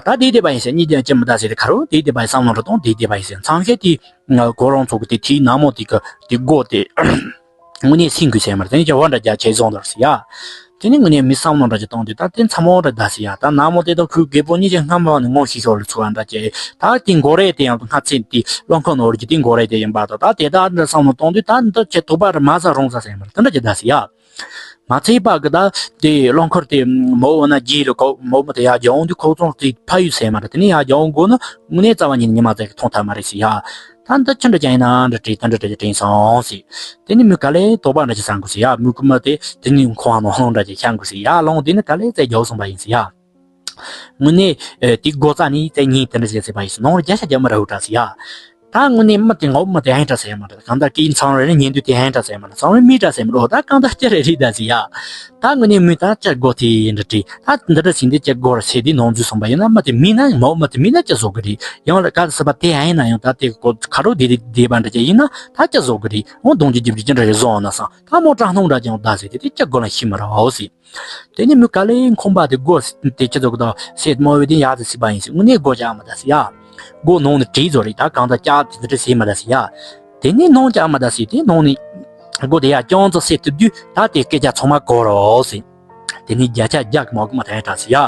ད་དེ་བསྡད་པ་ཡིན་ཟི། གཉིས་ཀྱང་ཅི་མི་ད་ཟི། དེ་ཁ་རོ་དེ་བསྡད་པ་ཡིན་བསམ་བློ་འདྲ་གཏོང་དེ་བསྡད་པ་ཡིན་ཟི། མཚམས་བཞག་དེ་ཁོ་རང་ཚོ་གི་དེ་དེའི་ནག་མོ་དེ་གི་དེ་སྒོ་དེ། དངོས་གནས་སེམས་འགུལ་ཟེར་མར་དེ་ནི་རྒྱ་བ་འདྲ་རྒྱ་ཆེ་བཟང་དར་སི་ཡ། དེ་ནི་དངོས་གནས་མི་བསམ་བློ་འདྲ་ཅིག་གཏོང་དུས་ད་དེ་མཚམས་འོང་འདྲ་ད་སི་ཡ། ད་ནག་མོ་དེ་དང་ཁོའི་རྒད་པོ་གཉིས་ཀྱི་སྔ་མ་ནས་ངོ་ཤེས་ཤོར་ལ་ཚུར་བ་འདྲ་ཅིག་ད་དེ་མགོ་རས་དེ་ཡང་སྔ་ཚེ་དེ་བློ་ཁོག་ནོར་གྱི་དེ་མགོ་རས་དེ་ཡིན་པ་དང་ད་དེ་དག་འདྲ་བསམ་བློ་གཏོང་དུས་ད་འདི་ཆེ་དོགས་པ་ར་མ་ཟ་རུང་ཟ་ཟེར་མར་དེ་འདྲ་ཅིག་ད་སི་ཡ། མ་ཚད་པ་གི་ད་དེ་རླངས་འཁོར་དེ་མོ་འོ་ན་རྗེས་ལ་གོ་མོ་མོ་དེ་ཡར་རྒྱག་འོང་དུས་ཁོ་ཚོ་དེ་ཕ་ཡུལ་ཟེར་མ་རེད། དེ་ནས་ཡར་རྒྱག་འོང་དགོས་ན་དངོས་གནས་རྩ་བ་ཉིད་ནས་ཉི་མ་ཙམ་གི་མཐོང་ཐབས་མ་རེད་ཟེར་ཡ། ད་འདི་ཅི་འདྲ་ཅན་ཡིན་ན་འདྲ་དྲིས་ད་འདྲ་འདྲ་ཅིག་དྲན་སོང་ཟེར། དེ་ནས་མོས་ག་ལེ་དོགས་པ་འདྲ་ཅིག་ཟ་དགོས་ཟེར་ཡ། མོས་ཀུ་མ་དེ་དེ་ནས་ཁོ་ཧ་ནོ་ཧ་ནོ་འདྲ་ཅིག་ཤ་དགོས་ཟེར་ཡ། ལོང་དེ་ནི་ག་ལེ་ཙེ་རྒྱག་སོང་པ་ཡིན་ཟེར་ཡ། དངོས་གནས་དེ་སྒོ་རྩ་ནས་ཙེ་ཉིན་དེ་འདྲ་ཅིག་ཟེར་བ་ཡིན་ཟེར། ནང་རྒྱ་ཤ་རྒྱ་མ་ར་འུ་དྲ་ཟེར་ཡ། ད་དངོས་གནས་མི་དེ་ངོ་མི་དེ་ཧན་དྲ་ཟེར་ཡ་མ་རེད། གང་ལྟར་སྐད་ཡིག་ཚང་རེ་རེ་ཉན་དུས་དེ་ཧན་དྲ་ཟེར་ཡ་མ་རེད། ཚང་རེ་མི་དྲ་ཟེར་མ་རེད། ད་གང་ལྟར་སྐྱ་རེ་རེད་ད་ཟེར་ཡ། ད་དངོས་གནས་མི་ད་སྐྱ་སྒོ་དེ་འདྲ་དྲིས། ད་འདི་འདྲ་ཟིན་དེ་སྐྱ་སྒོ་ར་ཟེར་དེ་ནང་འཛུལ་སོང་པ་ཡིན་ན་མི་དེ་མི་ན་ངོ་མི་དེ་མི་ན་སྐྱ་བཟོ་གི་རེད། ཡང་ལ་ག་ཟེར་བ་དེ་ཧན་ན་ཡང་ད་དེ་གོ་ཁ་རོ་དེ་དེ་དེ་བ་འདྲ་ཅིག་ཡིན་ན་ད་སྐྱ་བཟོ་གི་རེད། འོ་གདོང་གི་རྒྱབ་རི་ཅི་འདྲ་རེ་བཟོ་འོང་ན་སང་ད་མོ་སྐྲག་སྣང་འདྲ་ཅིག་ཡང་ད་ཟེར་དེ་དེ་སྐྱ་སྒོ་ལ་ཤི་མ་ར་འོ་ཟེར། དེ་ནས་མོས་ག་ལེ་ཁོམ་པ་དེ་སྒོ་དེ་ཁྱེད་ཚོ་གི་དང་སེ་མོ་བའི་དེ་ཡག་ཏུ་སྲིད་པ་ཡིན་ཟེར། དངོས་གནས་སྒོ་ཅག་མ་ད་ཟེར་ཡ། སྒོ་ནང་ནས་བྲིས་བཟོ་རེད། ད་གང་ལྟར་ལྕགས་དེ་འདྲ་ཟེར་མ་ད་ཟེར་ཡ། དེ་ནས་ནང་ཅག་མ་ད་ཟེར་དེ་ནང་ནས་སྒོ་དེ་ཡ་རྐྱང་ཙམ་སེ་ཐུབ་དུས་ད་དེ་སྐད་ཆ་ཚང་མ་གོ་རོགས་ཟེར། དེ་ནས་བརྒྱ་ཆ་བརྒྱ་གི་མོ་གི་མ་ད་ཡ་ད་ཟེར་ཡ།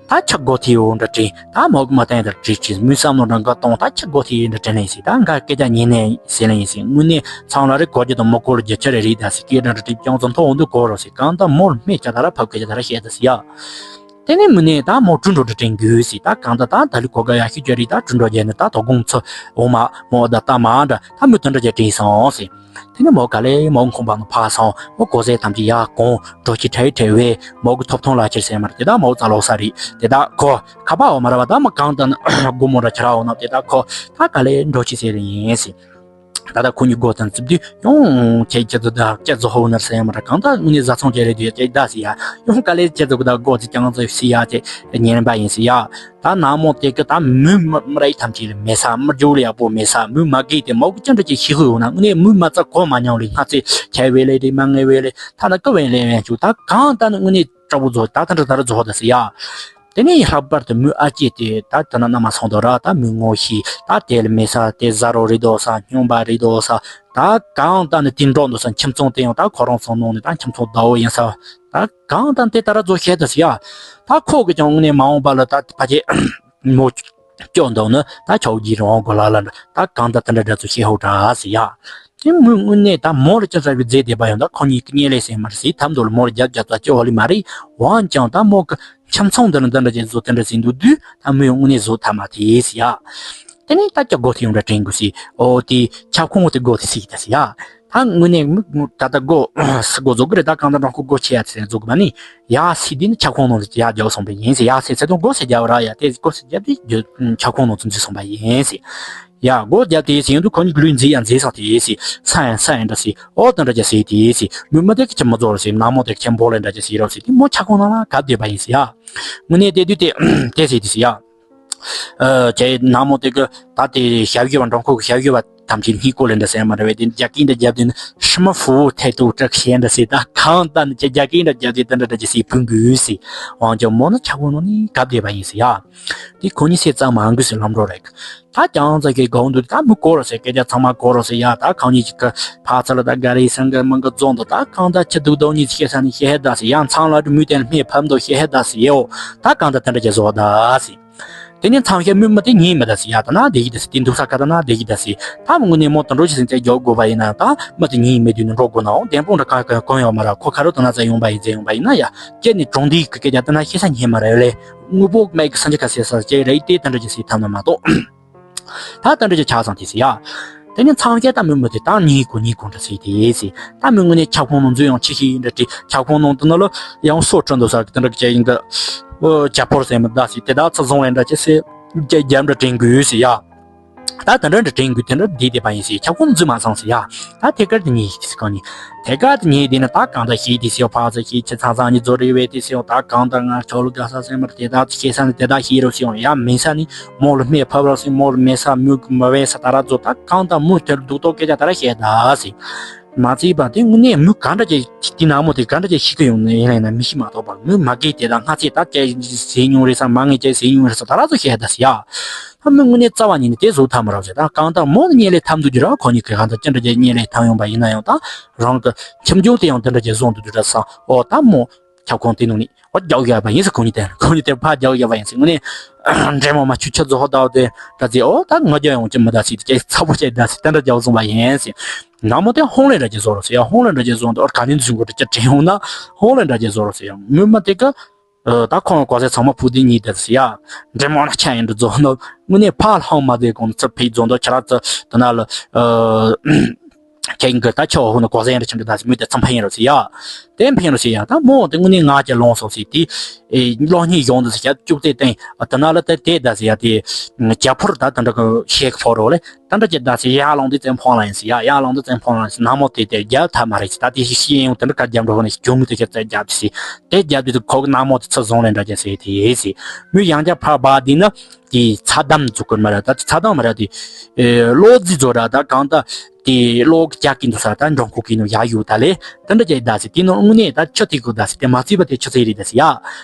ད་ཁྱི་སྒོ་ཐེ་འོ་འདྲ་དྲན། ད་མོ་གི་མ་ད་ཡ་ད་དྲིས་དྲིས་མོས་བསམ་བློ་འདྲ་འགའ་གཏོང་ད་ཁྱི་སྒོ་ཐེ་འདྲ་དྲན་ལེ་ཡིན་ཟེར། ད་འགའ་སྐད་ཆ་ཉན་ནས་ཟེར་ལེ་ཡིན་ཟེར། དངོས་གནས་ཚང་ལ་རེ་གོ་རྒྱུ་དང་མི་གོ་རྒྱུ་ཆ་རེ་རེད་ད་ཟེར། སྐད་འདྲ་འདྲ་དྲིས་རྐྱང་ཙམ་མཐོ་འོང་དུས་གོ་རོགས་ཟེར། གང་ལྟར་མོར་སྨད་ཆ་ད་ར་ཕབ་སྐད་ཆ་ད་ར་བཤད་ད་ཟེར་ཡ། དེ་ནས་མི་ནས་ད་མོ་གྲུ་འགྲོ་འདྲ་དྲན་དགོས་ཟེར། ད་གང་ལྟར་ད་ད་ལི་གོ་ག་ཡ་ཤི་ཅོ་རི་ད་གྲུ་འགྲོ་རྒྱལ་ནི་ད་དོ་དགོང་ཚོ་འོ་མ་མོ་ད་ད་མ་འདྲ་ད་མོ་དེ་འདྲ་རྒྱལ་དྲན་སོང་ཟེར། དེ་ནས་མོ་ག་ལེ་མོ་ཁོང་པ་ནང་ཕར་སོང་། མོ་གོ་ཟེ་ཐམས་ཅད་ཡར་གོང་འགྲོ་ཆི་ཁྲའི་ཁྲའི་བས་མོ་གི་ཐོབ་ཐང་ལ་ཁྱེར་ཟེར་མར་དེ་ད་མོ་རྩ་ལོག་ས་རེད། དེ་ད་ཁོ་ཁ་པ་འོ་མ་ར་བ་ད་མོ་གང་ད་ན་སྒོ་མོ་ར་ཁྱེར་འོ་ན་དེ་ད་ཁོ་ད་ག་ལེ་འགྲོ་ཆི་ཟེར་ཡིན་ཟེར། ད་ལྟ་ཁོ་གཉིས་སྒོ་དང་རྩིབ་དུས་ཡང་ཁྱེད་ཁྱེད་ཚོ་དང་ཁྱེད་ཚོ་ཧོ་ནར་ཟེར་ཡ་མ་ར་གང་ད་དངོས་གནས་བཟའ་ཚང་ཁྱེད་རེད་དུས་ཁྱེད་ད་ཟེར་ཡ། ཡང་ག་ལེ་ཁྱེད་ཚོ་གི་ད་སྒོ་ཚེ་རྐྱང་ཚོ་ཟེར་ཡ་ཁྱེད་ཉན་པ་ཡིན་ཟེར་ཡ། ད་ནག་མོ་དེ་གི་ད་མོའི་མི་མི་ར་ཡི་ཐམས་ཅད་ལ་མེད་ས་མི་རྒྱུ་ལ་ཡག་པོ་མེད་ས་མོའི་མ་གི་དེ་མོ་གི་ཅི་འདྲ་ཅིག་ཤི་ཧུ་ཡོང་ན་དངོས་གནས་མོའི་མ་རྩ་གོ་མ་མྱོང་ལེ་སྔ་ཚེ་ཁྱེད་བས་ལེ་དེ་མ་ངེ་བས་ལེ་ད་ན་ཀི་བས་ལེ་བས་ཆུ་ད་གང་ད་ནི་དངོས་གནས་དྲག་པོ་རྫོགས་ད་ད་འདྲ་ད་ར་རྫོགས་ད་ཟེར་ཡ། དེ་ནས་ལྷག་པར་དུ་མོའི་ཨ་ཅེ་དེ་ད་ད་ན་ན་མ་སོང་དོ་ར་ད་མོའི་ངོ་ཤེས་ད་དེ་ལ་མེད་ས་དེ་ཟ་རོ་རེད་དོ་ས་སྨྱོན་པ་རེད་དོ་ས་ད་གང་ད་ནི་དེ་འགྲོ་འདུག་ས་ཁྱིམ་ཚང་དེ་ཡང་ད་ཁོ་རང་ཚོ་ནང་ནས་ད་ཁྱིམ་ཚང་ཟླ་བོ་ཡིན་ས་ད་གང་ད་དེ་ད་ར་རྫོགས་ཤེས་ད་ཟེར་ཡ། ད་ཁོ་གི་ཀྱང་དངོས་གནས་མ་འོངས་པ་ལ་ད་ཕ་ཆེ་མོ་སྐྱོ་འདུག་ནི་ད་ཆའོ་ཇི་རང་གོ་ལ་ལ་འདྲ་ད་གང་ད་ད་འདྲ་འདྲ་ཚོ་ཤེས་ཧོ་དྲ་ཟེར་ཡ། དེ་མོས་དངོས་གནས་ད་མོ་ལ་ཅི་ཟ་བའི་རྫས་དེ་པ་ཡང་ད་ཁོ་གཉིས་ཀྱི་གཉེན་ལས་ཟེར་མར་ཟེར་ཐབས་འདུག་ལ་མོ་ལ་རྒྱབ་རྒྱབ་ཙ་ཅི་འོ་ལི་མ་རེད། འོན་ཀྱང་ད་མོ་གི་ཁྱིམ་ཚང་འདི་ལ་འདི་འདྲ་ཅན་བཟོ་དེ་འདྲ་ཟིན་འདུག་དུས་ད་མོས་དངོས་གནས་བཟོ་ཐབས་མ་ཐེ་ཟེར་ཡ། དེ་ནས་ད་ཀྱ་སྒོ་དེ་ཡོང་འདྲ་དྲན་དགོས་སི། ཨོ་དེ་ཁྱབ་ཁོངས་དེ་སྒོ་དེ་སི་ད་སི་ཡ། ད་དངོས་གནས་མི་ད་ལྟ་སྒོ་སི་སྒོ་བཟོ་གི་རེད། ད་གང་ལྟར་འགྲོ་ཁོ་སྒོ་ཆེ་ཡ་ཚེ་བཟོ་གི་མ་ནི་ཡ་སི་དེ་ནི་ཁྱབ་ཁོངས་ནང་ཡ་རྒྱབ་སོང་པ་ཡིན་སི། ཡ་སི་ཚེ་དང་སྒོ་སི་རྒྱབ་ར་ཡ་དེ་སྒོ་སི་རྒྱབ་དེ་ཁྱབ་ཁོངས་ནང་ཚུན་ཚོད་སོང་པ་ཡིན་སི། ཡ་སྒོ་རྒྱབ་དེ་སི་ཡིན་དུས་ཁོ་ནི་ལུས་མཛེས་ཡ་མཛེས་ས་དེ་སི་ས་ཡ་ས་ཡ་འདྲ་སི། ཨོ་དེ་འདྲ་ཅི་སི་དེ་སི་མི་མ་དེ་ཁྱི་མི་བཟོ་ར་སི། ནག་མོ་དེ་ཁྱི་འབོ་ལེ་འདྲ་ཅི་སི་ར་སི་དེ་མོ་ཁྱབ་ཁོངས་ནང་ལ་གབ་བསྡད་པ་ཡིན་སི་ཡ། དངོས་གནས་དེ་དུས་དེ་དེ་སི་དེ་སི་ཡ། ཨ་ཁྱེད་ནག་མོ་དེ་གི་ད་དེ་ཞབས་ཞུ་བ་འགྲོ་ཁོ་གི་ཞབས་ཞུ་བ་ཐམས་ཅད་སྙིང་ཁོ་ལེ་འདྲ་སེ་མ་རེད་བས། དེ་རྒྱ་སྐད་འདྲ་རྒྱབ་དུས་ནི་ཧྲི་མ་ཧྥུ་ཐེ་ཏུ་ཀྲག་ཤེ་འདྲ་སེ། ད་གང་ལྟར་ནི་ཁྱེད་རྒྱ་སྐད་འདྲ་རྒྱབ་དུས་དེ་འདྲ་འདྲ་ཅི་སི་ཕུང་དགོས་སི། དབང་ཆ་མོ་ནི་ཁྱབ་ཁོངས་ནང་ནི་གབ་བསྡད་པ་ཡིན་སི་ཡ། དེ་ཁོ་གཉིས་སེ་ཙམ་མང་གི་སེ་ལམ་འགྲོ་རེད། ད་ཀྱང་ཙ་གེ་གོང་དུ་ད་མི་སྐོར་རོ་སེ་སྐད་ཆ་ཚང་མ་སྐོར་རོ་སེ་ཡ། ད་གང་ཉིད་ཅིག་གི་ཕ་ཚ་ལ་ད་ག་རེ་སང་གི་མང་གི་རྫོང་དུ་ད་གང་ད་ཁྱི་དུག་དོ་ཉིད་ཤེས་ས་ནི་ཤེས་ཧེ་ད་སེ་ཡ། མཚང་ལ་མི་དེ་ལ་སྨད་ཕབ་འདོ་ཤེས་ཧེ་ད་སེ་ཡོ། ད་གང་ད་དེ་འདྲ་ཅི་བཟོ་ད་སེ། དེ་ནས་མཚམས་བཞག་མི་མི་དེ་ཉན་མི་ད་སེ་ཡ། ད་ན་བསྡད་ཀྱི་ད་སེ། དེ་འདུག་ས་ཁ་ད་ན་བསྡད་ཀྱི་ད་སེ། ད་མི་དངོས་གནས་མོ་དུད་འགྲོ་ཅི་སེ་ཙེ་རྒྱོབ་དགོས་པ་ཡིན་ན་ད་མི་དེ་ཉན་མི་དུས་ནི་འགྲོ་དགོས་ན་འོང་། བདེན་དཔང་འདྲ་གང་གང་གང་ཡོད་མ་ར། ཁོ་ཁ་རོ་ད་ན་ཙ་ཡོང་པ་ཡིན་ཙེ་ཡོང་པ་ཡིན་ན་ཡ། ཁྱེད་ནི་གྲོང་སྡེའི་གི་སྐད་ཆ་ད་ན་ཤེས་ས་ཉན་མ་ར་ཡོད་ལེ། དངོས་པོ་མེད་གི་སང་ཅི་ཁ་སེ་ས་ཅེ་རེད་དེ་ད་འདྲ་ཅི་སེ་ཐམ་ན་མ་གཏོགས། ད་ད་འདྲ་ཅི་ཆགས་སང་དེ་སེ་ཡ། དེ་ནས་མཚམས་བཞག་ད་མི་མི་དེ་ད་ཉིན་གུང་ཉིན་གུང་འདྲ་སེ་དེ་སེ། ད་མི་དངོས་གནས་ཁྱབ་ཁོངས་ནང་འཛུལ་ཡང་ཆི་ཤི་འདྲ་དེ། ཁྱབ་ཁོངས་ནང་དུ་ན་ལོ་ཡང་སོ་ཁྲོན་དུ་ས་གི་དེ་འདྲ་གི་ཅེ་ཡིན་གི། ཨོ་ཇ་ཕོར་སེ་མི་ད་སེ་དེ་ད་ཚ་བཟུང་བས་འདྲ་ཅི་སེ། རྒྱ་རྒྱབ་འདྲ་དྲན་དགོས་སེ་ཡ། ད་དེ་འདྲ་འདྲ་དྲན་དགོས་དེ་འདྲ་བསྡད་བསྡད་པ་ཡིན་སེ། ཁྱབ་ཁོངས་འཛུལ་མ་སོང་སེ་ཡ། ད་ཐད་ཀར་དེ་ཉིད་ཤི་སི་གང་ནི། ཐད་ཀར་དེ་ཉིད་དེ་ནི་ད་གང་ད་ཤི་དེ་སེ་ཕ་ཚ་ཤི་ཁྱི་ཚང་ཚང་ཉི་ཛོ་རེ་བས་དེ་སེ། ད་གང་ད་ང་ཁྱོད་ལ་དགའ་ས་སེ་མར་དེ་ད་ཤེས་ས་ནི་དེ་ད་ཤི་རོ་སེ་ཡོང་ཡ། མིན་ས་ནི་མོ་ལ་སྨད་ཕབ་རོ་སེ། མོ་ལ་མེད་ས་མུ་གི་མ་བས་ས་ད་ར་ཛོ། ད་གང་ད་མུ་དེར་སྡུག་ཏོ་སྐད་ཆ་ད་ར་བཤད་ད་སེ། མ་བརྩིས་པ་དེ་དངོས་གནས་མུ་ག་འདྲ་ཅིག་དེ་ནག་མོ་དེ་ག་འདྲ་ཅིག་ཤི་གི་ཡོང་ནི་ཡིན་ལ་ཡིན་ན་མི་ཤི་མ་གཏོགས་པ། མུ་མ་གི་དེ་ད་སྔ་ཚེ་ད་ཅེ་ཟེ་ཉུང་རེ་ས་མ་ངེ་ཅེ་ཟེ་ཉུང་རེ་ས་ད་ར་ཚོ་བཤད་ད་སི་ཡ། ད་མུ་དངོས་གནས་རྩ་བ་ཉིད་ནས་དེ་བཟོ་ཐབས་མ་རག་ཟེ། ད་གང་ལྟར་མོ་ནི་ཉེ་ལས་ཐམ་དུ་འགྱུར་ར། ཁོ་གཉིས་ཀྱི་གང་ལྟར་ཅི་འདྲ་ཅིག་ཉེ་ལས་ཐམ་ཡོང་པ་ཡིན་ན་ཡང་ད་རང་གི་ཁྱིམ་རྒྱུད་དེ་ཡང་དེ་འདྲ་ཅིག་བཟོ་འདུག་འདུག་འདྲ་ས། ཨོ་ད་མོ་ཁྱབ་ཁོངས་དེ་ནང་ནས་ཨོ་རྒྱག་ཡོད་པ་ཡིན་ཟེ། ཁོ་གཉིས་དེ་ཁོ་གཉིས་དེ་ཕར་རྒྱག་ཡོད་པ་ཡིན་ཟེ། དངོས་གནས་འདྲེ་མོ་མ་ཆུ་ཆུ་རྫོགས་ད་དེ་ད་ཟེ། ཨོ་ད་ང་རྒྱག་ཡོང་ཅི་མི་ད་ཟེ། དེ་ཚ་པོ་བྱས་ད་ཟེ། དེ་འདྲ་རྒྱག་བཟུང་བ་ཡིན་ཟེ། ནག་མོ་དེ་ཧོང་ལེ་འདྲ་ཅིག་བཟོ་རོ་ཟེ་ཡ། ཧོང་ལེ་འདྲ་ཅིག་བཟོ་འདུག་ཨོ་ག་ནས་འཛུལ་དགོས་འདྲ་ཅིག་དྲན་ཡོང་ན་ཧོང་ལེ་འདྲ་ཅིག་བཟོ་རོ་ཟེ་ཡ། ངོ་མ་དེ་ག་ད་ཁོང་གོ་ཟེ་ཚང་མ་ཕུ་དེ་གཉིས་དེ་ཟེ་ཡ། འདྲེ་མོ་ན་ཆ་ཡིན་འདྲ་བཟོ་འདུག་དངོས་གནས་ཕར་ལྷང་མ་དེ་གོང་ཚུར་ཕེབས་བཟོ་འདུག་ཁྱེད་རང་ཚོ་དེ་ན་ལ་ཨ། ཁྱེད་ཀྱི་ད་ཁྱོད་ཧུ་ན་གོ་ས་ཡན་ར་ཆུང་དུ་ད་སི་མུ་དེ་ཚང་ཕན་ཡིན་རོ་སི་ཡ། དེ་ཕན་རོ་སི་ཡ། ད་མོ་དེ་དངོས་གནས་ང་ཅག་ལོང་སོང་སི་དེ། ཨེ་གློག་བརྙན་གཞུང་དུ་སི་ཞབས་བཅུག་ཏེ་བསྟན་ཨ་དེ་ན་ལ་དེ་དེ་ད་སི་ཡ་དེ། རྒྱ་ཕོར་ད་དེ་འདྲ་གི་ཤེག་ཕོར་རོ་ལེ། དེ་འདྲ་ཅི་ད་སི་ཡ་ལོང་དེ་བཙན་ཕོང་ལ་ཡིན་སི་ཡ། ཡ་ལོང་དེ་བཙན་ཕོང་ལ་ཡིན་སི། ནག་མོ་དེ་དེ་རྒྱབ་ཐབས་མ་རེད་སི། ད་དེ་ཤི་ཤི་ཡིན་དེ་འདྲ་ག་རྒྱབ་འགྲོ་ཧུ་ན་ཞི་གྱོང་དེ་ཁྱེད་ཚ་རྒྱབ་སི། དེ་རྒྱབ་དེ་དེ་ཁོ་གི་ནག་མོ་དེ་ཚ་བཟུང་ལེ་འདྲ་ཅི་སི་དེ་ཡིན་སི། མོ་ཡང་རྒྱ་ཕར་བ་དེ་ན། དེ་ཚ་དམ་བཙུགས་ཀྱི་མ་རེད། ད་ཚ་དམ་མ་རེད་དེ། ཨེ་གློག་རྫི་བཟོ་ར་ད་གང་ད། དེ་གློག་རྒྱག་གིན་འདུག་ས། ད་འགྲོ་ཁུག་གིན་ནོ་ཡ་ཡོད་ད་ལེ། དེ་འདྲ་ཅིག་ད་སི་དེ་ནོ་དངོས་གནས་ད་ཆུ་ཐིགས་གོ་ད་སི་དེ་མ་བརྩིས་པ་དེ་ཆུ་ཚོད་རེད་ད་སི་ཡ།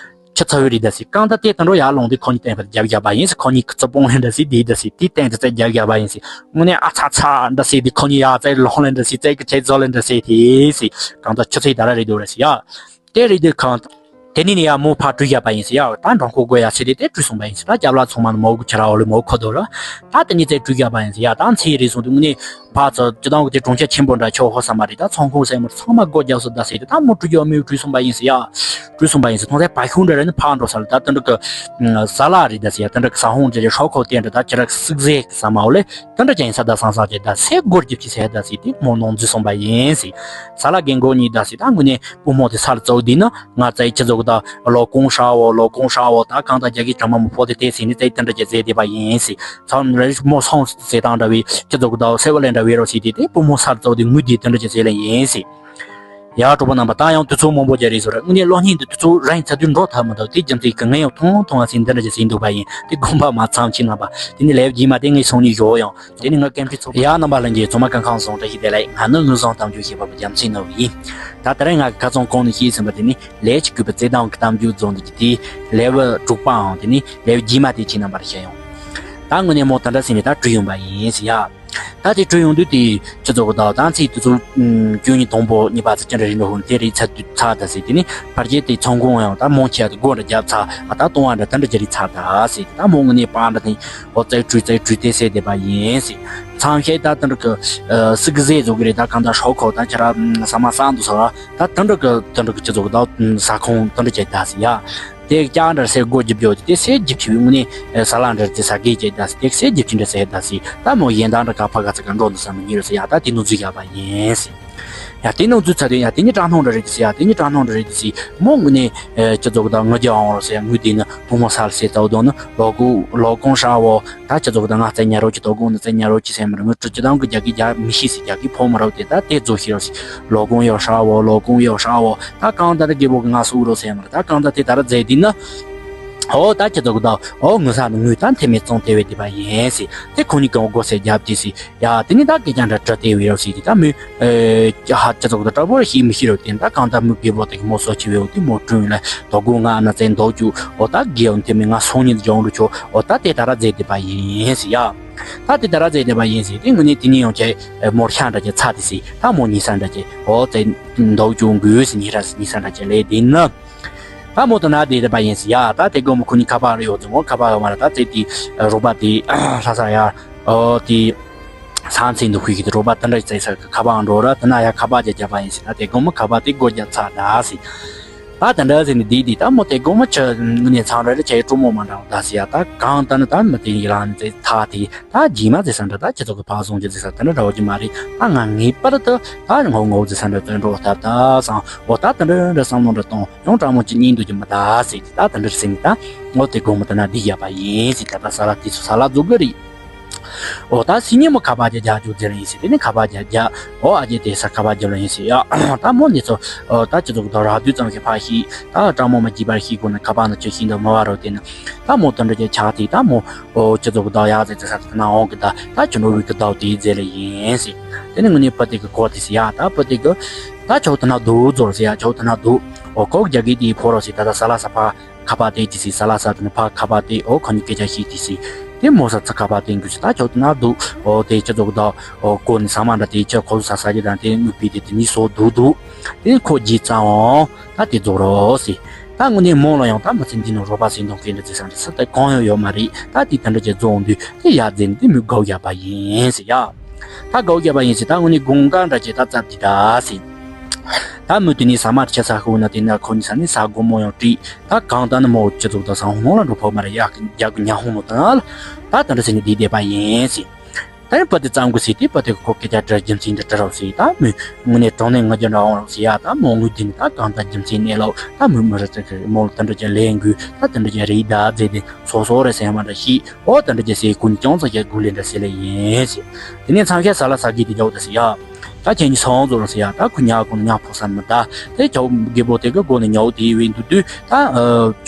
ཆུ་ཚ་བོ་རེད་ད་སི་གང་ད་དེ་དེ་འགྲོ་ཡ་ལོང་དེ་ཁོ་གཉིས་བསྟན་པ་རྒྱབ་རྒྱབ་པ་ཡིན་སི། ཁོ་གཉིས་ཀི་ཚོ་སྤོང་ལེན་ད་སི་དེ་ད་སི་དེ་བསྟན་དེ་ཚ་རྒྱབ་རྒྱབ་པ་ཡིན་སི། དངོས་གནས་ཨ་ཚ་ཚ་ད་སི་དེ་ཁོ་གཉིས་ཡ་ཚ་ལོང་ལེན་ད་སི་ཚ་གི་ཆེ་བཟོ་ལེན་ད་སི་དེ་སི། གང་ད་ཆུ་ཚོད་ད་ར་རེད་འདུག་ར་སི་ཡ། དེ་རེད་དེ་གང་། དེ་ནས་ནི་ཡ་མོ་ཕར་བྲོས་བཞག་པ་ཡིན་ཟེར་ཡ། ད་འགྲོ་ཁོ་དགོས་ཡ་ཟེར་དེ་དེ་བྲོས་སོང་པ་ཡིན་ཟེར། ད་སྐྱབས་ལ་ཚང་མ་ནི་མོ་གུ་ཁྱེར་ར་འོ་ལེ་མོ་ཁོ་དོ་ར། ད་དེ་ནས་ཚེ་བྲོས་བཞག་པ་ཡིན་ཟེར་ཡ། ད་ཚེ་རེད་སོང་དུས་དངོས་གནས་ཕར་ཚོ་སྤྱི་བཏང་གི་དེ་གྲོང་ཁྱེར་ཆེན་པོ་འདྲ་ཆོག་ཧོ་ས་མ་རེད། ད་ཚོང་ཁང་སེ་མོ་ཚང་མ་སྒོ་རྒྱབ་སོ་ད་ཟེར་དེ་ད་མོ་བྲོས་བཞག་མོ་བྲོས་སོང་པ་ཡིན་ཟེར་ཡ། བྲོས་སོང་པ་ཡིན་ཟེར། ཐོང་ཚེ་བ་ཤུང་འདྲ་རེད་ནི་ཕར་འགྲོ་ས་ལ་ད་དེ་འདྲ་གི་ཟ་ལ་རེད་ད་ཟེར་ཡ། དེ་འདྲ་གི་ཟ་ཧོང་འདྲ་རེད་ཧྲོ་ཁོ་དེ་འདྲ་ད་ཅི་ར་གི་སིག་ཟེ་གི་ཟ་མ་འོ་ལེ། ད་འདྲ་ཅན་ས་ད་སང་སང་ཅེ་ད་སེ་སྒོར་གྱི་ཕྱི་སེ་ད་སི་དེ་མོ་ནང་འཛུལ་སོང་པ་ཡིན་སི། ས་ལ་རྒན་གོ་གཉིས་ད་སི་ད་དངོས་གནས་བུ་མོ་དེ་ས་ལ་བཙོག་དེ་ན་ང་ཙའི་ཁྱི་ཟོག་ད་ལོ་གོང་ཧྲ་བོ་ལོ་གོང་ཧྲ་བོ་ད་གང་ད་རྒྱ་གི་གྲ་མ་མོ་ཕོ་དེ་དེ་སི་ནི་ཙའི་ད་འདྲ་ཅན་ཟེ་དེ་པ་ཡིན་སི། ཚ་རེ་མོ་སོང་ཟེ་དང་འདྲ་བའི་ཁྱི་ཟོག་ད་སེ་བ་ལེན་འདྲ་བའི་རོ་སི་དེ་དེ་བུ་མོ་ས་ལ་བཙོག་དེ་ངུ་དེ་ད་འདྲ་ཅན་ཟེ་ལེ་ཡིན་སི། ཡ་གྲོགས་པོ་རྣམ་པ་ད་ཡང་དུས་ཚོད་མང་པོ་རྒྱ་རེད་ཟོ་ར། དངོས་གནས་གློག་བརྙན་འདི་དུས་ཚོད་རིང་ཚ་དུས་འགྲོ་ཐབས་མི་འདུག་དེ་རྒྱུ་མཚན་གྱིས་ངས་ཡང་ཐུང་ཐུང་བ་ཟིན་འདི་འདྲ་ཅན་ཟིན་འདུག་པ་ཡིན། དེ་དགོངས་པ་མ་ཚོམ་ཅིག་རྣམ་པ། དེ་ནི་ལེབ་རྗེས་མ་དེ་ངས་སོང་ནས་བཞོ་ཡང་། དེ་ནི་ང་ཀེམ་ཁྲི་ཚོགས། ཡ་རྣམ་པ་ལྷན་རྒྱས་ཚང་མ་གང་གང་བཟང་བཀྲ་ཤིས་བདེ་ལེགས། ང་ནི་ངུ་བཟང་གཏམ་རྒྱུད་ཤེས་པ་པོ་རྒྱ་མཚོ་ནོར་བུ་ཡིན། ད་ད་རེས་ང་གི་ཁ་སང་གོང་ནས་བཤད་ཟིན་པ་དེ་ནི་ལས་ཀྱི་གུས་པ་བརྩེ་དང་གི་གཏམ་རྒྱུད་རྫོང་འདི་གི་དེའི་ལེབ་དྲུག་པའང་དེ་ནི་ལེབ་རྗེས་མ་དེ་ཁྱེད་རྣམ་པར་བཤད་ཡོང་། ད་དངོས་གནས་མོ་ད་འདྲ་ཟིན་ནས་ད་བྲོས་ཡོང་པ་ཡིན་ཟེར་ཡ། ད་དེ་བྲོས་ཡོང་དུས་དེ་ཁྱི་ཚོ་གི་ད་ད་ཚེས་དུས་ཚོད་བཅུ་གཉིས་དང་པོ་གཉིས་པ་ཚེ་ཅི་འདྲ་རིང་འགྲོ་ཧུན་དེ་རེད་ཚ་དུས་ཚ་ད་ཟེར་དེ་ནི་ཕར་རྗེས་དེ་ཚོང་ཁང་ཡང་ད་མོ་ཁྱི་དེ་སྒོ་འདྲ་རྒྱབ་ཚ་ཨ་ད་གཏོང་བ་འདྲ་ད་འདྲ་ཅི་རེད་ཚ་ད་ཟེར་དེ་ད་མོ་དངོས་གནས་པ་འདྲ་དེ་ཨོ་ཙའི་བྲོས་ཙའི་བྲོས་དེ་ཟེར་དེ་པ་ཡིན་ཟེར། མཚམས་བཤད་ད་ད་འདྲ་གི་སིག་ཟེ་བཟོ་གི་རེད། ད་གང་ད་ཧྲོ་ཁོ་ད་ཁྱི་ར་ས་མ་ས་འདུག་ས་ད་ད་འདྲ་གི་ད་འདྲ་གི་ཁྱི་ཚོ་གི་ད་ས་ཁོང་ད་འདྲ་ཅི་ད་ཟེར་ཡ། དེ་ཀྱང་འདྲ་སེ་སྒོ་རྒྱབ་ཡོད་དེ་སེ་རྒྱབ་ཆི་བའི་དངོས་གནས་ས་ལ་འདྲ་དེ་ས་གེ་ཅེ་ད་སེ་དེ་སེ་རྒྱབ་ཆི་འདྲ་སེ་ད་སེ་ད་མོ་ཡན་དང་འདྲ་ག་ཕ་ག་ཚ་ག་འགྲོ་འདུག་ས་མི་ཉི་རུ་སེ་ཡ་ད་དེ་ནུ་ཛུ་ཡ་པ་ཡིན་སེ། ཡ་དེ་ནང་འཛུལ་ཚར་དུས་ཡ་དེ་ཉིད་དྲང་སྣང་འདྲ་རེད་དེ་སི་ཡ་དེ་ཉིད་དྲང་སྣང་འདྲ་རེད་དེ་སི་མོ་དངོས་གནས་ཨེ་སྤྱི་ཚོགས་དང་ངུ་རྒྱ་འོང་རོགས་སེ་ཡ་ངུ་དེ་ནི་བུ་མོ་ས་ལ་སེ་ཚའུ་དང་ནི་ལོ་ཀུང་ལོ་ཀུང་ཧྲ་བོ་ད་སྤྱི་ཚོགས་དང་ང་རྩེ་ཉ་རོགས་ཀྱི་དོ་དགོང་ནི་རྩེ་ཉ་རོགས་ཀྱི་སེ་མར་ངུ་ཀྲུ་ཅི་དང་གི་རྒྱ་གི་རྒྱ་མི་ཤེས་སི་རྒྱ་གི་ཕོ་མ་རོགས་དེ་ད་དེ་རྫོ་ཤི་རོགས་སི་ལོ་ཀུང་ཡོ་ཧྲ་བོ་ལོ་ཀུང་ཡོ་ཧྲ་བོ་ད་གང་ལྟར་རྒད་པོ་གི་ང་སུ་རོགས་སེ་མར་ད་གང་ལྟར་དེ་ད་ར་རྫས་དེ་ནི། ཨོ་ད་ཁྱེད་ཚོ་གི་ད་ཨོ་ངུ་ས་ནི་ངུས་ད་མཐེ་མེད་བཙོང་དེ་བས་དེ་པ་ཡིན་སི་དེ་ཁོ་ནི་གང་སྒོ་སེ་རྒྱབ་དེ་སི། ཡ་དེ་ནི་ད་སྐད་ཀྱང་འདྲ་དྲི་དེ་བའི་རོ་སི་དེ་ད་མི་ཨེ་ཧ་ཅི་ཚོགས་ད་དྲ་བོ་ཤི་མི་ཤི་རོ་དེ་ད་གང་ད་མི་དགེ་བོ་དེ་གི་མོ་སོ་ཆི་བའི་འོ་དེ་མོ་དྲུང་ལ་དོ་དགོང་ང་ན་ཙེ་འདོག་ཅུ་ཨོ་ད་དགེ་འོ་དེ་མི་ང་སོང་ཉིད་སྦྱོང་རུ་ཆོ་ཨོ་ད་དེ་ད་ར་རྫས་དེ་པ་ཡིན་སི་ཡ། ད་དེ་ད་ར་རྫས་དེ་པ་ཡིན་སི་དེ་ངུ་ནི་དེ་ནི་ཡོང་ཆེ་མོར་ཤ་འདྲ་ཆེ་ཚ་དེ་སི་ད་མོ་ཉི་ས་འདྲ་ཆེ་ཨོ་ཙེ་འདོག་ཅུ་འགུལ་སི་ཉི་ར་སི་ཉི་ས་འདྲ་ཆེ་ལེ་དེ་ནི། ད་མོ་ད་ན་དེ་དེ་པ་ཡིན་སི་ཡ་ད་དེ་གོ་མོ་ཁུ་ནི་ཁ་པར་ཡོད་ཙང་མོ་ཁ་པར་ཡོད་མ་ར་ད་ཙེ་དེ་རོགས་པ་དེ་ལྷ་ས་ཡ་ཨོ་དེ། ས་མཚན་དུ་ཧུད་ཀྱི་རོགས་པ་དེ་འདྲ་བཙལ་ས་གི་ཁ་པར་འགྲོ་ར་དེ་ན་ཡ་ཁ་པར་རྒྱ་རྒྱ་པ་ཡིན་སི་ད་དེ་གོ་མོ་ཁ་པར་དེ་སྒོ་རྒྱ་ཚ་ད་སི། ད་དེ་འདྲ་ཟེར་ནི་དེ་དེ་ད་མོ་དེ་གོ་མོ་ཆ་ངུ་ནས་ཚང་ར་རེ་ཆ་ཡི་གྲོ་མོ་མ་འདྲ་བ་ད་སི་ཡ་ད་གང་ལྟར་ནི་ད་མི་དེ་ཡི་རང་ནི་ཚེ་ཐ་དེ་ད་རྗེས་མ་ཟེར་ས་འདྲ་ད་ཁྱེད་ཚོ་གི་ཕ་སོང་རྒྱུ་ཟེར་ས་དེ་འདྲ་འདྲ་བོ་ཅི་མ་རེད། ད་ང་ངེས་པར་དུ་ད་ངོ་ངོ་ཟེར་ས་འདྲ་དོན་འགྲོ་ཐབས་ད་སང་འོ་ད་དེ་འདྲ་འདྲ་བསམ་བློ་འདྲ་གཏོང་ཡང་དྲང་མོ་ཅི་གཉིས་འདུག་གི་མི་ད་ཟེར་གི་ད་དེ་འདྲ་ཟེར་ནི་ད་འོ་དེ་གོ་མོ་དེ་ན་འདི་ཡ་པ་ཡིན་ཟེར་ད་ད་ས་ལ་དེ་ཚོ་ས་ལ་རྫོགས་གི་རེད། འོ་ད་སི་ཉི་མོ་ཁ་པར་རྒྱ་རྒྱ་རྒྱུག་ཟེར་ཡིན་ཟེར་དེ་ནི་ཁ་པར་རྒྱ་རྒྱ་འོ་ཨ་རྒྱ་དེ་ས་ཁ་པར་རྒྱབ་ལ་ཡིན་ཟེར་ཡ་ད་མོ་འདི་ཚོ་འོ་ད་ཅི་ཚོགས་ད་རག་དུས་ཙམ་ཞིག་ཕ་ཤི་ད་དྲང་མོ་མ་བགྱིས་པར་ཤི་དགོས་ན་ཁ་པར་ན་ཅི་ཤི་འདུག་མ་བ་རོ་དེ་ནི་ད་མོ་དོན་འདྲ་རྒྱ་ཆགས་དེ་ད་མོ་འོ་ཅི་ཚོགས་ད་ཡག་ཟེར་ཚེ་ས་ད་ན་འོང་གི་ད་ད་ཅི་འགྲོ་བའི་གི་ད་དེ་ཟེར་ལ་ཡིན་ཟེར་དེ་ནི་ངུ་ནི་པ་དེ་གི་གོ་དེ་ཟེར་ཡ་ད་པ་དེ་གི་ད་ཆོག་ད་ན་འདུག་ཟོར་ཟེར་ཡ་ཆོག་ད་ན་འདུག་འོ་ཁོག་རྒྱ་གི་དེ་ཕོ་རོ་ཟེར་ད་ད་ས་ལ་ས་ཕ། ཁ་པར་དེ་ཅི་སི་ས་ལ་ས་དེ་ནི་ཕ་ཁ་པར་དེ་འོ་ཁོ་ནི་སྐད་ཆ་ཤི་དེ་སི། དེ་མོ་ས་ཚ་ཁ་པར་དེ་འགུལ་སི་ད་ཆོག་ཏུ་ན་འདུག་འོ་དེ་ཅི་ཚོགས་ད་འོ་ཀོ་ནི་ས་མ་འདྲ་དེ་ཆ་ཁོ་ས་ས་ཀྱི་དང་དེ་དངུལ་པི་དེ་དེ་ནི་སོ་འདུག་འདུག་དེ་ཁོ་ཇི་ཙང་འོ་ད་དེ་རྫོགས་རོགས་སི། ད་དངོས་གནས་མོ་ལ་ཡང་ད་མི་ཚེ་འདི་ནང་རོགས་པ་སེ་འདོང་མཁན་འདྲ་ཚེ་ས་འདྲ་ས་ད་གང་ཡང་ཡོད་མ་རེད། ད་དེ་ད་འདྲ་ཅི་རྫོགས་འདུག་དེ་ཡ་རྫས་ནི་དེ་མི་དགའ་ཡ་པ་ཡིན་སི་ཡ། ད་དགའ་བོ་རྒྱབ་པ་ཡིན་ཟེར་ད་དངོས་གནས་དགོང་དག་འདྲ་ཅེ་ད་རྩ་དེ་འདྲ་ཟེར། ད་མི་དེ་ནས་ཟ་མ་ཁྱེར་ས་ཤོག་ན་དེ་ན་ཁོ་ནི་ས་ནས་ས་སྒོར་མོ་ཡང་བྲིས། ད་གང་ལྟར་ནི་མོ་ཅི་ཚོགས་ད་ས་ཧོང་ལ་འགྲོ་ཕོད་མ་རེད་ཡག་གི་རྒྱག་གི་ཉ་ཧོང་ལོ་ད་ན་ལ། ད་ད་འདྲ་ཟེར་ནས་བསྡད་བསྡད་པ་ཡིན་ཟེར། ད་ཡང་པ་དེ་ཙམ་གི་ཟེར་དེ་པ་དེ་གི་ཁོ་སྐད་ཆ་འདྲ་རྒྱུ་མཚན་འདྲ་འདྲ་རོགས་ཟེར་ད་མི་དངོས་གནས་དྲང་གནས་ང་རྒྱ་འདྲ་འོང་རོགས་ཟེར་ཡ་ད་མོ་དངོས་དེ་ནི་ད་གང་ལྟར་རྒྱུ་མཚན་གནས་ལོག་ད་མི་མི་རེ་ཙམ་གི་མོ་ལ་ད་འདྲ་ཅེ་ལས་འགུལ་ད་ད་འདྲ་ཅེ་རེད་ད་ཟེར་དེ་སོ་སོ་རེ་ཟེར་མ་འདྲ་ཤི། ཨོ་ད་འདྲ་ཅེ་སའི་ཀུན་ཀྱང་ཚ་ཁྱེད་དགུ་ལས་འདྲ་ཟེར་ལེ་ཡིན་ཟེར། དེ་ནས་ཚང་ཁྱེད་ས་ལ་ས་གི་དེ་རྒྱག་ད་ཟེར་ཡ། ད་ཁྱེད་གཉིས་སང་རྫོགས་ཟེར་ཡ་ད་ཁུ་ཉག་ཀུན་ཉག་ཕོ་ས་མི་ད། དེ་ཁྱོད་རྒད་པོ་དེ་གི་སྒོ་ནས་ཉོག་དེ་བས་འདུག་དུས་ད་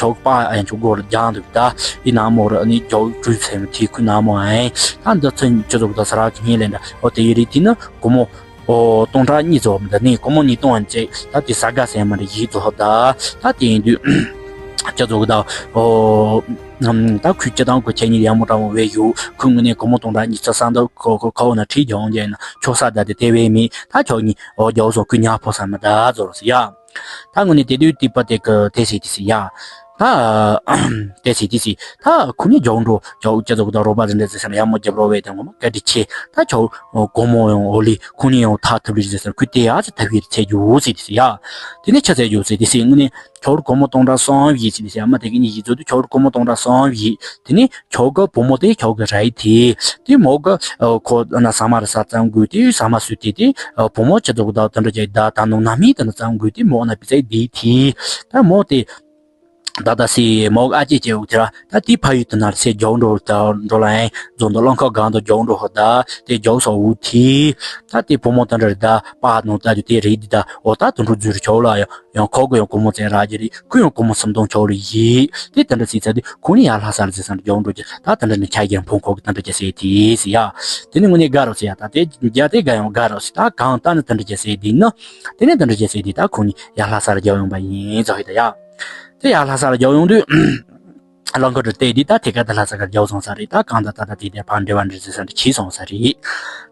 ཁྱོད་པ་ཨན་ཁྱོད་སྒོ་ལ་རྒྱང་འདུག་ད། ཨི་ན་མོ་ར་ནི་ཁྱོད་གྲུས་ཚེ་མི་ཐི་ཁུ་ན་མོ་ཨན། ད་འདི་ཚོ་ཁྱོད་ཚོ་ད་ས་ར་གི་ཉིན་ལས་འདྲ་ཨོ་དེ་ཡི་རི་དེ་ནི་སྒོ་མོ། ཨོ་སྟོང་ཕྲག་གཉིས་ཚོ་མི་འདི་ནི་སྒོར་མོ་ཉིས་སྟོང་ཡན་ཅེ་ད་དེ་ས་ག་སེ་མ་རེ་ཡིག་ཚོ་ཧོ་ད་ད་དེ་ཡིན་དུས་ཅ་ཚོ་གི་ད་ཨོ་ད་ཁུལ་སྤྱི་དང་ཁུལ་ཁྱེད་གཉིས་ཡག་མོ་འདྲ་མོ་བས་ཡོད་ཁུལ་ངོས་ནས་སྒོར་མོ་སྟོང་ཕྲག་གཉིས་ཚོ་ས་འདབ་ཁོ་ཁོ་ཁོ་ན་ཁྲིད་རྒྱང་རྒྱ་ཡིན་ན་ཆོག་ས་ད་དེ་དེ་བས་མི་ད་ཁྱོད་གཉིས་ཨོ་རྒྱ་བོ་སོ་ཁུལ་ཉག་ཕོ་ས་མི་ད་ཚོ་རོ་སི་ཡ། ད་ངོས་ནས་དེ་དུས་ཏི་པ་དེ་གི་དེ་སི་དེ་སི་ཡ། ད་དེ་སི་དེ་སི་ད་ཁུ་ནི་ཇོ་འགྲོ་ཇོ་ཅ་ཚོ་གི་ད་རོ་པ་ཟིན་དེ་ཟེར་ས་ན་ཡ་མོ་རྒྱབ་རོ་བས་དང་ངོ་མ་བཀའ་དྲིན་ཆེ། ད་ཆོ་སྒོར་མོ་ཡང་འོ་ལི་ཁུ་ནི་ཡང་ཐ་ཐབས་རི་ཟེར་ས་ཁུ་དེ་ཡ་ཚ་ཐབས་ཡིར་ཚེ་རྒྱུ་སི་དེ་སི་ཡ། དེ་ནས་ཆ་ཚེ་རྒྱུ་སི་དེ་སི་ངོས་ནས་ཁྱོད་སྒོར་མོ་སྟོང་ཕྲག་སོང་བ་ཡིས་ཟེར་ཏེ་ཟེར་ཨ་མ་དེ་གི་ནི་ཡིས་ཚོ་དུ་ཁྱོད་སྒོར་མོ་སྟོང་ཕྲག་སོང་བ་ཡིས། དེ་ནི་ཁྱོད་གི་བུ་མོ་དེ་ཁྱོད་གི་ར་ཡི་དེ། དེ་མོ་གི་ཁོ་ན་ས་མ་ར་ས་ཙམ་དགོས་དེ་ས་མ་སུ་དེ་དེ་བུ་མོ་ཆེ་ཚོ་གི་ད་དོན་འགྲོ་ཅེ་ད་ད་ནུ་ན་མི་ད་ན་ཙམ་དགོས་དེ་མོ་ན་པི་ཚེ་དེ་དེ། ད་མོ་དེ་ད་ད་སི་མོ་གི་ཨ་ཅེ་ཅེ་འུ་ཐེ་ར་ད་དེ་ཕ་ཡུལ་དུ་ན་སེ་རྒྱོ་འགྲོ་ད་འགྲོ་ལ་ཡང་རྫོང་དུ་རླངས་ཁ་སྒང་དུ་རྒྱོ་འགྲོ་ཧོ་ད་དེ་རྒྱོ་སོ་འུ་དེ། ད་དེ་བུ་མོ་ད་འདྲ་རེད་ད་པ་ནུ་ད་དུ་དེ་རེད་དེ་ད་འོ་ད་དུ་འགྲོ་འཛུལ་ཆོག་ལ་ཡང་། ཡང་ཁོ་གི་ཡང་སྒོར་མོ་ཙམ་རག་གི་རེད། ཁོས་ཡང་སྒོར་མོ་སུམ་སྟོང་ཆོག་རེད་ཡིན། དེ་དེ་འདྲ་ཟེར་ཚར་དུས་ཁོ་ནི་ཡར་ལྷ་ས་ལ་ཟེར་ས་འདྲ་རྒྱག་འགྲོ་གི་ད་དེ་འདྲ་ནི་ཁྱ་རྒན་ཕུང་ཁོག་གི་དེ་འདྲ་ཅེ་ཟེར་དེ་ཟེར་ཡ། དེ་ནི་དངོས་གནས་དགའ་རོགས་ཟེར་ཡ་ད་དེ་རྒྱ་དེ་དགའ་ཡང་དགའ་རོགས་ཟེར་ད་གང་ལྟར་ནི་དེ་འདྲ་ཅེ་ཟེར་དེ་ནི། དེ་ནི་དེ་འདྲ་ཅེ་ཟེར་དེ་ད་ཁོ་ནི་ཡར་ལྷ་ས་ལ་རྒྱག་ཡོང་པ་ཡིན་ཟེར་ཧི་ད་ཡ། དེ་ཡར་ལྷ་ས་ལ་རྒྱག་ཡོང་དུས། རླངས་འཁོར་དུ་བལྟས་དུས་ད་དེ་ག་ད་ལྷ་ས་ག་རྒྱག་སོང་ས་རེད། ད་གང་ད་ད་ད་དེ་དེ་ཕར་འབྲེལ་བ་འདྲ་ཟེར་ས་འདྲ་བྱས་སོང་ས་རེད།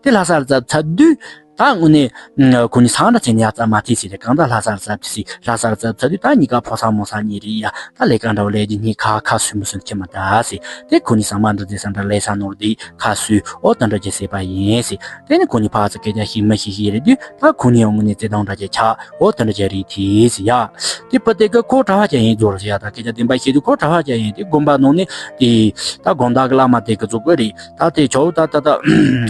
དེ་ལྷ་ས་ལ་ཚར་དུས། ད་དངོས་གནས་ཁོ་གཉིས་ས་འདྲ་བྱས་ནས་ཡར་བཙལ་མ་ཐུབ་ཟེར་རེད། གང་ལྟར་ལྷ་ས་ལ་བཙལ་ཐུབ་ཟེར། ལྷ་ས་ལ་བཙལ་ཚར་དུས་ད་གཉིས་ཀ་ཕོ་གསར་མོ་གསར་གཉིས་རེད་ཡ། ད་ལས་ཀ་འདྲ་བོ་ལས་རྒྱུ་གཉིས་ཁ་ཁ་སུན་པོ་སུན་ཁྱི་མ་ད་ཟེར། དེ་ཁོ་གཉིས་ཟ་མ་འདྲ་རྫས་ས་འདྲ་ལས་ས་ནོར་དེ་ཁ་སུ་ཨོ་དེ་འདྲ་བྱས་ཟེར་པ་ཡིན་ཟེར། དེ་ནི་ཁོ་གཉིས་ཕར་ཚུར་སྐད་ཆ་བཤད་མི་བཤད་བཤད་རེད་དུས་ད་ཁོ་གཉིས་ཡང་དངོས་གནས་བརྩེ་དུང་འདྲ་བྱས་ཆགས་ཨོ་དེ་འདྲ་བྱས་རེད་དེ་ཟེར་ཡ། དེ་པ་དེ་གི་ཁོ་གྲྭ་བ་ཅན་ཡིན་ཟེར་ཟེར་ཡ། ད་སྐད་ཆ་བདེན་པ་བཤད་དུས་ཁོ་གྲྭ་བ་ཅན་ཡིན། དེ་དགོན་པ་ནང་ནས་དེ་ད་དགོན་བདག་གི་བླ་མ་དེ་གི་ཚོ་གི་རེད། ད་དེ་ཆོག་ད་ད་ད་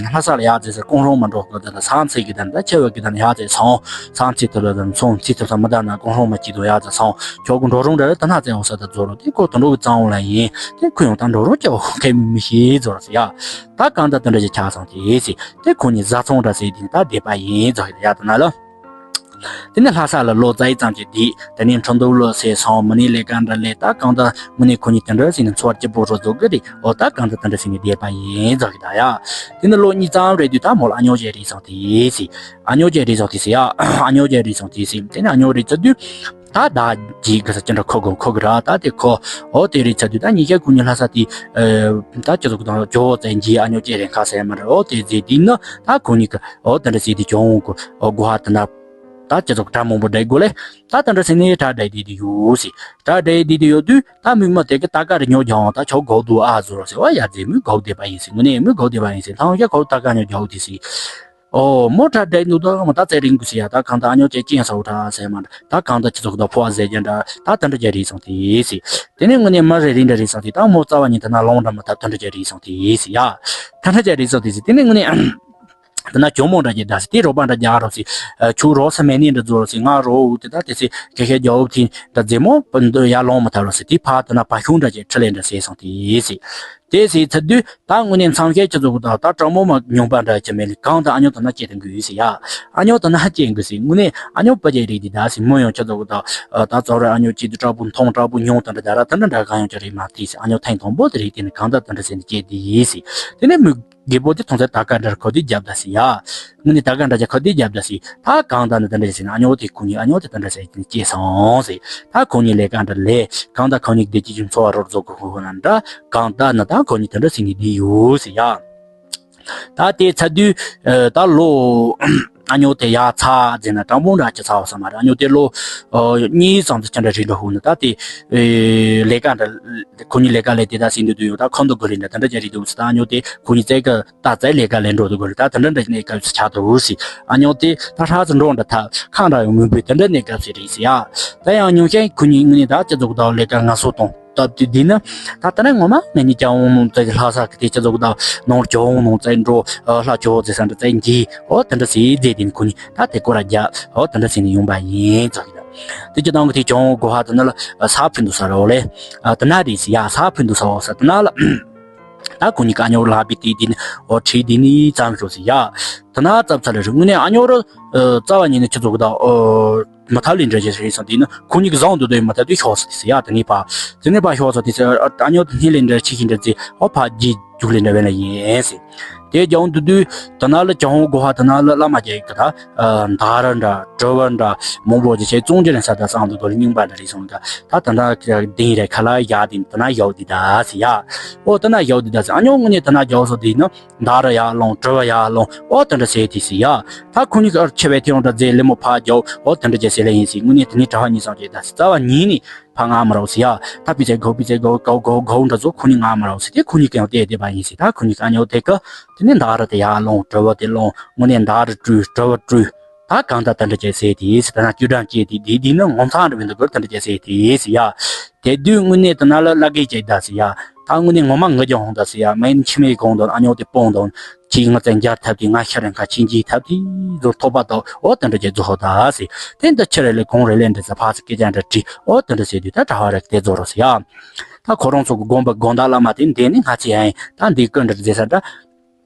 ལྷ་ས་ལ་ཡར་འཛེགས་ཟེར། གུང་སེང་མ་འགྲོ་དགོས། ད་ད་ས་མཚམས་ཀྱི་ད་ད་ཆེ་བ་གི་ད་ཡར་འཛེགས་སོང་། ས་མཚམས་ཐུབ་ལ་ད་སོང་། མཚམས་ཐུབ་ས་མི་ད་ན་གུང་སེང་མ་སྐྱིད་དོ་ཡར་འཛེགས་སོང་། ཆོག་གི་འགྲོ་རུང་འདྲ་ད་ན་བཙལ་འོང་ས་ད་རྫོགས་རོགས། དེ་ཁོ་དུད་འགྲོ་གི་གཙང་བོ་ལ་ཡིན། དེ་ཁོ་ཡང་ད་འགྲོ་རུང་སྐྱ་བོ་ཁེ་མི་ཤེས་ཟེར་ཟེར་ཡ། ད་གང་ལྟར་དེ་འདྲ་ཞིག་ཆགས་སོང་དེ་ཟེར། དེ་ཁོ་གཉིས་བཟའ་ཚང་འདྲ་ཟེར། དེ་ད་བསྡད་པ་ཡིན་ཟེར་ཡ། ད་ན་ལ། དེ་ནས་ལྷ་ས་ལ་ལོ་ཙཱ་ཡི་ཙམ་གྱི་དེ་དེ་ནས་ཁྲིན་ཏུའུ་ལ་སླེབས་སོང་། མི་ནི་ལས་ཀ་འདྲ་ལས། ད་གང་ལྟར་དངོས་གནས་ཁོ་གཉིས་དེ་འདྲ་ཟེར་ནས་འཚོ་བ་སྐྱིད་པོ་རོ་རྫོགས་གི་རེད། ཨོ་ད་གང་ལྟར་དེ་འདྲ་ཟེར་ནས་བསྡད་པ་ཡིན་ཟེར་གི་ད་ཡ། དེ་ནས་ལོ་གཉིས་ཙམ་རེད་དུས་ད་མོ་ལ་ཨ་ཉོ་ཅིག་རེད་སོང་དེ་ཟེར། ཨ་ཉོ་ཅིག་རེད་སོང་དེ་ཟེར་ཡ། ཨ་ཉོ་ཅིག་རེད་སོང་དེ་ཟེར། དེ་ནས་ཨ་ཉོ་རེད་ཚར་དུས་ད་ད་ཅིག་གི་ས་ཅི་འདྲ་ཁོ་གོ་ཁོ་གི་ར། ད་དེ་ཁོ་ཨོ་དེ་རེད་ཚར་དུས་ད་ཉིན་ཤས་ཁོ་གཉིས་ལྷ་ས་དེ་ད་ཅི་ཚོགས་དང་ཇོ་བོ་ཙེ་འཇིའི་ཨ་ཉོ་ཅིག་རེད་ཁ་ཟེར་མ་རེད། ཨོ་དེ་ཟེར་དུས་ན་ད་ཁོ་གཉིས་གི་ཨོ་དེ་འདྲ་ཟེར་དུས་ཅུང་གོ་ཨོ་གོ་ཧ་དེ་ན། ད་སྤྱི་ཚོགས་གྲྭ་མང་པོ་བསྡད་དགོས་ལེ། ད་དེ་འདྲ་ཟེར་ནས་གྲྭ་བསྡད་བསྡད་དེ་ཡོད་ཟེར། གྲྭ་བསྡད་བསྡད་དེ་ཡོད་དུས་ད་མི་མ་དེ་གི་ད་ག་རེ་ཉོ་རྒྱག་འོང་། ད་ཆོག་གོ་འདུག་ཨ་ཟེར་རོ་ཟེར་བ། ཡ་ཟེར། མི་གོ་བསྡད་པ་ཡིན་ཟེར། དངོས་གནས་མི་གོ་བསྡད་པ་ཡིན་ཟེར། ཐང་ཤ་གོ་ད་ག་ཉོ་རྒྱག་དེ་ཟེར། ཨོ་མོ་གྲྭ་བསྡད་འདུག་ད་མོ་ད་ཙེ་རིང་གི་ཟེར་ཡ། ད་གང་ད་ཨ་ཉོ་ཅེ་ཅེན་ས་འོ་གྲྭ་ཟེར་མ་འདྲ། ད་གང་ད་སྤྱི་ཚོགས་ད་ཕོ་བ་ཟེར་རྒྱ་འདྲ་ད་དེ་འདྲ་རྒྱ་རེད་སོང་དེ་ཟེར། དེ་ནས་དངོས་གནས་མ་རེ་རེ་འདྲ་རེད་སོང་དེ། ད་མོ་རྩ་བ་ཉིད་དེ་ན་ལོང་འདྲ་མ་ད་དེ་འདྲ་རྒྱ་རེད་སོང་དེ་ཟེར་ཡ། དེ་འདྲ་རྒྱ་རེད་སོང་དེ་ཟེར། དེ་ནས་དངོས་གནས། དེ་ན་གྱོང་མོ་འདྲ་ཅིག་འདྲ་ཟེར། དེ་རོགས་པ་འདྲ་རྒྱག་རོགས་ཟེར། ཨ་ཁྱོད་རོགས་ས་མེད་ནི་འདྲ་བཟོ་རོགས་ཟེར། ང་རོགས་འུ་དེ་ད་དེ་ཟེར་ཁེ་ཁེ་རྒྱག་འུ་དེ་འདྲ་རྫས་མོ་འདི་ཡར་ལོང་མ་ཐར་རོགས་ཟེར། དེ་ཕར་དེ་ན་བ་ཤུང་འདྲ་ཅིག་ཁྲི་ལས་འདྲ་ཟེར་སོང་དེ་ཟེར། དེ་ཟེར་ཚར་དུས་ད་དངོས་གནས་མཚམས་ཤས་ཅི་ཚོགས་ད་ད་གྲོགས་མོ་མ་ཉུང་པ་འདྲ་ཅིག་མེད་ལ། གང་ད་ཨ་ཉོ་དེ་ན་སྐྱེས་དང་དགོས་ཟེར་ཡ། ཨ་ཉོ་དེ་ན་སྐྱེས་དགོས་ཟེར། དངོས་གནས་ཨ་ཉོ་པ་ཅིག་རེད་དེ་ད་ཟེར། མོ་ཡང་ཅི་ཚོགས་ད་ད་ཚོ་ར་ཨ་ཉོ་ཅིག་དུ་དྲག་པོ་མཐོང་དྲག་པོ་ཉུང་དང་འདྲ་ད་ར་དེ་འདྲ་འདྲ་གང་ཡང་ཅི་རེད་མ་དེ་ཟེར། ཨ་ཉོ་ཐེངས་དང་པོ་དེ་རེད། དེ་ནས་གང་ད་དེ་འདྲ་ཟེར་ནས་སྐྱེས་དེ་ཟེར། དེ་ནས་མི། རྒད་པོ་དེ་མཐོང་ཚད་ད་ག་འདྲ་ཁོ་དེ་རྒྱབ་ད་ཟེར་ཡ། དངོས་གནས་ད་ག་འདྲ་ཅིག་ཁོ་དེ་རྒྱབ་ད་ཟེར། ད་གང་ད་ནི་དེ་འདྲ་ཟེར་ན་ཨ་ཉོ་དེ་ཁོ་གཉིས་ཨ་ཉོ་དེ་དེ་འདྲ་ཟེར་དེ་སྐྱེས་སོང་ཟེར། ད་ཁོ་གཉིས་ལས་ཀ་འདྲ་ལས། གང་ད་ཁོ་གཉིས་བདེ་སྐྱིད་ཀྱི་འཚོ་བ་རོལ་རྫོགས་ཀྱི་ཁོ་ཁོ་ན་འདྲ། གང་ད་ནི་ད་ཁོ་གཉིས་དེ་འདྲ་ཟེར་ནས་བསྡད་ཡོད་ཟེར་ཡ། ད་དེ་ཚར་དུས་ད་ལོ་ཨ་ཉོ་དེ་ཡ་ཚ་ཟེར་ན་དྲང་པོ་འདྲ་ཅི་ཚ་བ་ས་མ་རེད། ཨ་ཉོ་དེ་ལོ་གཉིས་ཙམ་དུ་ཅི་འདྲ་རེད་འདྲ་ཧུ་ནི་ད་དེ་ལས་ཀ་འདྲ་ཁོ་གཉིས་ལས་ཀ་ལས་དེ་ད་ཟིན་དུ་དུ་ཡོད། ད་ཁོ་འདུག་གི་རེད་འདྲ་དེ་འདྲ་ཅི་རེད་འདུག་ཟེར། ད་ཨ་ཉོ་དེ་ཁོ་གཉིས་བཙལ་གི་ད་བཙལ་ལས་ཀ་ལས་འགྲོ་འདུག་གི་རེད། ད་དེ་འདྲ་འདྲ་གནས་སྐབས་སུ་ཆགས་འདུག་ཟེར། ཨ་ཉོ་དེ་ད་ཧྲ་ཙི་འགྲོ་འདྲ་ཐ་ཁང་འདྲ་ཡོང་མི་འབུད་དེ་འདྲ་གནས་སྐབས་སུ་རེད་ཟེར་ཡ། ད་ཡང་ཉུང་ཤས་ཁོ་གཉིས་དངོས་གནས་ད་སྤྱི་ཚོགས་དང་ལས་ཀ་ངལ་གསོ་གཏོང་སྟབས་དེ་འདི་ནི་ད་ལྟ་ན་ངོ་མ་ངེད་གཉིས་ཀྱང་འོང་ནང་བཙལ་ལྷ་ས་གི་དེ་སྤྱི་ཚོགས་དང་ནང་ཀྱང་འོང་ནང་བཙལ་འགྲོ་ལྷ་ཆོས་ཟེར་ས་འདྲ་བཙལ་འགྱིས་ཨོ་དེ་འདྲ་ཟེར་རྫས་དེ་ནི་ཁོ་གཉིས་ད་དེ་སྐོར་ར་རྒྱབ་ཨོ་དེ་འདྲ་ཟེར་ནས་ཡོང་པ་ཡིན་ཙང་གི་ད་དེ་སྤྱི་བཏང་གི་དེ་ཀྱང་འོང་གོ་ཧ་དེ་ན་ལ་ས་ཕུད་འདུག་ས་ར་འོ་ལེ། དེ་ན་རེད་ཟེར་ཡ། ས་ཕུད་འདུག་ས་འོ་ས་དེ་ན་ལ། ད་ཁོ་གཉིས་ཀ་ཨ་ཉོ་ལག་པའི་དེ་དེ་ནི་ཨོ་ཁྲིད་དེ་ནི་ཙམ་ཤོག་ཟེར་ཡ། དེ་ན་ཙམ་ཚ་ལ་རི་དངོས་གནས་ཨ་ཉོ་ར་རྩ་བ་ཉིད་ནས་ཁྱི་ཚོ་གི་ད་ཨོ་མི་ཐབས་ལས་འདྲ་ཞིག་རེད་སོང་། དེ་ནི་ཁོ་གཉིས་ཀྱི་བཟང་དུ་དོད་མི་ཐབས་དུས་ཤོག་ཟེར་ཡ། དེ་ནི་ཕ་དེ་ནི་ཕ་ཤོག་ཟེར་དེ་ཟེར་ཨ་ཉོ་དེ་སྣེ་ལས་འདྲ་ཆི་ཞིག་འདྲ་ཟེར་ཨོ་ཕ་རྗེས་རྒྱུགས་ལས་འདྲ་བས་ལ་ཡིན་ཟེར། དེ་རྒྱང་དུ་དུས་དེ་ན་ལ་ཀྱང་ཧོ་གོ་ཧ་དེ་ན་ལ་བླ་མ་རྒྱ་ཡིག་གི་ད་མདའ་ར་འདྲ་གྲི་བ་འདྲ་མང་པོ་ཅིག་བྱས་བཙོང་རྒྱུ་ནས་ས་ད་སང་དུ་དོ་ལ་རྙིང་པ་འདྲ་རེད་སོང་། ད་ད་ད་ད་ད་ལྟ་གདན་རེ་ཁ་ལ་ཡག་དེ་ད་ན་ཡག་དེ་ད་ཟེར་ཡ། ཨོ་ད་ན་ཡག་དེ་ད་ཟེར། ཨ་ཉོ་དངོས་གནས་ད་ན་རྒྱག་སོ་དེ་ནི་མདའ་ར་ཡར་ལོང་གྲི་བ་ཡར་ལོང་ཨོ་དེ་འདྲ་ཟེར་དེ་ཟེར་ཡ། ད་ཁོ་གཉིས་ཀ་ཆེ་བའི་ཐེའུ་འདྲ་རྫས་ལེ་མོ་ཕར་རྒྱག་ཨོ་དེ་འདྲ་བྱས་ཟེར་ལེ་ཡིན་ཟེར། དངོས་གནས་དེ་ནི་གྲྭ་བ་གཉིས་སང་བྱས་ད་ཟེར། རྩ་བ་ཉིད་ནས་ཕ་ང་མ་རོགས་ཟེར་ཡ། ད་པི་ཙེ་གོ་པི་ཙེ་གོ་གོ་གོ་གོ་འདྲ་ཚོ་ཁོ་གཉིས་ང་མ་རོགས་ཟེར། དེ་ཁོ་གཉིས་ཀ་ཡང་བལྟས་བསྡད་པ་ཡིན་ཟེར། ད་ཁོ་གཉིས་ཀ་ཉོ་དེ་ཀ་དེ་ནས་མདའ་ར་དེ་ཡར་ལོང་གྲི་བ་དེ་ལོང་དངོས་གནས་མདའ་ར་བྲུས་གྲི་བ་བྲུས། ད་གང་ལྟར་དེ་འདྲ་བྱས་ཟེར་དེ་ཟེར། ད་ན་ཅུ་ཀྲང་སྐྱེས་དེ་དེ་དེ་ནི་ངོ་མཚར་འདྲ་བའི་འདུག་གོ། དེ་འདྲ་བྱས་ཟེར་དེ་ཟེར་ཡ། དེ་དུས་དངོས་གནས་དེ་ན་ལ་བླ་གེ་བྱས་ད་ཟེར་ཡ། ད་དངོས་གནས་ངོ་མ་ངུ་རྒྱུ་ཧོང་ད་ཟེར་ཡ། མེད་ནི་མཆི་མའི་གོང་དུ་ཨ་ཉོ་དེ་སྤུངས་དང་ཁྱི་ང་བཙན་རྒྱལ་ཐབས་དེ་ང་ཤ་རེ་ཁ་ཆིན་གྱིས་ཐབས་དེ་ཚོ་ཐོབ་པ་དང་ཨོ་དེ་འདྲ་བྱས་རྫོགས་ཧོ་ད་ཟེར། དེ་འདི་ཕྱི་རེ་ལས་གོང་རེ་ལས་འདྲ་ཟེར་ཕ་ཚ་སྐད་ཆ་འདྲ་དྲིས་ཨོ་དེ་འདྲ་ཟེར་དུས་ད་གྲྭ་བ་རེ་དེ་རྫོགས་རོགས་ཟེར་ཡ། ད་ཁོ་རང་ཚོ་གི་དགོན་པ་དགོན་བདག་བླ་མ་དེ་འདི་ནི་ང་ཚེ་ཡ་ཡིན། ད་འདི་ཀུན་འདྲ་ཟེར་ས་འདྲ།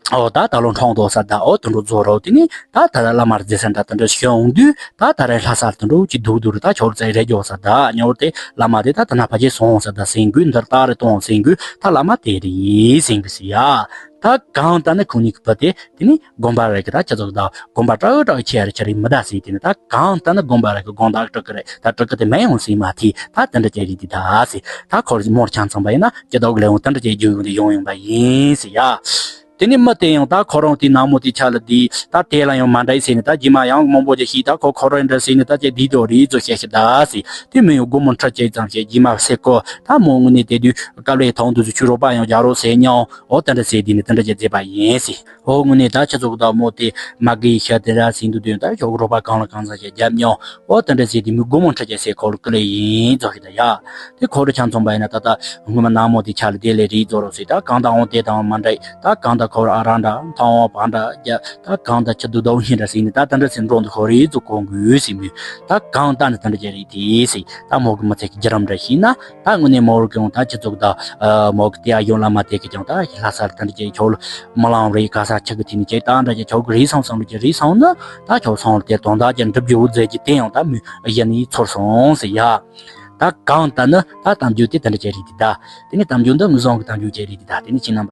ཨོ་ད་ད་ལོ་འཁྲུངས་དོ་ས་ད་ཨོ་དུད་འགྲོ་རྫོགས་རོགས། དེ་ནི་ད་ད་བླ་མར་རྫི་ས་འདྲ་དུད་འགྲོ་ཤོད་འོང་དུས་ད་ད་རེ་ལྷ་སར་དུད་འགྲོ་ཅི་དུག་དུག་རེད། ད་ཆོར་ཙེ་རེ་རྒྱོ་ས་ད་ཉོར་དེ་བླ་མ་དེ་ད་ད་ན་ཕ་ཆེ་སོང་ས་ད་སེང་གུ་འདིར་ད་རེ་གཏོང་སེང་གུ་ད་བླ་མ་དེ་རེད་སེང་གུ་སི་ཡ། ད་གང་ལྟར་ན་ཁོང་གཉིས་ཀྱི་བུ་དེ་དེ་ནི་དགོན་པ་རེ་གི་ད་ཅི་ཚོགས་ད་དགོན་པ་ཀྲག་ཀྲག་ཆེ་རེ་ཆེ་རེ་མི་ད་སི་དེ་ནི་ད་གང་ལྟར་ན་དགོན་པ་རེ་གི་དགོན་བདག་ཀྲག་གི་རེད། ད་ཀྲག་གི་དེ་མེད་ཡོང་སི་མ་ཐི་ད་དེ་འདྲ་ཅེ་རེ་དེ་ད་སི་ད་ཁོར་མོར་ཆང་ཚང་པ་ཡིན་ན་ཅི་ད་འོག་ལས་འོང་དེ་འདྲ་ཅེ་རྒྱུ་ཡོང་དེ་ཡོང་ཡོང་པ་ཡིན་སི་ཡ། དེ་ནས་མི་དེ་ཡང་ད་ཁོ་རང་དེ་ནག་མོ་དེ་ཆ་ལ་དེ་ད་དེ་ལ་ཡང་མ་འདྲ་ཟེར་ནས། ད་རྗེས་མ་ཡང་མང་པོ་ཅིག་ཤེས། ད་ཁོ་ཁོ་རང་འདྲ་ཟེར་ནས། ད་ཅེ་དེ་དོ་རེད་ཚོ་བཤད་ཤི་ད་ཟེར། དེ་མི་ཡང་སྒོར་མོ་ཁྲི་གཅིག་ཙམ་བཤད། རྗེས་མ་ཟེར་ཁོ་ད་མོ་དངོས་གནས་དེ་དུས་སྐབས་ལས་ཐོག་འདུག་ཚུལ་ཁྱོད་རོགས་པ་ཡང་རྒྱག་རོགས་ཟེར་མྱོང་། འོ་དེ་འདྲ་ཟེར། དེ་ནས་དེ་འདྲ་ཅིག་མཛད་པ་ཡིན་ཟེར། འོ་དངོས་གནས་ད་ཁྱེད་ཚོ་གི་ད་མོ་དེ་མ་གི་ཤ་དེ་ར་ཟིན་དུ་དོན། ད་ཁྱོད་རོགས་པ་གང་ལ་གང་འཚམ་ཞིག་རྒྱབ་མྱོང་། འོ་དེ་འདྲ་ཟེར། དེ་མི་སྒོར་མོ་ཁྲི་གཅིག་ཟེར་ཁོ་ལ་ཀུ་ལེ་ཡིན་ཚོ་ཤི་ད་ཡ། དེ་ཁོ་རུ་ཆ་མཚོན་པ་ཡིན་ན། ད་ད་སྔོན་མ་ནག་མོ་དེ་ཆ་ལ་དེ་ལས་རིགས་རྫོགས་རོགས་ཟེར། ད་གང་ད་འོང་དེ་དང་མ་འདྲ། ད་གང་ད་ཁོ་ར་ཨ་ར་འདྲ་མཐོང་བ་འདྲ་རྒྱ། ད་གང་ད་ཁྱི་དུ་དོ་ཧིན་འདྲ་ཟིན་ནས། ད་དེ་འདྲ་ཟེར་འགྲོ་འདུག་ཁོ་རེ་ཚོ་གོང་དགོས་ཟེར་མོད། ད་གང་ད་ནི་དེ་འདྲ་ཅིག་རེད་དེ་ཟེར། ད་མོ་གི་མི་ཚེ་གི་བརྒྱུད་རིམ་འདྲ་ཤེས་ན། ད་དངོས་གནས་མོ་རུ་གང་ད་ཁྱེད་ཚོ་གི་ད་མོ་གི་དེ་ཨ་ཡོང་ལ་མ་དེ་གི་ཀྱང་ད་ལྷ་ས་ལ་དེ་འདྲ་ཅིག་ཁྱོད་ལ་མི་ལང་རེད། ག་ས་ཁྱི་གི་དེ་ནི་ཅིག་ད་འདྲ་ཅིག་ཁྱོད་གི་རེད་སོང་བསམ་རེད་ཅིག་རེད་སོང་ན། ད་ཁྱོད་སོང་ལ་དེ་དོན་དག་ཅིག་འགྲུབ་རྒྱུ་བོ་མཛད་ཀྱི་དེ་ཡང་ད་མི་གཞི་ནས་ཚོར་སོང་ཟེར་ཡ། ད་གང་ལྟར་ནི་ད་གཏམ་རྒྱུད་དེ་དེ་འདྲ་ཅིག་རེད་དེ། ད་དེ་ནི་གཏམ་རྒྱུད་འདི་ངོས་བཟུང་གི་གཏམ་རྒྱུད་ཅིག་རེད་དེ། ད་དེ་ནི་ཁྱེད་རྣམ་